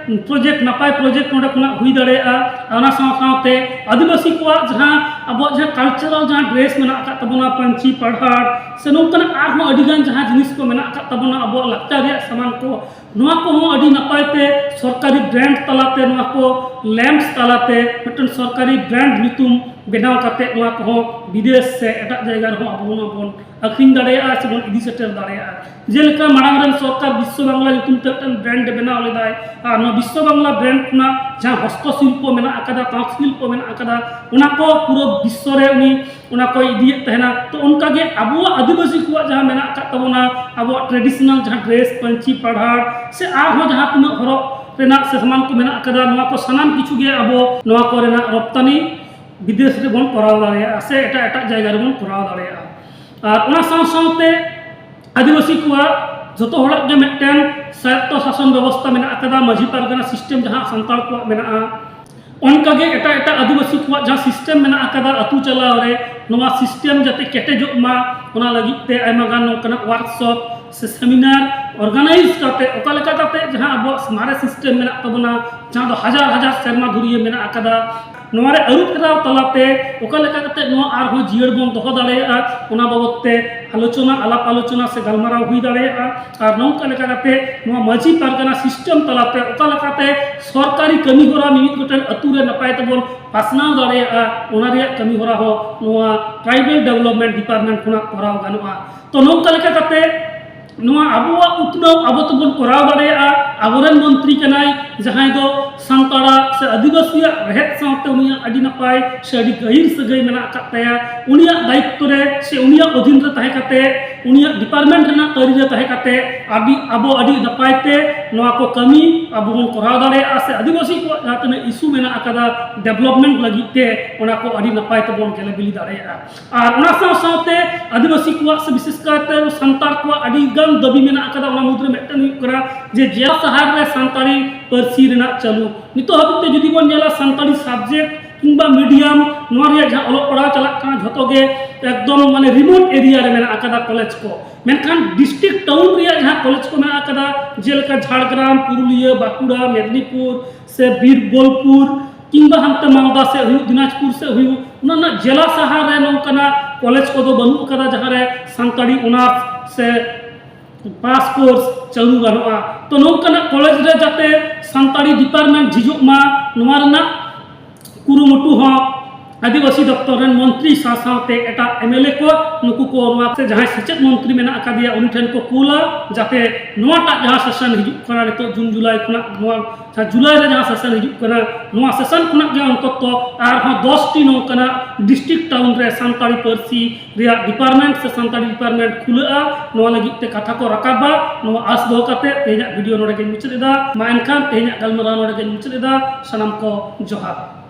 ᱯᱨᱚᱡᱮᱠᱴ, ᱱᱟᱯᱟᱭ ᱯᱨᱚᱡᱮᱠᱴ ᱱᱚᱰᱮ ᱠᱷᱚᱱᱟᱜ ᱦᱩᱭ ᱫᱟᱲᱮᱭᱟᱜᱼᱟ᱾ ᱟᱨ ᱚᱱᱟ ᱥᱟᱶ ᱥᱟᱶᱛᱮ ᱟᱹᱫᱤᱵᱟᱹᱥᱤ ᱠᱚᱣᱟᱜ ᱡᱟᱦᱟᱸ, ᱟᱵᱚᱣᱟᱜ ᱡᱟᱦᱟᱸ ᱠᱟᱞᱪᱟᱨᱟᱞ ᱡᱟᱦᱟᱸ ᱰᱨᱮᱥ ᱢᱮᱱᱟᱜ ᱟᱠᱟᱫ ᱛᱟᱵᱚᱱᱟ, ᱯᱟᱹᱧᱪᱤ ᱯᱟᱲᱦᱟᱴ ᱥᱮ ᱱᱚᱝᱠᱟᱱᱟᱜ ᱟᱨᱦᱚᱸ ᱟᱹᱰᱤᱜᱟᱱ ᱡᱟᱦᱟᱸ ᱡᱤᱱᱤᱥ ᱠᱚ ᱢᱮᱱᱟᱜ ᱟᱠᱟᱫ ᱛᱟᱵᱚᱱᱟ, ᱟᱵᱚᱣᱟᱜ ᱞᱟᱠᱪᱟᱨ ᱨᱮᱭᱟᱜ ᱥᱟᱢᱟᱱ ᱠᱚ, ᱱᱚᱣᱟ ᱠᱚᱦᱚᱸ ᱟᱹᱰᱤ ᱱᱟᱯᱟᱭ ᱛᱮ ᱥᱚᱨᱠᱟᱨᱤ ᱵᱨᱮᱱᱰ ᱛᱟᱞᱟᱛᱮ, ᱱᱚᱣᱟ ᱠᱚ ᱞᱮᱢᱯᱥ ᱛᱟᱞᱟᱛᱮ ᱢᱤᱫᱴᱮᱱ ᱥᱚᱨᱠᱟᱨᱤ ᱵᱨᱮᱱᱰ ᱧᱩᱛᱩᱢ ᱵᱮᱱᱟᱣ ᱠᱟᱛᱮ ᱱᱚᱣᱟ ᱠᱚᱦᱚᱸ ᱵᱤᱫᱮᱥ ᱥᱮ ᱮᱴᱟᱜ ᱡᱟᱭᱜᱟ ᱨᱮᱦᱚᱸ ᱟᱵᱚ ᱵᱚᱱ ᱟᱹᱠᱷᱨᱤᱧ ᱫᱟᱲᱮᱭᱟᱜᱼᱟ ᱥᱮ ᱵᱚᱱ ᱤᱫᱤ ᱥᱮᱴᱮᱨ ᱫᱟᱲᱮᱭᱟᱜᱼᱟ᱾ ᱡᱮᱞᱮᱠᱟ ᱢᱟᱲᱟᱝ ᱨᱮᱱ ᱥᱚᱨᱠᱟᱨ ᱵᱤᱥᱥᱚ ᱵᱟᱝᱞᱟ ᱧᱩᱛᱩᱢ ᱛᱮ ᱢᱤᱫᱴᱮᱱ ᱵᱨᱮᱱᱰ ᱵᱮᱱᱟᱣ ᱞᱮᱫᱟᱭ, ᱟᱨ ᱱᱚᱣᱟ ᱵᱤᱥᱥᱚ ᱵᱟᱝᱞᱟ ᱵᱨᱮᱱᱰ ᱠᱷᱚᱱᱟᱜ ᱡᱟᱦᱟᱸ ᱦᱚᱥᱛᱚ ᱥᱤᱞᱯᱚ ᱢᱮᱱᱟᱜ ᱟᱠᱟᱫᱟ, ᱛᱟᱸᱛ ᱥᱤᱞᱯᱚ ᱢᱮᱱᱟᱜ ᱟᱠᱟᱫᱟ, ᱚᱱᱟ ᱠᱚ ᱯᱩᱨᱟᱹ ᱵᱤᱥᱥᱚ ᱨᱮ ᱩᱱᱤ ᱚᱱᱟ ᱠᱚᱭ ᱤᱫᱤᱭᱮᱫ ᱛᱟᱦᱮᱱᱟ᱾ ᱛᱚ, ᱚᱱᱠᱟᱜᱮ ᱟᱵᱚᱣᱟᱜ ᱟᱹᱫᱤᱵᱟᱹᱥᱤ ᱠᱚᱣᱟᱜ ᱡᱟᱦᱟᱸ ᱢᱮᱱᱟᱜ ᱟᱠᱟᱫ ᱛᱟᱵᱚᱱᱟ, ᱟᱵᱚᱣᱟᱜ ᱴᱨᱮᱰᱤᱥᱚᱱᱟᱞ ᱡᱟᱦᱟᱸ ᱰᱨᱮᱥ, ᱯᱟᱹᱧᱪᱤ ᱯᱟᱲᱦᱟᱴ ᱥᱮ ᱟᱨᱦᱚᱸ ᱡᱟᱦᱟᱸ ᱛᱤᱱᱟᱹᱜ ᱦᱚᱨᱚᱜ ᱨᱮᱱᱟᱜ ᱥᱮ ᱥᱟᱢᱟᱱ ᱠᱚ ᱢᱮᱱᱟᱜ ᱟᱠᱟᱫᱟ, ᱱᱚᱣᱟ ᱠᱚ ᱥᱟᱱᱟᱢ ᱠᱤᱪᱷᱩ ᱜᱮ ᱟᱵᱚ ᱱᱚᱣᱟ ᱠᱚᱨᱮᱱᱟᱜ ᱨᱚᱯᱛᱟᱱᱤ ᱵᱤᱫᱮᱥ ᱨᱮᱵᱚᱱ ᱠᱚᱨᱟᱣ ᱫᱟᱲᱮᱭᱟᱜᱼᱟ ᱥᱮ ᱮᱴᱟᱜ ᱮᱴᱟᱜ ᱡᱟᱭᱜᱟ ᱨᱮᱵᱚᱱ ᱠᱚᱨᱟᱣ ᱫᱟᱲᱮᱭᱟᱜᱼᱟ᱾ ᱟᱨ ᱚᱱᱟ ᱥᱟᱶ ᱥᱟᱶᱛᱮ ᱟᱹᱫᱤᱵᱟᱹᱥᱤ ᱠᱚᱣᱟᱜ ᱡᱚᱛᱚ ᱦᱚᱲᱟᱜ ᱜᱮ ᱢᱤᱫᱴᱮᱱ ᱥᱟᱭᱚᱛᱛᱚ ᱥᱟᱥᱚᱱ ᱵᱮᱵᱚᱥᱛᱷᱟ ᱢᱮᱱᱟᱜ ᱟᱠᱟᱫᱟ, ᱢᱟᱹᱡᱷᱤ ᱯᱟᱨᱜᱟᱱᱟ ᱥᱤᱥᱴᱮᱢ ᱡᱟᱦᱟᱸ ᱥᱟᱱᱛᱟᱲ ᱠᱚᱣᱟᱜ ᱢᱮᱱᱟᱜᱼᱟ, ᱚᱱᱠᱟᱜᱮ ᱮᱴᱟᱜ ᱮᱴᱟᱜ ᱟᱹᱫᱤᱵᱟᱹᱥᱤ ᱠᱚᱣᱟᱜ ᱡᱟᱦᱟᱸ ᱥᱤᱥᱴᱮᱢ ᱢᱮᱱᱟᱜ ᱟᱠᱟᱫᱟ ᱟᱹᱛᱩ ᱪᱟᱞᱟᱣ ᱨᱮ, ᱱᱚᱣᱟ ᱥᱤᱥᱴᱮᱢ ᱡᱟᱛᱮ ᱠᱮᱴᱮᱡᱚᱜ ᱢᱟ, ᱚᱱᱟ ᱞᱟᱹᱜᱤᱫ ᱛᱮ ᱟᱭᱢᱟ ᱜᱟᱱ ᱱᱚᱝᱠᱟᱱᱟᱜ ᱣᱟᱨᱠᱥᱚᱯ ᱥᱮ ᱥᱮᱢᱤᱱᱟᱨ ᱚᱨᱜᱟᱱᱟᱭᱤᱡᱽ ᱠᱟᱛᱮ, ᱚᱠᱟ ᱞᱮᱠᱟ ᱠᱟᱛᱮ ᱡᱟᱦᱟᱸ ᱟᱵᱚᱣᱟᱜ ᱢᱟᱨᱮ ᱥᱤᱥᱴᱮᱢ ᱢᱮᱱᱟᱜ ᱛᱟᱵᱚᱱᱟ, ᱡᱟᱦᱟᱸ ᱫᱚ ᱦᱟᱡᱟᱨ ᱦᱟᱡᱟᱨ ᱥᱮᱨᱢᱟ ᱫᱷᱩᱨᱤᱭᱟᱹ ᱢᱮᱱᱟᱜ ᱟᱠᱟᱫᱟ, ᱱᱚᱣᱟ ᱨᱮ ᱟᱹᱨᱩ ᱯᱷᱮᱨᱟᱣ ᱛᱟᱞᱟᱛᱮ ᱚᱠᱟ ᱞᱮᱠᱟ ᱠᱟᱛᱮ ᱱᱚᱣᱟ ᱟᱨᱦᱚᱸ ᱡᱤᱭᱟᱹᱲ ᱵᱚᱱ ᱫᱚᱦᱚ ᱫᱟᱲᱮᱭᱟᱜᱼᱟ, ᱚᱱᱟ ᱵᱟᱵᱚᱫ ᱛᱮ ᱟᱞᱳᱪᱚᱱᱟ, ᱟᱞᱟᱯ ᱟᱞᱳᱪᱚᱱᱟ ᱥᱮ ᱜᱟᱞᱢᱟᱨᱟᱣ ᱦᱩᱭ ᱫᱟᱲᱮᱭᱟᱜᱼᱟ᱾ ᱟᱨ ᱱᱚᱝᱠᱟ ᱞᱮᱠᱟ ᱠᱟᱛᱮ ᱱᱚᱣᱟ ᱢᱟᱹᱡᱷᱤ ᱯᱟᱨᱜᱟᱱᱟ ᱥᱤᱥᱴᱮᱢ ᱛᱟᱞᱟᱛᱮ ᱚᱠᱟ ᱞᱮᱠᱟᱛᱮ ᱥᱚᱨᱠᱟᱨᱤ ᱠᱟᱹᱢᱤ ᱦᱚᱨᱟ ᱢᱤᱢᱤᱫ ᱜᱚᱴᱮᱱ ᱟᱹᱛᱩ ᱨᱮ ᱱᱟᱯᱟᱭ ᱛᱮᱵᱚᱱ ᱯᱟᱥᱱᱟᱣ ᱫᱟᱲᱮᱭᱟᱜᱼᱟ, ᱚᱱᱟ ᱨᱮᱭᱟᱜ ᱠᱟᱹᱢᱤ ᱦᱚᱨᱟ ᱦᱚᱸ ᱱᱚᱣᱟ ᱴᱨᱟᱭᱵᱟᱞ ᱰᱮᱵᱷᱞᱚᱯᱢᱮᱱᱴ ᱰᱤᱯᱟᱨᱴᱢᱮᱱᱴ ᱠᱷᱚᱱᱟᱜ ᱠᱚᱨᱟᱣ ᱜᱟᱱᱚᱜᱼᱟ᱾ ᱛᱚ, ᱱᱚᱝᱠᱟ ᱞᱮᱠᱟ ᱠᱟᱛᱮ ᱱᱚᱣᱟ ᱟᱵᱚᱣᱟᱜ ᱩᱛᱱᱟᱹᱣ ᱟᱵᱚ ᱛᱮᱵᱚᱱ ᱠᱚᱨᱟᱣ ᱫᱟᱲᱮᱭᱟᱜᱼᱟ᱾ ᱟᱵᱚᱨᱮᱱ ᱢᱚᱱᱛᱨᱤ ᱠᱟᱱᱟᱭ ᱡᱟᱦᱟᱸᱭ ᱫᱚ ᱥᱟᱱᱛᱟᱲᱟᱜ ᱥᱮ ᱟᱹᱫᱤᱵᱟᱹᱥᱤᱭᱟᱜ ᱨᱮᱦᱮᱫ ᱥᱟᱶᱛᱮ ᱩᱱᱤᱭᱟᱜ ᱟᱹᱰᱤ ᱱᱟᱯᱟᱭ ᱥᱮ ᱟᱹᱰᱤ ᱜᱟᱹᱦᱤᱨ ᱥᱟᱹᱜᱟᱹᱭ ᱢᱮᱱᱟᱜ ᱟᱠᱟᱫ ᱛᱟᱭᱟ, ᱩᱱᱤᱭᱟᱜ ᱫᱟᱭᱤᱛᱛᱚ ᱨᱮ ᱥᱮ ᱩᱱᱤᱭᱟᱜ ᱚᱫᱷᱤᱱ ᱨᱮ ᱛᱟᱦᱮᱸ ᱠᱟᱛᱮ, ᱩᱱᱤᱭᱟᱜ ᱰᱤᱯᱟᱨᱴᱢᱮᱱᱴ ᱨᱮᱱᱟᱜ ᱟᱹᱨᱤ ᱨᱮ ᱛᱟᱦᱮᱸ ᱠᱟᱛᱮ ᱟᱹᱰᱤ, ᱟᱵᱚ ᱟᱹᱰᱤ ᱱᱟᱯᱟᱭ ᱛᱮ ᱱᱚᱣᱟ ᱠᱚ ᱠᱟᱹᱢᱤ ᱟᱵᱚ ᱵᱚᱱ ᱠᱚᱨᱟᱣ ᱫᱟᱲᱮᱭᱟᱜᱼᱟ, ᱥᱮ ᱟᱹᱫᱤᱵᱟᱹᱥᱤ ᱠᱚᱣᱟᱜ ᱡᱟᱦᱟᱸ ᱛᱤᱱᱟᱹᱜ ᱤᱥᱩ ᱢᱮᱱᱟᱜ ᱟᱠᱟᱫᱟ ᱰᱮᱵᱷᱞᱚᱯᱢᱮᱱᱴ ᱞᱟᱹᱜᱤᱫ ᱛᱮ, ᱚᱱᱟ ᱠᱚ ᱟᱹᱰᱤ ᱱᱟᱯᱟᱭ ᱛᱮᱵᱚᱱ ᱜᱮᱞᱮ ᱵᱤᱞᱤ ᱫᱟᱲᱮᱭᱟᱜᱼᱟ᱾ ᱟᱨ ᱚᱱᱟ ᱥᱟᱶ ᱥᱟᱶᱛᱮ ᱟᱹᱫᱤᱵᱟᱹᱥᱤ ᱠᱚᱣᱟᱜ ᱥᱮ ᱵᱤᱥᱮᱥ ᱠᱟᱭᱛᱮ ᱥᱟᱱᱛᱟᱲ ᱠᱚᱣᱟᱜ ᱟᱹᱰᱤ ᱜᱟᱱ ᱫᱟᱹᱵᱤ ᱢᱮᱱᱟᱜ ᱟᱠᱟᱫᱟ᱾ ᱚᱱᱟ ᱢᱩᱫᱽᱨᱮ ᱢᱤᱫᱴᱮᱱ ᱦᱩᱭᱩᱜ ᱠᱟᱱᱟ ᱡᱮ ᱡᱮᱞᱟ ᱥᱟᱦᱟᱨ ᱨᱮ ᱥᱟᱱᱛᱟᱲᱤ ᱯᱟᱹᱨᱥᱤ ᱨᱮᱱᱟᱜ ᱪᱟᱹᱞᱩ᱾ ᱱᱤᱛᱚᱜ ᱦᱟᱹᱵᱤᱡ ᱛᱮ ᱡᱩᱫᱤ ᱵᱚᱱ ᱧᱮᱞᱟ, ᱥᱟᱱᱛᱟᱲᱤ ᱥᱟᱵᱡᱮᱠᱴ ᱠᱤᱝᱵᱟ ᱢᱤᱰᱤᱭᱟᱢ, ᱱᱚᱣᱟ ᱨᱮᱭᱟᱜ ᱡᱟᱦᱟᱸ ᱚᱞᱚᱜ ᱯᱟᱲᱦᱟᱣ ᱪᱟᱞᱟᱜ ᱠᱟᱱᱟ, ᱡᱷᱚᱛᱚ ᱜᱮ ᱮᱠᱫᱚᱢ ᱢᱟᱱᱮ ᱨᱤᱢᱳᱴ ᱮᱨᱤᱭᱟ ᱨᱮ ᱢᱮᱱᱟᱜ ᱟᱠᱟᱫᱟ ᱠᱚᱞᱮᱡᱽ ᱠᱚ᱾ ᱢᱮᱱᱠᱷᱟᱱ ᱰᱤᱥᱴᱨᱤᱠᱴ ᱴᱟᱣᱩᱱ ᱨᱮᱭᱟᱜ ᱡᱟᱦᱟᱸ ᱠᱚᱞᱮᱡᱽ ᱠᱚ ᱢᱮᱱᱟᱜ ᱟᱠᱟᱫᱟ, ᱡᱮᱞᱮᱠᱟ ᱡᱷᱟᱲᱜᱨᱟᱢ, ᱯᱩᱨᱩᱞᱤᱭᱟᱹ, ᱵᱟᱸᱠᱩᱲᱟ, ᱢᱮᱫᱽᱱᱤᱯᱩᱨ ᱥᱮ ᱵᱤᱨ ᱵᱳᱞᱯᱩᱨ, ᱠᱤᱝᱵᱟ ᱦᱟᱱᱛᱮ ᱢᱟᱞᱫᱟ ᱥᱮᱫ ᱦᱩᱭᱩᱜ, ᱫᱤᱱᱟᱡᱽᱯᱩᱨ ᱥᱮᱫ ᱦᱩᱭᱩᱜ, ᱚᱱᱟ ᱨᱮᱱᱟᱜ ᱡᱮᱞᱟ ᱥᱟᱦᱟᱨ ᱨᱮ ᱱᱚᱝᱠᱟᱱᱟᱜ ᱠᱚᱞᱮᱡᱽ ᱠᱚᱫᱚ ᱵᱟᱹᱱᱩᱜ ᱟᱠᱟᱫᱟ, ᱡᱟᱦᱟᱸ ᱨᱮ ᱥᱟᱱᱛᱟᱲᱤ ᱚᱱᱟᱨᱥ ᱥᱮ ᱯᱟᱥ ᱠᱳᱨᱥ ᱪᱟᱹᱞᱩ ᱜᱟᱱᱚᱜᱼᱟ᱾ ᱛᱚ, ᱱᱚᱝᱠᱟᱱᱟᱜ ᱠᱚᱞᱮᱡᱽ ᱨᱮ ᱡᱟᱛᱮ ᱥᱟᱱᱛᱟᱲᱤ ᱰᱤᱯᱟᱨᱴᱢᱮᱱᱴ ᱡᱷᱤᱡᱚᱜ ᱢᱟ, ᱱᱚᱣᱟ ᱨᱮᱱᱟᱜ ᱠᱩᱨᱩᱢᱩᱴᱩ ᱦᱚᱸ ᱟᱹᱫᱤᱵᱟᱹᱥᱤ ᱫᱚᱯᱛᱚᱨ ᱨᱮᱱ ᱢᱚᱱᱛᱨᱤ ᱥᱟᱶ ᱥᱟᱶᱛᱮ ᱮᱴᱟᱜ ᱮᱢ ᱮᱞ ᱮ ᱠᱚ, ᱱᱩᱠᱩ ᱠᱚ, ᱱᱚᱣᱟ ᱥᱮ ᱡᱟᱦᱟᱸᱭ ᱥᱮᱪᱮᱫ ᱢᱚᱱᱛᱨᱤ ᱢᱮᱱᱟᱜ ᱟᱠᱟᱫᱮᱭᱟ, ᱩᱱᱤ ᱴᱷᱮᱱ ᱠᱚ ᱠᱩᱞᱟ, ᱡᱟᱛᱮ ᱱᱚᱣᱟᱴᱟᱜ ᱡᱟᱦᱟᱸ ᱥᱮᱥᱚᱱ ᱦᱤᱡᱩᱜ ᱠᱟᱱᱟ ᱱᱤᱛᱚᱜ ᱡᱩᱱ ᱡᱩᱞᱟᱭ ᱠᱷᱚᱱᱟᱜ, ᱱᱚᱣᱟ ᱡᱟᱦᱟᱸ ᱡᱩᱞᱟᱭ ᱨᱮ ᱡᱟᱦᱟᱸ ᱥᱮᱥᱚᱱ ᱦᱤᱡᱩᱜ ᱠᱟᱱᱟ, ᱱᱚᱣᱟ ᱥᱮᱥᱚᱱ ᱠᱷᱚᱱᱟᱜ ᱜᱮ ᱚᱱᱛᱚᱛᱚ ᱟᱨᱦᱚᱸ ᱫᱚᱥ ᱴᱤ ᱱᱚᱝᱠᱟᱱᱟᱜ ᱰᱤᱥᱴᱨᱤᱠᱴ ᱴᱟᱣᱩᱱ ᱨᱮ ᱥᱟᱱᱛᱟᱲᱤ ᱯᱟᱹᱨᱥᱤ ᱨᱮᱭᱟᱜ ᱰᱤᱯᱟᱨᱴᱢᱮᱱᱴ ᱥᱮ ᱥᱟᱱᱛᱟᱲᱤ ᱰᱤᱯᱟᱨᱴᱢᱮᱱᱴ ᱠᱷᱩᱞᱟᱹᱜᱼᱟ, ᱱᱚᱣᱟ ᱞᱟᱹᱜᱤᱫ ᱛᱮ ᱠᱟᱛᱷᱟ ᱠᱚ ᱨᱟᱠᱟᱵᱟ᱾ ᱱᱚᱣᱟ ᱟᱥ ᱫᱚᱦᱚ ᱠᱟᱛᱮ ᱛᱮᱦᱮᱧᱟᱜ ᱵᱷᱤᱰᱤᱭᱳ ᱱᱚᱰᱮ ᱜᱮᱧ ᱢᱩᱪᱟᱹᱫ ᱮᱫᱟ᱾ ᱢᱟ ᱮᱱᱠᱷᱟᱱ ᱛᱮᱦᱮᱧᱟᱜ ᱜᱟᱞᱢᱟᱨᱟᱣ ᱱᱚᱰᱮ ᱜᱮᱧ ᱢᱩᱪᱟᱹᱫ ᱮᱫᱟ᱾ ᱥᱟᱱᱟᱢ ᱠᱚ ᱡᱚᱦᱟᱨ᱾